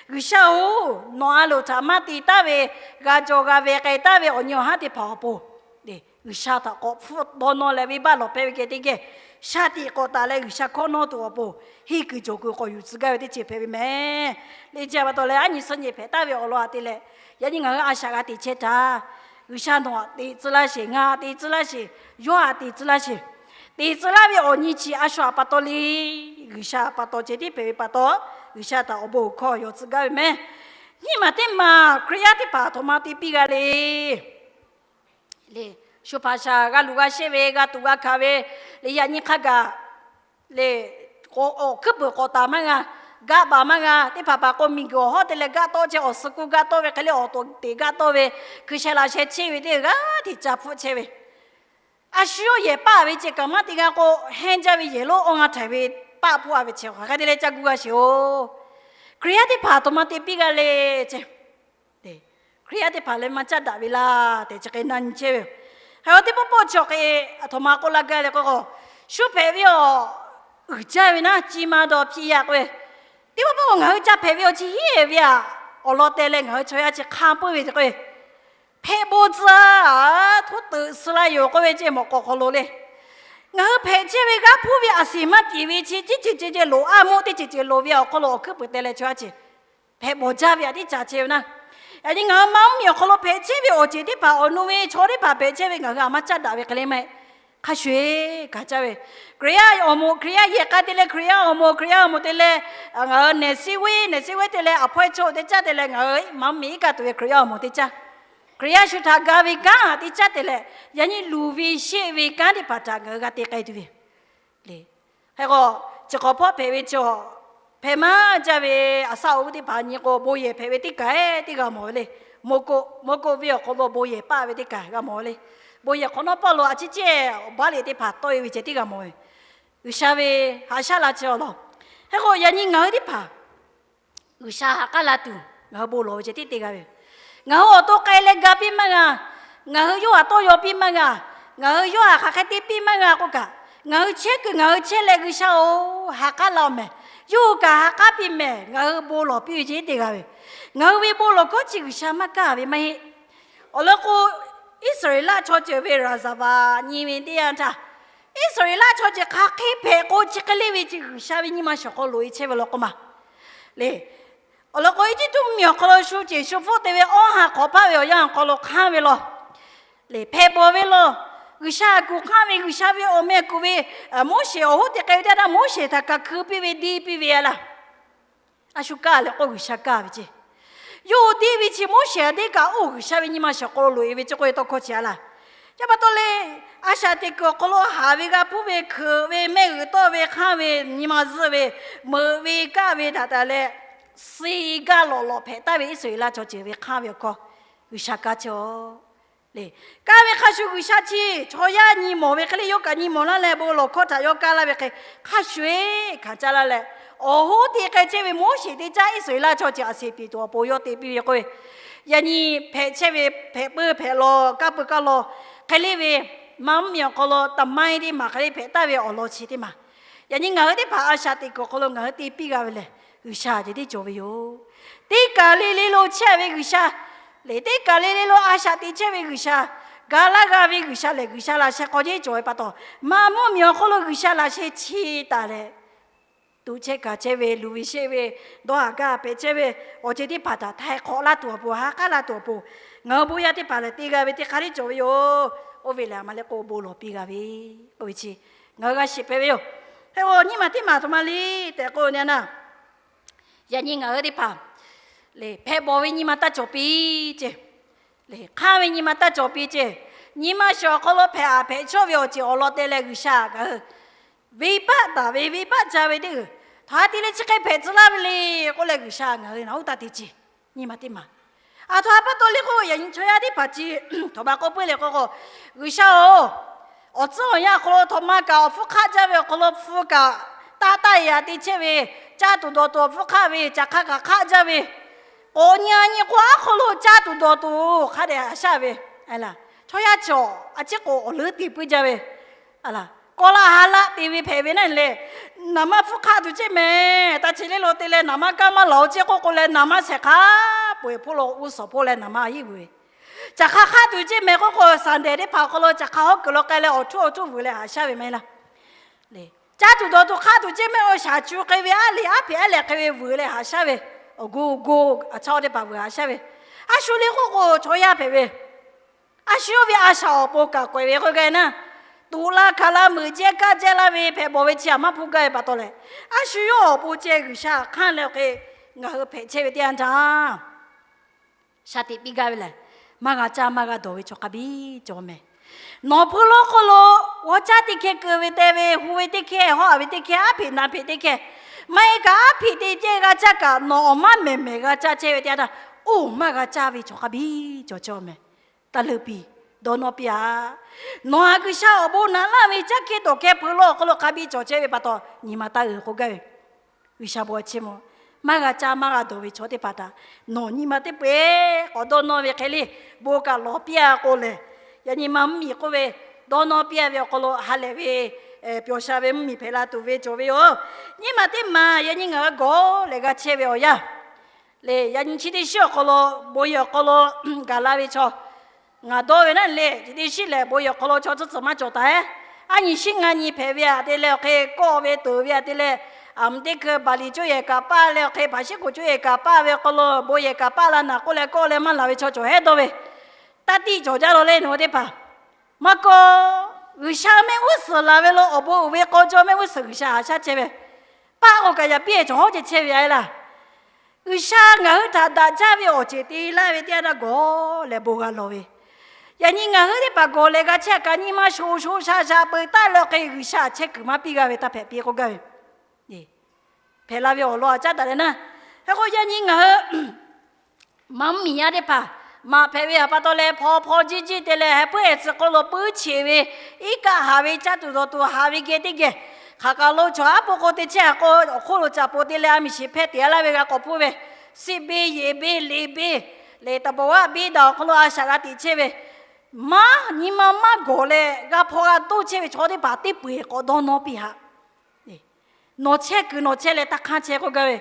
G'uiˬsha-oˬ, nawˬ a loˍ htaꞈ maˇ te taˍ ve, g'a jaw g'a ve k'ai taˍ ve awˬ nyi awˬ haˉ teˇ hpaˍ awˬ pon G'uiˬsha htaꞈ k'awꞈ hpfuhˆ dawˇ nawˇ leh venˇbaˆ lawˬ hpehˇ ve geh teˇ geh, shaˍ tiꞈ k'awꞈ taˍ leh G'uiˬsha hkawˇ nawˇ tuˬ awˬ pon, henˇ kuiˬ cawˬ kuiˬ k'awꞈ yuˬ tcuh gaˇ ve teˇ ceuˬ hpehꞈ ve mehˍ. Le chi pa taw leh aˉ nyi suhˉ nyi hpehꞈ taˍ ve awˬ lawn aꞈ te leh, yaꞈ nyi ngaˬ hui a shaꞈ g'a teꞈ chehˇ htaˇ, G'uiˬsha nawˬ aꞈ teꞈ tcuh laˇ sheˍ, ngaˬ aꞈ teꞈ tcuh laˇ sheˍ, yawˇ aꞈ teꞈ tcuh laˇ sheˍ, teꞈ tcuh laˇ ve awˬ nyi chi a shu aꞈ pa taw le, G'uiˬsha aꞈ pa taw ceh tiˉ hpehꞈ ve pa taw, G'uiˬsha htaꞈ awˬ bon awˬ hkawˇ yaw tcuh gaˇ ve mehˍ. Nyi ma teˇ maˬ Hkriꞈ yaˇ teˇ hpaˍ aˬ htoꞈ ma te piˇ g'a le. Le, shu hpaˍ shaˍ g'a luˬ g'a sheˆ ve, g'a tuꞈ g'a hkanˍ ve, le yaꞈ nyi hk'a gaˬ le, awˬ hkuiˉ puiˍ k'awꞈ taˍ maˇ g'a, gaˆ baˬ maˇ g'a. Teˇ hpaˍ hpaˍ k'o miˬguiˬ awˬ hawˉ te leh gaˆ tawˆ chehˇ, awˬ suh kuˇ gaˆ tawˆ ve hk'e le, awˬ to teꞈ gaˆ tawˆ ve, hkui sheh laꞈ sheh cheˇ ve teˇ g'aˇ hteꞈ ca hpfuhˆ chehˇ ve, a shu yawˇ yehˬ paˆ ve ceh kaꞈ maˇ te g'a k'o, hehnˇ jaˇ ve yehˬ lonˉ awˇ ngaˇ htaiˍ ve paˆ hpfuhˆ-a ve ceh hk'aˬ hk'e te leh ca gu g'a sheˍ-oˬ. Hkriꞈ yaˇ teˇ hpaˍ aˬ htoꞈ ma te piˇ g'a le ceh, Hkriꞈ yaˇ teˇ hpaˍ leh maˇ caˇ daꞈ ve laˇ tehꞈ chi hk'e na nyi chehˇ ve yoˬ. Hk'e-o, teˇ pawˆ pawˆ chi awˬ hk'e aˬ htoꞈ ma k'oˆ laˇ gaˇ le k'o, shu hpehꞈ ve awˬ uiˍ jaˇ ve naˉ, ci ma dawˬ hpiˇ yaꞈ k'oˆ ve, teˇ pawˆ pawˆ ngaˬ hui ca hpehꞈ ve awˬ chi hiˉ ve aꞈ, awˬ lawn teh leh ngaˬ hui chaw yaˇ chi hk'a peu-eˬ ve k'o, hpehꞈ bon tcuh-a, htoˉ teuꞈ suh laˇ yoˬ k'oˆ ve ceh mawˬ k'awꞈ hk'aw lo le. Ngaˬ hui hpehꞈ chehˇ ve g'aˇ hpuˇ ve aˬ seˍ maˇ piˍ ve chi teˇ ceuˬ ceuˬ ceh loˍ a mawˇ teˇ ceuˬ ceh loˍ ve awˬ hk'aw lo awˬ hkuiˉ puiˍ te leh chaw yaˇ chi hpehꞈ bawˬ jaˇ ve aꞈ tiˉ ca chehˇ ve naˉ. Yaꞈ nyi ngaˬ hui ma mvuhˇmiˬ awˬ hk'aw lo hpehꞈ chehˇ ve awˬ ceuˬ teˇ hpaˍ awˬ nu ve chaw teˇ hpaˍ hpehꞈ chehˇ ve ngaˬ hui aꞈ maˇ caˇ daꞈ ve hk'e le maˇ heˆ. Hk'a shuˍ eˬ hkanˍ caˇ ve, Hkriꞈ yaˇ awˬ moˍ, Hkriꞈ yaˇ yehˬ k'a te leh, Hkriꞈ yaˇ awˬ moˍ, Hkriꞈ yaˇ awˬ moˍ te leh, ngaˬ hui nehˬ siˉ weˉ, nehˬ siˉ weˉ te leh, aˬ hpawehˇ chaw teˇ caˇ te leh, ngaˬ hui maˇ miˬ iˉ kaˆ tuˬ ve Hkriꞈ yaˇ awˬ moˍ teˇ caˇ, Hkriꞈ yaˇ shu htaꞈ ga ve kanˉ teˇ caˇ te leh, yaꞈ nyi luˬ ve sheˆ ve kanˉ teˇ hpaˍ htaꞈ ngaˬ hui g'a te k'ai tuˬ ve le. Hk'e k'o, chi hk'awꞈ hpawˇ hpehꞈ ve chaw, hpehꞈ maˇ jaˇ ve aˬ saˇ awˬ g'uˇ teˇ hpaˍ nyi k'o, bon yehˬ hpehꞈ ve teˇ kaˬ teˇ g'a mawˬ ve le. Moˬ koꞈ, moˬ koꞈ ve awˬ hk'aw lo bon yehˬ paˆ ve teˇ kaˬ g'a mawˬ ve le. Bon yehˬ hk'awꞈ nawˉ pawˆ lo a ciˉ cehˇ baˆ liꞈ teˇ hpaˍ tawˆ e ve ceh teˇ g'a mawˬ ve, G'uiˬsha ve haꞈ shaˉ la chi awˬ lawn. Hk'e k'o, yaꞈ nyi ngaˬ hui teˇ hpaˍ G'uiˬsha ha k'aˉ la tuˬ ngaˬ hui bon lawˬ ve ceh tiˉ te g'a ve yoˬ. Ngaˬ hui awˬ to k'ai leh ga piˇ maˇ g'a. Ngaˬ hui yawˇ htaꞈ tawˇ yaw piˇ maˇ g'a. Ngaˬ hui yawˇ htaꞈ hk'aˬ hk'e te piˇ maˇ g'a k'oˆ kaꞈ, ngaˬ hui chehˇ kuiˬ ngaˬ hui chehˇ leh G'uiˬsha-oˬ, ha k'aˉ la-oˬ mehˍ. Yawˇ hui kaꞈ ha k'aˉ piˇ mehˍ. Ngaˬ hui bon lawˬ piˇ ve ceh tiˉ te g'a ve yoˬ. Ngaˬ hui ve bon lawˬ hkawˇ chi G'uiˬsha maˇ kaˇ ve maˇ heˆ. Awˬ lawn k'o, Iˉsaˍreˍlaˆ chaw ceuˬ ve raˍzaˍvaˍ nyi ve teˇ yanˇ htaˇ, Iˉsaˍreˍlaˆ chaw ceuˬ hk'aˬ hk'e hpehꞈ k'o chi hk'e le ve chi G'uiˬsha ve nyi ma shawˍ hk'aw loꞈ e chehˇ ve law k'o ma le. Awˬ lawn k'o, Eˇjiˇtuꞈ mvuhˇmiˬ awˬ hk'aw lo shu ceˬ shu hpfuhˆ te ve awˇ ha hk'awꞈ hpaˆ ve awˬ yanˇ awˬ hk'aw lo hk'anˇ ve law, le hpehꞈ bawˬ ve law, G'uiˬsha kuˬ hk'anˇ ve, G'uiˬsha ve awˬ meh kuˬ ve, Moˉseˍ awˬ hoˉ te k'ai ve teˇ yanˇ htaˇ Moˉseˍ htaꞈ kaꞈ hkui piˇ ve, diˇ piˇ ve a laˇ. A shu kaˇ leh k'oˆ G'uiˬsha kaˇ ve ceˇ. Yawˇ hui diˇ ve chi Moˉseˍ a diˇ kaꞈ oˇ G'uiˬsha ve nyi ma shawˍ hk'aw lo loꞈ e ve chi k'oˆ ve tawˇ hkawˇ chi a laˇ. Yaˇ pa taw le, a shaꞈ teꞈ kuiˬ awˬ hk'aw lo haˍ ve, g'a hpuˇ ve, hkeuꞈ ve, mehˆ g'uiˬ tawˆ ve, hk'anˇ ve, nyi ma zuhˆ ve, meuꞈ ve, kaˇ ve htaꞈ taˍ leh, suh gaˇ lawꞈ lawꞈ hpehꞈ taˍ ve Iˉsaˍreˍlaˆ chaw ceuˬ ve hk'anˇ ve awˬ hkawˇ G'uiˬsha kaˇ chehˇ-oˬ le. Kaˇ ve hk'a shuˍ G'uiˬsha chi chaw yaˇ nyi mawˬ ve hk'e le, yawˇ kaꞈ nyi mawˬ laˇ leh bon lawˬ hkawˇ htaꞈ yawˇ kaˇ laˇ ve hk'e, hk'a shuˍ eˬ hkanˍ caˇ laˇ leh, awˬ hoˉ te k'ai chehˇ ve Moˉseˍ teˇ caˉ Iˉsaˍreˍlaˆ chaw ceuˬ aˬ seˍ piˍ tuˬ awˬ pon yawˇ te piˇ ve k'oˆ ve, yaꞈ nyi hpehꞈ chehˇ ve hpehꞈ peuˇ hpehꞈ law, kaˇ peuˇ kaˇ law hk'e le ve, maˇ mvuhˇmiˬ awˬ hk'aw lo taˍ maiˇ teˇ maˬ hk'e le hpehꞈ taˍ ve awˬ lawn chi teˇ maˬ, yaꞈ nyi ngaˬ hui teˇ hpaˍ a shaꞈ teꞈ kuiˬ awˬ hk'aw lo ngaˬ hui te piˇ g'a ve lehˬ, G'uiˬsha ceh tiˉ cawˬ ve yoˬ. Teˇ kaˬ le le lo chehˇ ve G'uiˬsha lehˬ, teˇ kaˬ le le lo a shaꞈ teꞈ chehˇ ve G'uiˬsha, ga laˇ g'a ve G'uiˬsha lehˬ, G'uiˬsha laꞈ sheh hk'aw ceh cawˬ ve pa taw, maˇ mvuhˇmiˬ awˬ hk'aw lo G'uiˬsha laꞈ sheh chi taˍ leh, tuꞈ chehˇ kaˍ chehˇ ve, luˬ ve sheˆ ve, dawˇ haˍ gaˇ hpehꞈ chehˇ ve awˬ ceuˬ teˇ hpaˍ htaꞈ htaiˍ hk'awꞈ laˇ tuˬ awˬ pon, ha k'aˉ laˇ tuˬ awˬ pon, ngaˬ hui bon yaˇ teˇ hpaˍ lehˬ te g'a ve teˇ hk'aˇ tiˉ cawˬ ve yoˬ. Oˇ ve lehˬ, a ma leh k'o bon lawˬ piˇ g'a ve, oˇ ve chi ngaˬ hui g'a shiˍ hpehꞈ ve yoˬ. Hk'e k'o, nyiˇ maˬ teˇ maˬ a htoꞈ ma le tehꞈ k'oˆ ve na, yaꞈ nyi ngaˬ hui teˇ hpaˍ lehˬ, hpehꞈ bawˬ ve nyi ma taˇ cawˬ piˇ ceˇ. Lehˬ, hk'anˇ ve nyi ma taˇ cawˬ piˇ ceˇ. Nyi ma shawˍ awˬ hk'aw lo hpehꞈ aꞈ hpehꞈ chawˇ ve awˬ ceuˬ awˬ lawn te leh G'uiˬsha ngaˬ hui venˇbaˆ taˍ ve, venˇbaˆ ca ve teˇ g'uiˬ, htaꞈ te leh chi hk'e hpehꞈ tcuh laˇ ve le k'oˆ leh G'uiˬsha ngaˬ hui naˬ uˉ taˇ te ceˇ. Nyi ma teˇ maˬ a htoꞈ ma pa taw le k'o, yaꞈ nyi chaw yaˇ teˇ hpaˍ chi htoꞈ ma k'oˆ puiˉ le k'o k'o, G'uiˬsha-oˬ, awˬ tcuhˉ awˬ yanˇ awˬ hk'aw lo htoꞈ ma kaꞈ awˬ hpfuhˇ hk'aˆ jaˇ ve awˬ hk'aw lo hpfuhˇ kaꞈ taˇ taˇ yaꞈ te chehˇ ve, caˇ tuˬ dawˬ tuˬ awˬ hpfuhˇ hk'aˆ ve, caˬ hk'aˇ kaꞈ hk'aˆ jaˇ ve, k'awꞈ nyi a nyi k'o aˉ hk'aw lo caˇ tuˬ dawˬ tuˬ hk'a dehꞈ haꞈ shaˉ ve, chaw yaˇ cawˬ a ciˉ k'o awˬ leuˉ te puiˉ jaˇ ve, a laˬ, kawˆ laˇ ha laˆ te ve hpehꞈ ve naˆ lehˬ, naˍ manˇ hpfuhˇ hk'aˆ tuˬ ceˇ mehˍ. Taˇ chi le lo te leh naˍ manˇ kaˇ maˇ laˬ-oˬ ceˇ k'oˆ k'o leh, naˍ manˇ shehˍ hk'a peu-eˬ hpawˇ lo g'uˇ suhˍ hpawˇ leh naˍ manˇ a hiˉ vuiˬ ve, caˬ hk'aˇ hk'aˆ tuˬ ceˇ mehˍ k'oˆ k'o, Sunday teˇ hpaˍ awˬ hk'aw lo caˬ hk'aˇ hawˉ kuiˬ lo k'ai leh awˬ htuˉ awˬ htuˉ vuiˬ leh haꞈ shaˉ ve maˇ heˆ laˇ. Caˇ tuˬ dawˬ tuˬ hk'aˆ tuˬ ceˇ mehˍ, awˬ shaˍ cu k'ai ve aˉ liꞈ aˉ hpeꞈ aˉ lehˬ k'ai ve vuiˬ leh haꞈ shaˉ ve, awˬ go go a chaw teˇ hpaˍ vuiˬ haꞈ shaˉ ve, a shu le k'oˆ k'o chaw yaˇ hpehꞈ ve, a shu yawˇ ve a shaꞈ awˬ pon kaꞈ k'awꞈ ve k'oˆ gaˇ naˆ, tuꞈ la hkanˍ la meuꞈ jehˇ kaˇ jehˇ laˇ ve hpehꞈ bawˬ ve chi a maˇ hpuˇ gaˇ ve pa taw leh, a shu yawˇ awˬ pon ceh G'uiˬsha hk'anˇ leh awˬ hk'e ngaˬ hui hpehꞈ chehˇ ve teˇ yanˇ htaˇ, shaˍ tiꞈ piˇ gaˇ ve lehˬ, maˇ g'a caˇ maˇ g'a dawˬ ve chaw hk'a biˇ cawˬ mehˍ. Nawˬ hpui lo hk'aw lo g'aw caˇ teˇ hkeh, keu ve te ve, hu ve teˇ hkeh, hawˉ a ve teˇ hkeh, aˉ hpeꞈ naˍ hpeꞈ teˇ hkeh, maˇ heˆ kaꞈ aˉ hpeꞈ te ceh g'a caˇ kaꞈ nawˬ awˬ maˇ mehˍ mehˍ g'a caˇ chehˇ ve teˇ yanˇ htaˇ, oˇ maˇ g'a caˇ ve chaw hk'a biˇ cawˬ chehˇ mehˍ. Taˇ leuˇ piˇ, dawˇ nawˇ piˇ-a. Nawˬ htaꞈ G'uiˬsha awˬ bon naꞈ laˇ ve caˇ hkeh tawˬ hkeh hpui lo awˬ hk'aw lo hk'a biˇ cawˬ chehˇ ve pa taw, nyi ma taˇ uiˍ k'oˆ gaˇ ve, G'uiˬsha bon a chi mvuhˇ maˇ g'a caˇ maˇ g'a dawˬ ve chaw teˇ hpaˍ htaꞈ nawˬ nyi ma teˇ peu-eˬ k'awꞈ dawˇ nawˇ ve hk'e le, bon kaꞈ lawˬ piˇ-a k'o lehˬ, yaꞈ nyi ma mvuhˇmiˬ k'oˆ ve, dawˇ nawˇ piˇ-a ve awˬ hk'aw lo ha lehˬ ve, pyawˬ sha ve mvuhˇmiˬ hpehꞈ la tuˬ ve cawˬ ve yoˬ. Nyi ma teˇ maˬ yaꞈ nyi ngaˬ hui gawˬ leh g'a chehˇ ve awˬ yanˇ lehˬ, yaꞈ nyi chi teˇ shiˉ awˬ hk'aw lo, bon yehˬ awˬ hk'aw lo gaˬ la ve chaw ngaˬ dawˇ ve naˆ lehˬ, chi teˇ shiˉ lehˬ bon yehˬ awˬ hk'aw lo chaw tcuhˉ tcuhˬ maˇ cawˬ taˍ-ehˉ. Aˉ nyi shiˉ ngaˇ nyi hpehꞈ ve aꞈ te leh awˬ hk'e kawˆ ve teuˍ ve aꞈ te leh, aˬ mvuh teˇ hkui Baˍliˍ coˇ yehˬ kaꞈ paˇ leh awˬ hk'e Baˍshiˉkoˍ coˇ yehˬ kaꞈ paˇ ve awˬ hk'aw lo bon yehˬ kaꞈ paˇ la naˬ k'oˆ leh kawˆ leh maˇ laˬ ve chaw cawˬ hehˉ dawˇ ve, taˇ tiˆ cawˬ jaˇ la leh nawˬ hui teˇ hpaˍ maˇ kawˆ G'uiˬsha mehˆ g'uˇ suhˍ laˬ ve lo awˬ bon uiˍ ve k'aw jaw mehˆ g'uˇ suhˍ G'uiˬsha haꞈ shaˉ chehˇ ve, paˆ k'o kaꞈ yaꞈ piˇ-e cawˬ hawˉ ceh chehˇ ve a laˇ. G'uiˬsha ngaˬ hui htaꞈ daꞈ jaˇ ve awˬ ceuˬ te laˇ ve teˇ yanˇ htaˇ gawˬ leh bon g'a lawˬ ve, yaꞈ nyi ngaˬ hui teˇ hpaˍ gawˬ leh g'a chehˇ kaꞈ nyi ma shoˍ shoˍ shaˍ shaˍ peuˬ taˆ leh hk'e G'uiˬsha chehˇ kuiˬ maˇ piˇ g'a ve taˇ hpehꞈ piˇ k'oˆ gaˇ ve hpehꞈ la ve awˬ lawn aꞈ caˉ daꞈ leh naˇ. Hk'e k'o yaꞈ nyi ngaˬ hui maˇ mvuhˇmiˬ yaˇ teˇ hpaˍ maꞈ hpehꞈ ve htaꞈ pa taw leh hpaw hpaw jiˇ jiˇ te leh heh puiˉ ehˍ tcuh hk'oˆ lo puiˉ cheꞈ ve, iˉ kaˆ haˍ ve, caˇ tuˬ dawˬ tuˬ haˍ ve geh teˇ geh, hk'aˬ kaˬ lo chaw aˉ po k'o te chehˇ a k'o, awˬ hk'oˆ lo caꞈ po te leh a miˬ shiˍ hpehˇ teꞈ a laˇ ve g'a k'awꞈ hpuˇ ve, siˆ beˇ yehˬ beˇ liꞈ beˇ leh taˍ bawˍ vaˆ beˇ daꞈ awˬ hk'aw lo a shaꞈ g'a teꞈ chehˇ ve, maˇ nyi ma maˇ gawˬ leh g'a hpaw g'a toˇ chehˇ ve chaw teˇ hpaˍ teˇ peu-eˬ k'awꞈ dawˇ nawˇ piˇ haꞈ. Nawˬ chehˇ kuiˬ nawˬ chehˇ leh taˇ hk'anˇ chehˇ k'oˆ gaˇ ve,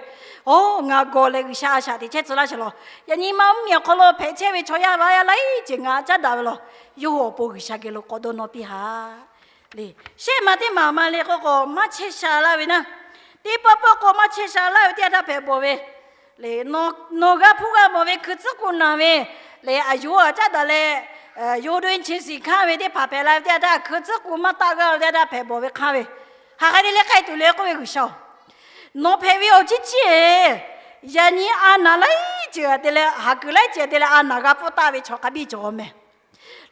oˇ ngaˬ gawˬ leh G'uiˬsha a shaꞈ teꞈ chehˇ tcuh laˇ sheˍ lawˬ. Yaꞈ nyi ma mvuhˇmiˬ awˬ hk'aw lo hpehꞈ chehˇ ve chaw yaˇ vaˇ yaˇ laiˉ ceuˬ ngaˬ caˉ daꞈ ve lawˬ. Yawˇ hui awˬ pon G'uiˬsha geh lo k'awꞈ dawˇ nawˇ piˇ haꞈ. Leh shehˆ ma teˇ maˬ ma le k'oˆ k'o maˇ chehˇ sha laˇ ve naˇ, teˇ pawˆ pawˆ k'o maˇ chehˇ sha laˇ ve teˇ yanˇ htaˇ hpehꞈ bawˬ ve, nawˬ g'a hpuˇ g'a mawˬ ve hkui tcuhˉ k'u naˬ ve, leh aˬ yuˬ aꞈ caˉ daꞈ leh, yawˇ hui chi shiˍ hkanˇ ve teˇ hpaˍ hpehꞈ la ve teˇ yanˇ htaˇ hkui tcuhˉ k'u maˇ taˆ g'a ve teˇ yanˇ htaˇ hpehꞈ bawˬ ve hk'anˇ ve, hk'aˬ hk'e te leh k'ai tuˬ le k'oˆ ve G'uiˬsha-oˬ, nawˬ hpehꞈ ve awˬ ciˉ ciˉ-eˬ, yaꞈ nyi a naˍ laiˉ ceuˬ te leh haˍ kuiˬ laiˉ ceuˬ te leh a naˍ g'a hpfuhˇ taˆ ve chaw hk'a biˇ cawˬ meh.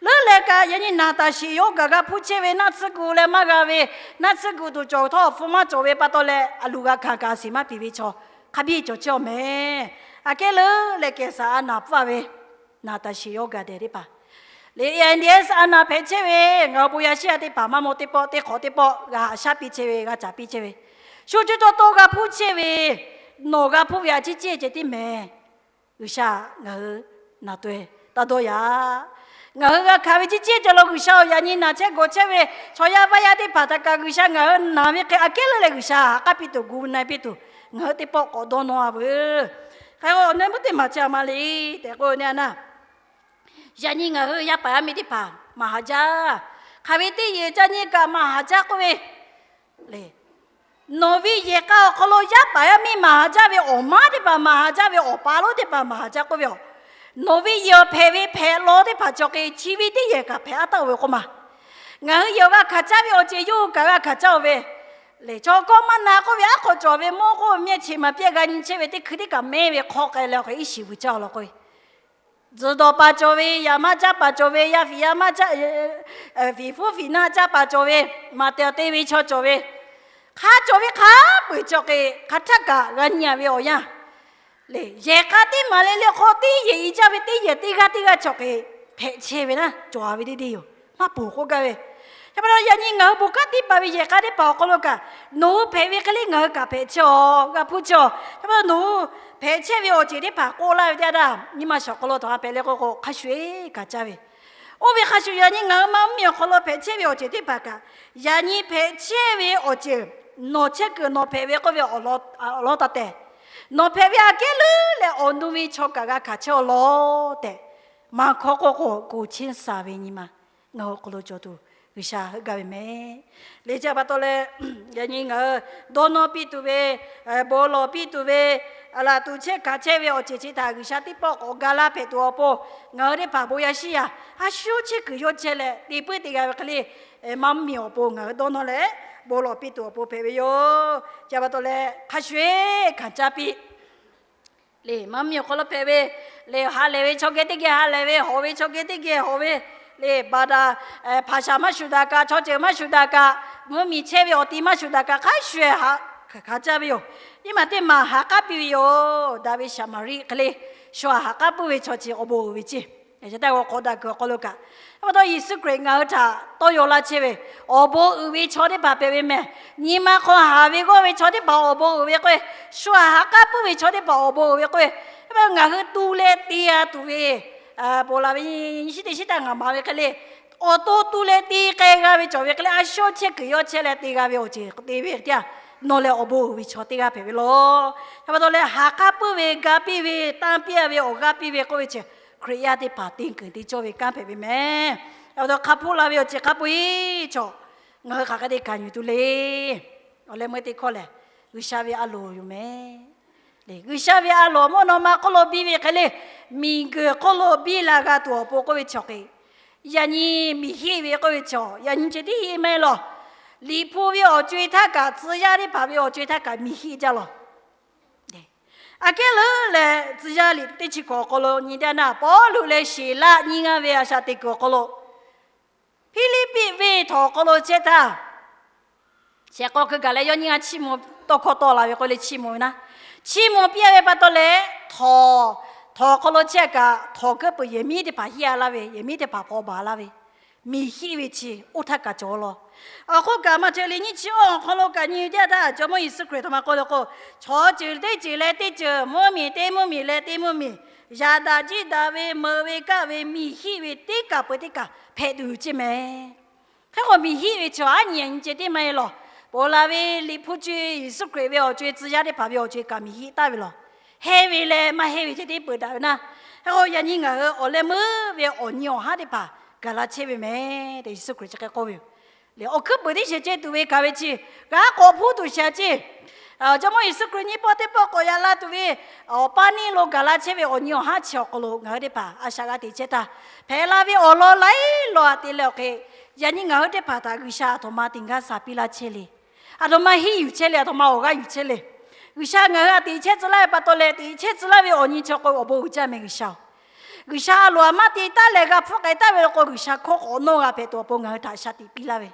Leuˉ leh kaꞈ yaꞈ nyi naˍ taˍ sheˍ yawˇ gaˬ g'a hpuˇ chehˇ ve naˆ tsuhˇ gu leh maˇ g'a ve, naˆ tsuhˇ gu tuˬ cawˬ htawˇ awˬ hpfuhˇ maˇ cawˬ ve pa taw leh a luˬ g'a hkanˍ kaꞈ a shiˍ maˇ piˍ ve chaw hk'a biˇ cawˬ chehˇ-aw meh. Aꞈ kehˉ leuˉ leh kehˬ saˍ a naˍ hpfuhˇ a ve, naˍ taˍ sheˍ yawˇ gaˬ dehˬ teˇ hpaˍ, leh A I D S a naˍ hpehꞈ chehˇ ve, ngaˬ hui bon yaˇ shiˉ yaˇ teˇ hpaˍ maˇ maw teˇ pawˆ teˇ hk'awꞈ teˇ pawˆ g'a haꞈ shaˉ piˇ chehˇ ve, g'a caˍ piˇ chehˇ ve, shu cuˇ taw taw g'a hpuˇ chehˇ ve, nawˬ g'a hpuˇ ve a ciˉ ciˉ ceh tiˉ meh. G'uiˬsha ngaˬ hui naˬ taweh taˇ dawˇ yaꞈ. Ngaˬ hui g'a hkanˍ ve ciˉ ciˉ ceh lo G'uiˬsha-oˬ, yaꞈ nyi naˬ chehˇ gawˬ chehˇ ve chaw yaˇ vaˇ yaˇ teˇ hpaˍ htaꞈ kaꞈ G'uiˬsha ngaˬ hui naˬ ve hk'e aꞈ kehˉ leuˉ leh G'uiˬsha ha k'aˉ piˇ tuˬ gu na piˇ tuˬ ngaˬ hui teˇ pawˆ k'awꞈ dawˇ nawˇ a veuˬ. Hk'e k'o awˬ na mvuhˇ teˇ maˬ chi a ma le tehꞈ k'oˆ ve neˇ a naˇ, yaꞈ nyi ngaˬ hui yaˇ paˍ yaˇ miˇ teˇ hpaˍ maˍ haˍ jaˇ. Hk'aˬ ve teˇ yehˬ caˇ nyi kaꞈ maˍ haˍ jaˇ k'oˆ ve, nawˬ ve yehˬ k'a awˬ hk'aw lo yaˇ paˍ yaˇ miˇ maˍ haˍ jaˇ ve, awˬ maˉ teˇ hpaˍ maˍ haˍ jaˇ ve, awˬ pa lonˉ teˇ hpaˍ maˍ haˍ jaˇ k'oˆ ve, nawˬ ve yehˬ awˬ hpehꞈ ve hpehꞈ law teˇ hpaˍ cawˬ hk'e chi ve teˇ yehˬ kaꞈ hpehꞈ a taˇ-o ve k'oˆ ma. Ngaˬ hui yehˬ awˬ g'a hkanˍ caˇ ve awˬ ceuˬ yawˇ hui kaꞈ g'a hkanˍ caˇ-o ve, lehˬ chaw hkawˇ maˇ na k'oˆ ve aˉ hk'aw cawˬ ve mawˇ k'oˆ ve mehˆ chi maˍ piˇ g'a nyi chehˇ ve teˇ hkui teˇ kaꞈ mehˇ ve hk'aw k'ai leh awˬ hk'e iˉ shiˍ vuiˬ caˇ-a law k'oˆ ve, tzuhˬ dawˬ paˍ cawˬ ve, yaꞈ maˇ caˇ paˍ cawˬ ve, yaˇ fiˍ yaˇ maˇ caˇ, fiˍ hpfuhˇ fiˍ naˇ caˇ paˍ cawˬ ve, maˍ tehˬ awˬ te ve chaw cawˬ ve, hk'a cawˬ ve hk'a peu-eˬ cawˬ hk'e hk'aˬ htaˆ kaꞈ g'a nyi-a ve awˬ yanˇ, lehˬ yehˬ k'a teˇ maˍ leh leh hk'aw teˇ yehˬ i caˇ ve teˇ yehˬ teˇ g'aˇ teˇ g'aˇ cawˬ hk'e hpehꞈ chehˇ ve naˇ cawˬ-a ve teˇ deˇ yoˬ. Maˇ ponˬ k'oˆ gaˇ ve, yaꞈ pa taw yaꞈ nyi ngaˬ hui bon kanˉ tiˉ paˍ ve yehˬ k'a teˇ hpaˍ awˬ hk'aw lo kaꞈ nawˬ hui hpehꞈ ve hk'e le ngaˬ hui kaꞈ hpehꞈ chehˇ-aw, g'a hpuˇ chehˇ-aw. Yaꞈ pa taw nawˬ hui hpehꞈ chehˇ ve awˬ ceuˬ teˇ hpaˍ k'oˆ laˇ ve teˇ yanˇ htaˇ nyi ma shawˍ hk'aw lo htawꞈ a pehꞈ leh k'o k'o hk'a shuˍ-eˬ kaꞈ caˇ ve, oˇ ve hk'a shuˍ yaꞈ nyi ngaˬ hui maˇ mvuhˇmiˬ awˬ hk'aw lo hpehꞈ chehˇ ve awˬ ceuˬ teˇ hpaˍ kaꞈ, yaꞈ nyi hpehꞈ chehˇ ve awˬ ceuˬ nawˬ chehˇ kuiˬ nawˬ hpehꞈ ve k'oˆ ve awˬ lawn taˇ tehˬ, nawˬ hpehꞈ ve aꞈ kehˉ leuˉ leh awˬ nu ve chaw kaꞈ g'a hkanˍ chehˇ-aw law tehꞈ, maˇ hkawˇ k'oˆ k'o ကိုယ်ချင်းစာ ve nyi ma ngaˬ hui awˬ hk'aw lo cawˬ tuˬ G'uiˬsha heuˆ gaˇ ve meh. Lehˬ chi pa taw leh, yaꞈ nyi ngaˬ hui dawˇ nawˇ piˇ tuˬ ve, bon lawˬ piˇ tuˬ ve, aˬ laˬ tuˬ chehˇ hkanˍ chehˇ ve awˬ ceuˬ chi htaꞈ G'uiˬsha teˇ pawˆ k'awꞈ ga laˇ hpehꞈ tuˬ awˬ pon, ngaˬ hui teˇ hpaˍ bon yaˇ shiˉ yaˇ a shu chehˇ kuiˬ yawˇ chehˇ leh te puiˉ te g'a ve hk'e le, maˇ mvuhˇmiˬ awˬ pon ngaˬ hui dawˇ nawˇ leh bon lawˬ piˇ tuˬ awˬ pon hpehꞈ ve yoˬ. Chi pa taw leh hk'a shuˍ-eˬ hkanˍ caˇ piˇ. Lehˬ maˇ mvuhˇmiˬ awˬ hk'aw lo hpehꞈ ve, lehˬ ha lehˬ ve chaw geh teˇ geh ha lehˬ ve, hawꞈ ve chaw geh teˇ geh hawꞈ ve, lehˬ baˍ daꞈ hpaˍ shaˍ maˇ shuˍ daꞈ kaꞈ, chaw ceuˬ maˇ shuˍ daꞈ kaꞈ, mvuhˇmiˬ chehˇ ve awˬ ti maˇ shuˍ daꞈ kaꞈ, hk'a shuˍ-eˬ ha k'aˉ caˇ ve yoˬ. Nyi ma teˇ maˬ ha k'aˉ piˇ ve yoˬ. Daꞈ ve Saˍmaˍriˆ hk'e le, shu aꞈ ha k'aˉ puiˉ ve chaw chi awˬ bon uiˍ ve ceˇ. Yaꞈ hk'aˇ teˇ g'aˇ k'awꞈ daꞈ kuiˬ awˬ hk'aw lo kaꞈ, a pa taw Yeˍsuˆ Hkriꞈ ngaˬ hui htaꞈ tawˇ yaw laˇ chehˇ ve awˬ bon uiˍ ve chaw teˇ hpaˍ hpehꞈ ve meh. Nyi ma hk'aw haˍ ve g'awˇ ve chaw teˇ hpaˍ awˬ bon uiˍ ve k'oˆ ve, shu aꞈ ha k'aˉ puiˉ ve chaw teˇ hpaˍ awˬ bon uiˍ ve k'oˆ ve, a pa taw ngaˬ hui tu leh te-a tuˬ ve, ponˬ laˬ ve nyi shiˉ teˇ shiˉ htaˇ ngaˬ maˍ ve hk'e le, awˬ to tu leh te k'ai g'a ve cawˬ ve hk'e le, a shu chehˇ kuiˬ yawˇ chehˇ leh te g'a ve awˬ ceuˬ te ve teˇ yanˇ, nawˬ lehˬ awˬ bon uiˍ ve chaw teˇ g'aˇ hpehꞈ ve lawˬ. Yaꞈ pa taw leh ha k'aˉ puiˉ ve, ga piˇ ve, tanˇ piˇ ve, awˬ g'aˇ piˇ ve k'oˆ ve chi, Hkriꞈ yaˇ teˇ hpaˍ te kuiˬ te cawˇ ve kanˉ hpehꞈ ve meh. Yaꞈ pa taw hk'a hpuˇ la ve awˬ ceuˬ hk'a peu-eˬ chaw, ngaˬ hui hk'aˬ hk'e te hkanˍ yuˬ tuˬ le. Awˬ leh meuˇ teˇ hkawˇ lehˬ, G'uiˬsha ve a loˍ yoˬ meh. Lehˬ G'uiˬsha ve a loˍ mvuhˇ naw ma hk'oˆ lo biˇ ve hk'e le, miˬguiˬ hk'oˆ lo biˇ la g'a tuˬ awˬ pon k'oˆ ve chaw hk'e, Yaꞈ nyi miˬ hiˆ ve k'oˆ ve chaw, yaꞈ nyi ceh tiˉ hiˆ maˇ heˆ law. Liꞈ hpu ve awˬ co-e htaˇ kaꞈ, tcuh yaˇ teˇ hpaˍ ve awˬ co-e htaˇ kaꞈ miˬ hiˆ jaˇ law. Aꞈ kehˉ leuˉ leh tcuh yaˇ liꞈ teˇ chi kuiˬ awˬ hk'aw lo nyi teˇ naˇ, Pawˇluꞈ leh Siˍlaˆ nyiˇ g'aˇ ve a shaꞈ teꞈ kuiˬ awˬ hk'aw lo, Hpiˇliˇpiˆ venˇ htawnˍ awˬ hk'aw lo chehˇ htaˇ, shehˍ k'aw hkui gaˬ leh yawˇ nyiˇ g'aˇ chiˇ mvuh tawˇ hkawˇ tawˆ la ve k'oˆ leh chiˇ mvuh ve naˇ, chiˇ mvuh piˇ-a ve pa taw leh, htawnˍ, htawnˍ awˬ hk'aw lo chehˇ kaꞈ htawnˍ kuiˉ peuˬ yehˬ miˉ teˇ hpaˍ hiˆ-a laˇ ve, yehˬ miˉ teˇ hpaˍ hpaw baˬ laˇ ve, miˬ hiˆ ve chi oˇ htaˇ kaꞈ cawˬ law. Awˬ hk'oˆ kaꞈ maˇ chaweh le, nyiˇ chi awˇ awˬ hk'aw lo kaꞈ nyi ve teˇ yanˇ htaˇ, Jawˇmawˇ Yeˍsuˆ Hkriꞈ htaꞈ ma k'oˆ le k'o, chaw ceuˬ teˇ ceuˬ leh teˇ ceuˬ, mvuhˇmiˬ teˇ mvuhˇmiˬ leh teˇ mvuhˇmiˬ, yaꞈ daꞈ jiˇ daꞈ ve, meuꞈ ve kaˆ ve, miˬ hiˆ ve teˇ kaˬ peuˬ teˇ kaˬ hpehꞈ tuˬ ceh mehˍ. Hk'e k'o miˬ hiˆ ve chaw aˉ nyi nyi ceh tiˉ maˇ heˆ law. Ponˬ laˬ ve Liꞈ hpu co-e, Yeˍsuˆ Hkriꞈ ve awˬ co-e, tcuh yaˇ teˇ hpaˍ ve awˬ co-e kaꞈ miˬ hiˆ taˍ ve law. Heˇ ve leh maˇ heˇ ve ceh tiˉ peuˬ daꞈ ve naˇ. Hk'e k'o yaꞈ nyi ngaˬ hui awˬ leh meuˇ ve awˬ nyi awˬ haˉ teˇ hpaˍ gaˬ la chehˇ ve mehˍ tehꞈ Yeˍsuˆ Hkriꞈ chi hk'e k'oˆ ve yoˬ. Leh awˬ hkuiˉ peuˬ teˇ shehˍ ceh tuˬ ve kaꞈ ve chi g'a k'awꞈ hpuˇ tuˬ shaˍ ceh, Jawˇmawˇ Yeˍsuˆ Hkriꞈ nyiˇ pawˆ teˇ pawˆ k'awꞈ yaꞈ la tuˬ ve awˬ paˇ neˇ lo gaˬ la chehˇ ve awˬ nyi awˬ haˉ chi awˬ hk'aw lo ngaˬ hui teˇ hpaˍ a shaꞈ g'a teꞈ chehˇ htaˇ, hpehꞈ la ve awˬ lawn laiˉ lawn htaꞈ te leh awˬ hk'e, yaꞈ nyi ngaˬ hui teˇ hpaˍ htaꞈ G'uiˬsha aˬ htoꞈ ma te gaˇ sha piˇ laˇ chehˇ le. Aˬ htoꞈ ma henˇ yuˬ chehˇ le, aˬ htoꞈ ma awˬ g'aˇ yuˬ chehˇ le. G'uiˬsha ngaˬ hui htaꞈ teꞈ chehˇ tcuh laˇ ve pa taw leh, teꞈ chehˇ tcuh laˇ ve awˬ nyi chi awˬ hk'aw awˬ bon uiˍ jaˇ mehˍ G'uiˬsha-oˬ. G'uiˬsha a loˍ aˬ maˇ te taˉ leh g'a hpfuhˆ k'ai taˍ ve law k'o, G'uiˬsha hkawˇ k'awꞈ nawˇ g'a hpehꞈ tuˬ awˬ pon ngaˬ hui htaꞈ shaˍ tiꞈ piˇ laˇ ve,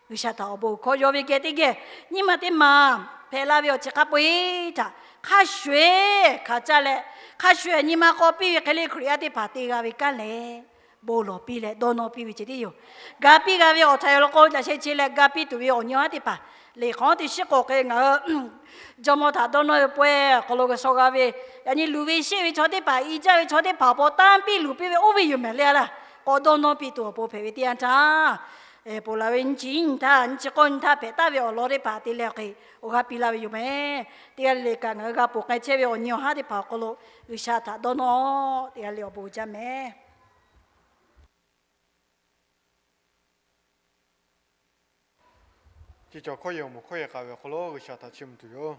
G'uiˬsha htaꞈ awˬ bon uiˍ hkawˇ yaw ve geh teˇ geh, nyiˇ maˬ teˇ maˬ hpehꞈ la ve awˬ ceuˬ hk'a peu-eˬ htaꞈ hk'a shuˍ eˬ hkanˍ caˇ leh, hk'a shuˍ eˬ nyi ma k'aw piˇ ve hk'e le Hkriꞈ yaˇ teˇ hpaˍ te g'a ve kanˉ lehˬ, bon lawˬ piˇ leh dawˇ nawˇ piˇ ve ceh tiˉ yoˬ. Ga piˇ g'a ve awˬ htaiˍ awˬ lawn k'o, laꞈ sheh che leh ga piˇ tuˬ ve awˬ nyi awˬ haˉ teˇ hpaˍ, liꞈ hk'aw teˇ shiˉ k'o hk'e ngaˬ hui Jawˇmawˇ htaꞈ dawˇ nawˇ ve pawehˇ awˬ hk'aw lo g'a shaw g'a ve, yaꞈ nyi luˬ ve sheˆ ve chaw teˇ hpaˍ, i jaˇ ve chaw teˇ hpaˍ awˬ pon tanˇ piˇ luˬ piˇ ve oˇ ve yoˬ mehˍ le laˇ. K'awꞈ dawˇ nawˇ piˇ tuˬ awˬ pon hpehꞈ ve teˇ yanˇ htaˇ, ponˬ laˬ ve nyiˇ chi nyiˇ htaˇ, nyiˇ chi k'awˇ nyiˇ htaˇ hpehꞈ taˍ ve awˬ lawn teˇ hpaˍ te leh hk'e awˬ g'aˇ piˇ laˇ ve yoˬ mehˍ. Teˇ g'aˇ le le kaꞈ ngaˬ hui g'a ponˬ k'ai chehˇ ve awˬ nyi awˬ haˉ teˇ hpaˍ awˬ hk'aw lo G'uiˬsha htaꞈ dawˇ nawˇ teˇ g'aˇ le awˬ bon jaˇ mehˍ. Chi cawˬ hkawˇ yehˬ awˬ moˍ hkawˇ yehˬ k'aꞈ ve awˬ hk'aw lo G'uiˬsha htaꞈ chiˇ mvuh tuˬ yoˬ.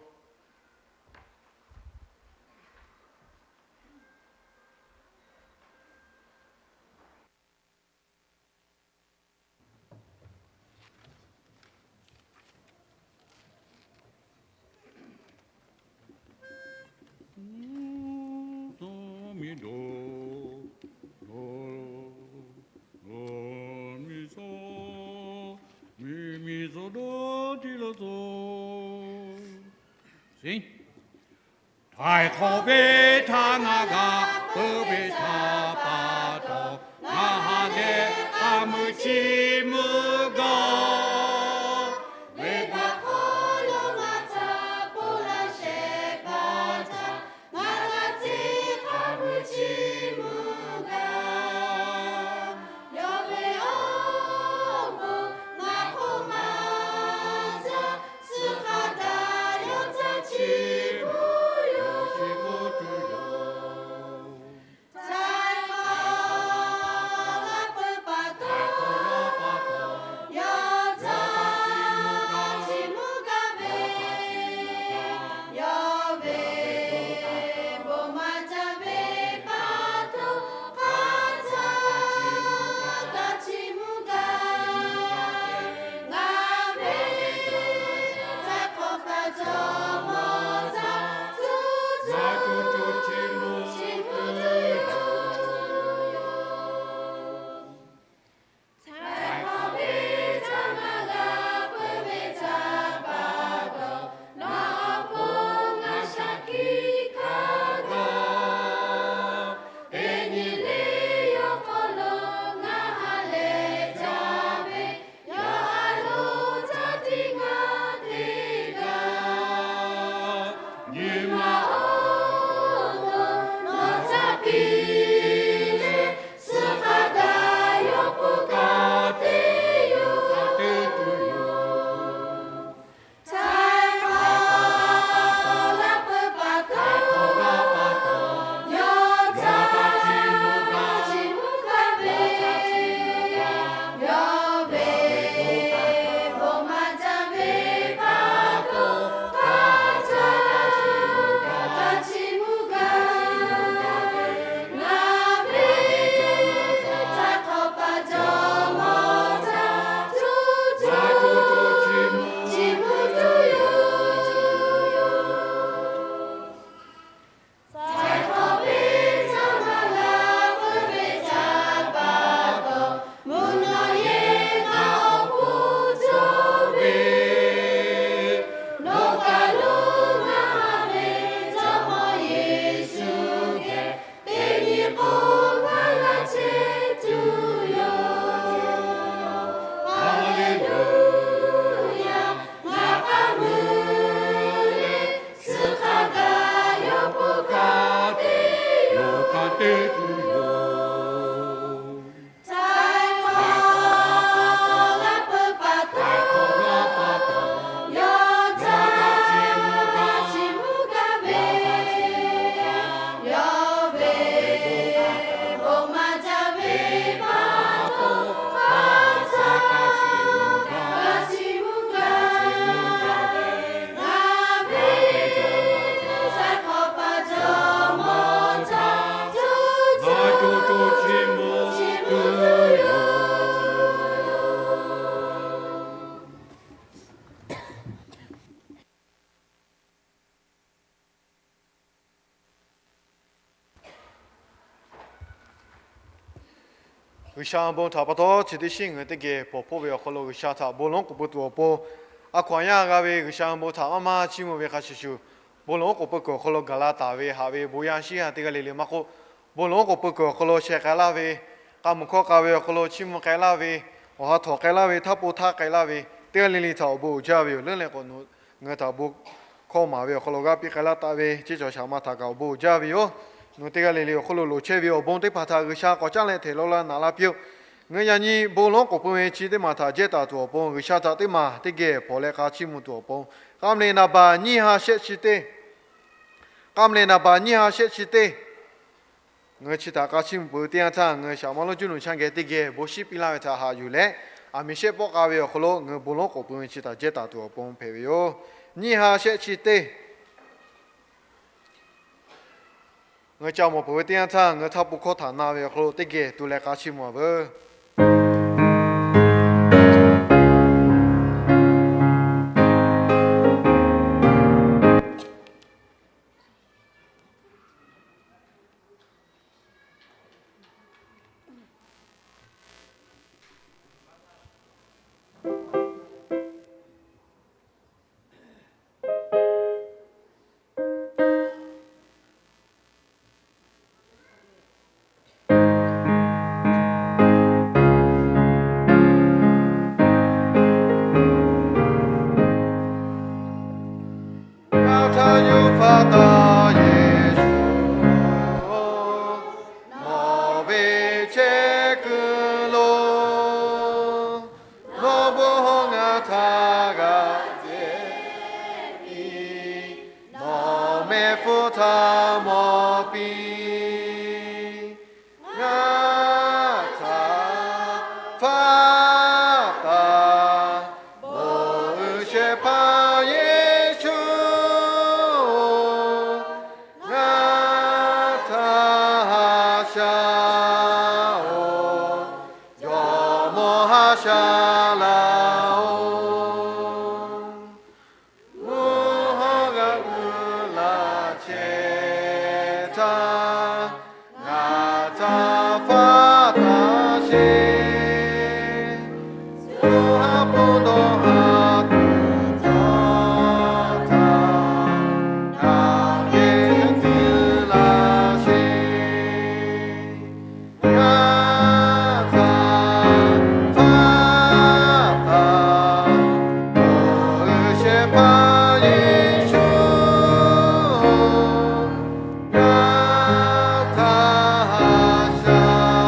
Htaiˍ hk'awꞈ ve htaꞈ ngaˬ g'a peuˬ ve htaꞈ pa taw, ngaˬ haꞈ leh k'a muiˬ chi muiˬ gaˇ. Venˇbaˆ hk'aw lo ngaˬ htaꞈ ponˬ laˇ shehˍ hpaˇ htaꞈ ngaˬ g'a te k'a muiˬ chi muiˬ gaˇ. Yawˇ ve awˬ bon ngaˬ hk'oˆ maˇ jaˇ, suh hk'a daꞈ yawˇ htaꞈ chiˇ mvuh yoˬ, chiˇ mvuh tuˬ yoˬ. te tuˬ yoˬ. G'uiˬsha bon htaꞈ pa taw chi teˇ shinˉ ngaˬ hui teˇ geh pawˬ hpoˆ ve awˬ hk'aw lo G'uiˬsha htaꞈ bon lonˉ k'oˍ pui tuˬ awˬ pon, a hkaw anˬ yaˇ g'a ve G'uiˬsha bon htaꞈ maˇ maˇ chiˇ mvuh ve hk'a shuˍ shuˍ, bon lonˉ k'oˍ pui kuiˬ awˬ hk'aw lo gaˬ la taˍ ve haꞈ ve bon yaˇ shiˉ ha teˇ g'aˇ le le maˇ k'oˆ, bon lonˉ k'oˍ pui kuiˬ awˬ hk'aw lo sheh k'ai laˇ ve, k'a muˬ hkawˇ k'a ve awˬ hk'aw lo chiˇ mvuh k'ai laˇ ve, awˬ ha htawꞈ k'ai laˇ ve, htaˇ po htaˇ k'ai laˇ ve teˇ g'aˇ le le htaꞈ awˬ bon uiˍ jaˇ ve yoˬ. Leuˉ leh k'o, ngaˬ hui htaꞈ bon hkawˇ maˍ ve awˬ hk'aw lo g'aˇ piˇ k'ai laˇ taˍ ve ceˇ cawˬ shaˍ ma htaꞈ kaꞈ awˬ bon uiˍ jaˇ ve yoˬ. Nawˬ teˇ g'aˇ le le awˬ hk'aw lo loˍ chehˇ ve awˬ bon teˇ hpaˍ htaꞈ G'uiˬsha k'awꞈ caˉ leh hteꞈ lo la naꞈ la piˇ-oˆ. Ngaˬ hui yaꞈ nyi bon lonˉ k'oˍ pui ve chi teˇ maˬ htaꞈ jehˇ taˍ tuˬ awˬ pon, G'uiˬsha htaꞈ teˇ maˬ teˇ geh hpawˇ leh k'a chiˇ mvuh tuˬ awˬ pon, k'a mvuh leh naˍ baˬ nyiˇ ha shehˆ chi teˇ, k'a mvuh leh naˍ baˬ nyiˇ ha shehˆ chi teˇ, ngaˬ hui chi htaꞈ k'a chiˇ mvuh peuˬ ve teˇ yanˇ htaˇ, ngaˬ hui Shaˍ ma lonˉ Juˇ nuˬ chaˇ geh teˇ geh bon shiˉ piˇ laˇ ve htaꞈ haꞈ yuˬ leh, aˬ miˍ shehˆ pawˆ k'a ve awˬ hk'aw lo ngaˬ hui bon lonˉ k'oˍ pui ve chi htaꞈ jehˇ taˍ tuˬ awˬ pon hpehꞈ ve yoˬ. Nyiˇ ha shehˆ chi teˇ, ngaˬ hui ca mawˬ peuˬ ve teˇ yanˇ htaˇ, ngaˬ hui htaˇ po hkawˇ htaꞈ na ve awˬ hk'aw lo teˇ geh tu leh k'a chiˇ mvuh-a veuˬ. Ngaˬ htaꞈ yuˇ hpaˇ taˍ Yeˍsuˆ, nawˬ ve chehˇ kuiˬ lo, nawˬ bon hawˉ ngaˬ htaꞈ g'a te piˇ, nawˬ mehˆ hpfuhˇ htaꞈ mawˬ piˇ. Ngaˬ htaꞈ faˆ taˍ, bon uiˍ shehˍ hpaˇ Yeˍsuˆ-oˬ, ngaˬ htaꞈ haꞈ shaˍ-oˬ, Jawˇmawˇ haꞈ shaˍ laˇ-oˬ. Mvuhˇ hawˉ g'a uiˍ la chehˇ htaˇ, ngaˬ htaꞈ faˆ taˍ sheˍ. Oˇ haˉ pun dawˇ haˉ tuˬ cawˬ htaˇ, ngaˬ geh tcuh laˇ sheˍ. Ngaˬ htaꞈ faˆ taˍ, bon uiˍ shehˍ hpaˇ Yeˍsuˆ-oˬ, ngaˬ htaꞈ haꞈ shaˍ-oˬ,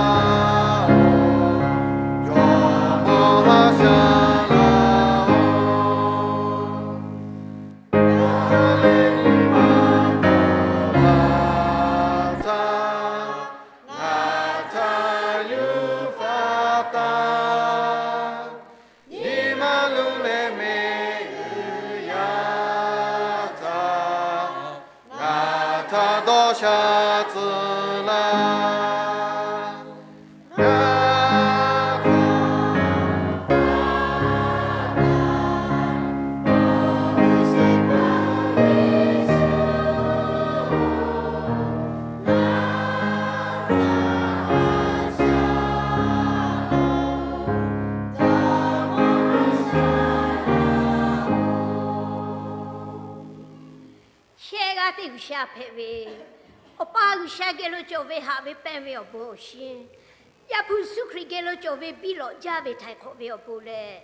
Jawˇmawˇ haꞈ shaˍ laˇ-oˬ. Ngaˬ lehˬ nyi ma tawˍ la htaˇ, ngaˬ htaꞈ yuˇ faˆ taˍ. Nyi ma luˬ leh mehˆ g'uiˬ yaˇ htaꞈ, ngaˬ htaꞈ dawˇ sha tcuh laˇ. Shehˆ g'aˇ teˇ G'uiˬsha hpehꞈ ve, Awˬ pa G'uiˬsha geh lo cawˬ ve haꞈ ve pehnˇ ve awˬ bon awˬ shinˉ, Yaˇ hpu Yeˍsuˆ Hkriꞈ geh lo cawˬ ve biˇ lawꞈ jaˇ ve htaiˍ hk'awꞈ ve awˬ bon leh,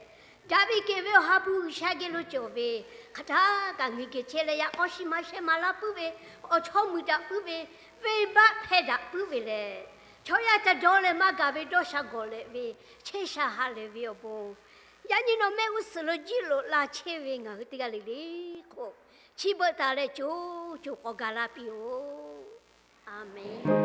Daꞈ ve kehˬ ve Awˬ ha hpu G'uiˬsha geh lo cawˬ ve, hk'aˬ htaˇ kaꞈ ngaˬ hui geh chehˇ leh yaꞈ k'aw shiˍ ma sheh ma laˇ puiˉ ve, awˬ chawˇ muiˬ daꞈ puiˉ ve, venˇbaˆ hpehˇ daꞈ puiˉ ve lehˬ, chaw yaˇ ca dawˇ leh maˇ gaˬ ve dawˇ sha gawˬ leh ve, chehˇ sha ha lehˬ ve awˬ bon, yaꞈ nyi nawˬ mehˆ g'uˇ suhˍ lo jiˇ loꞈ la chehˇ ve ngaˬ hui teˇ g'aˇ le le hk'oˆ, chi beuꞈ taˍ leh co co k'awꞈ ga laˇ piˇ-oˬ. A menˬ.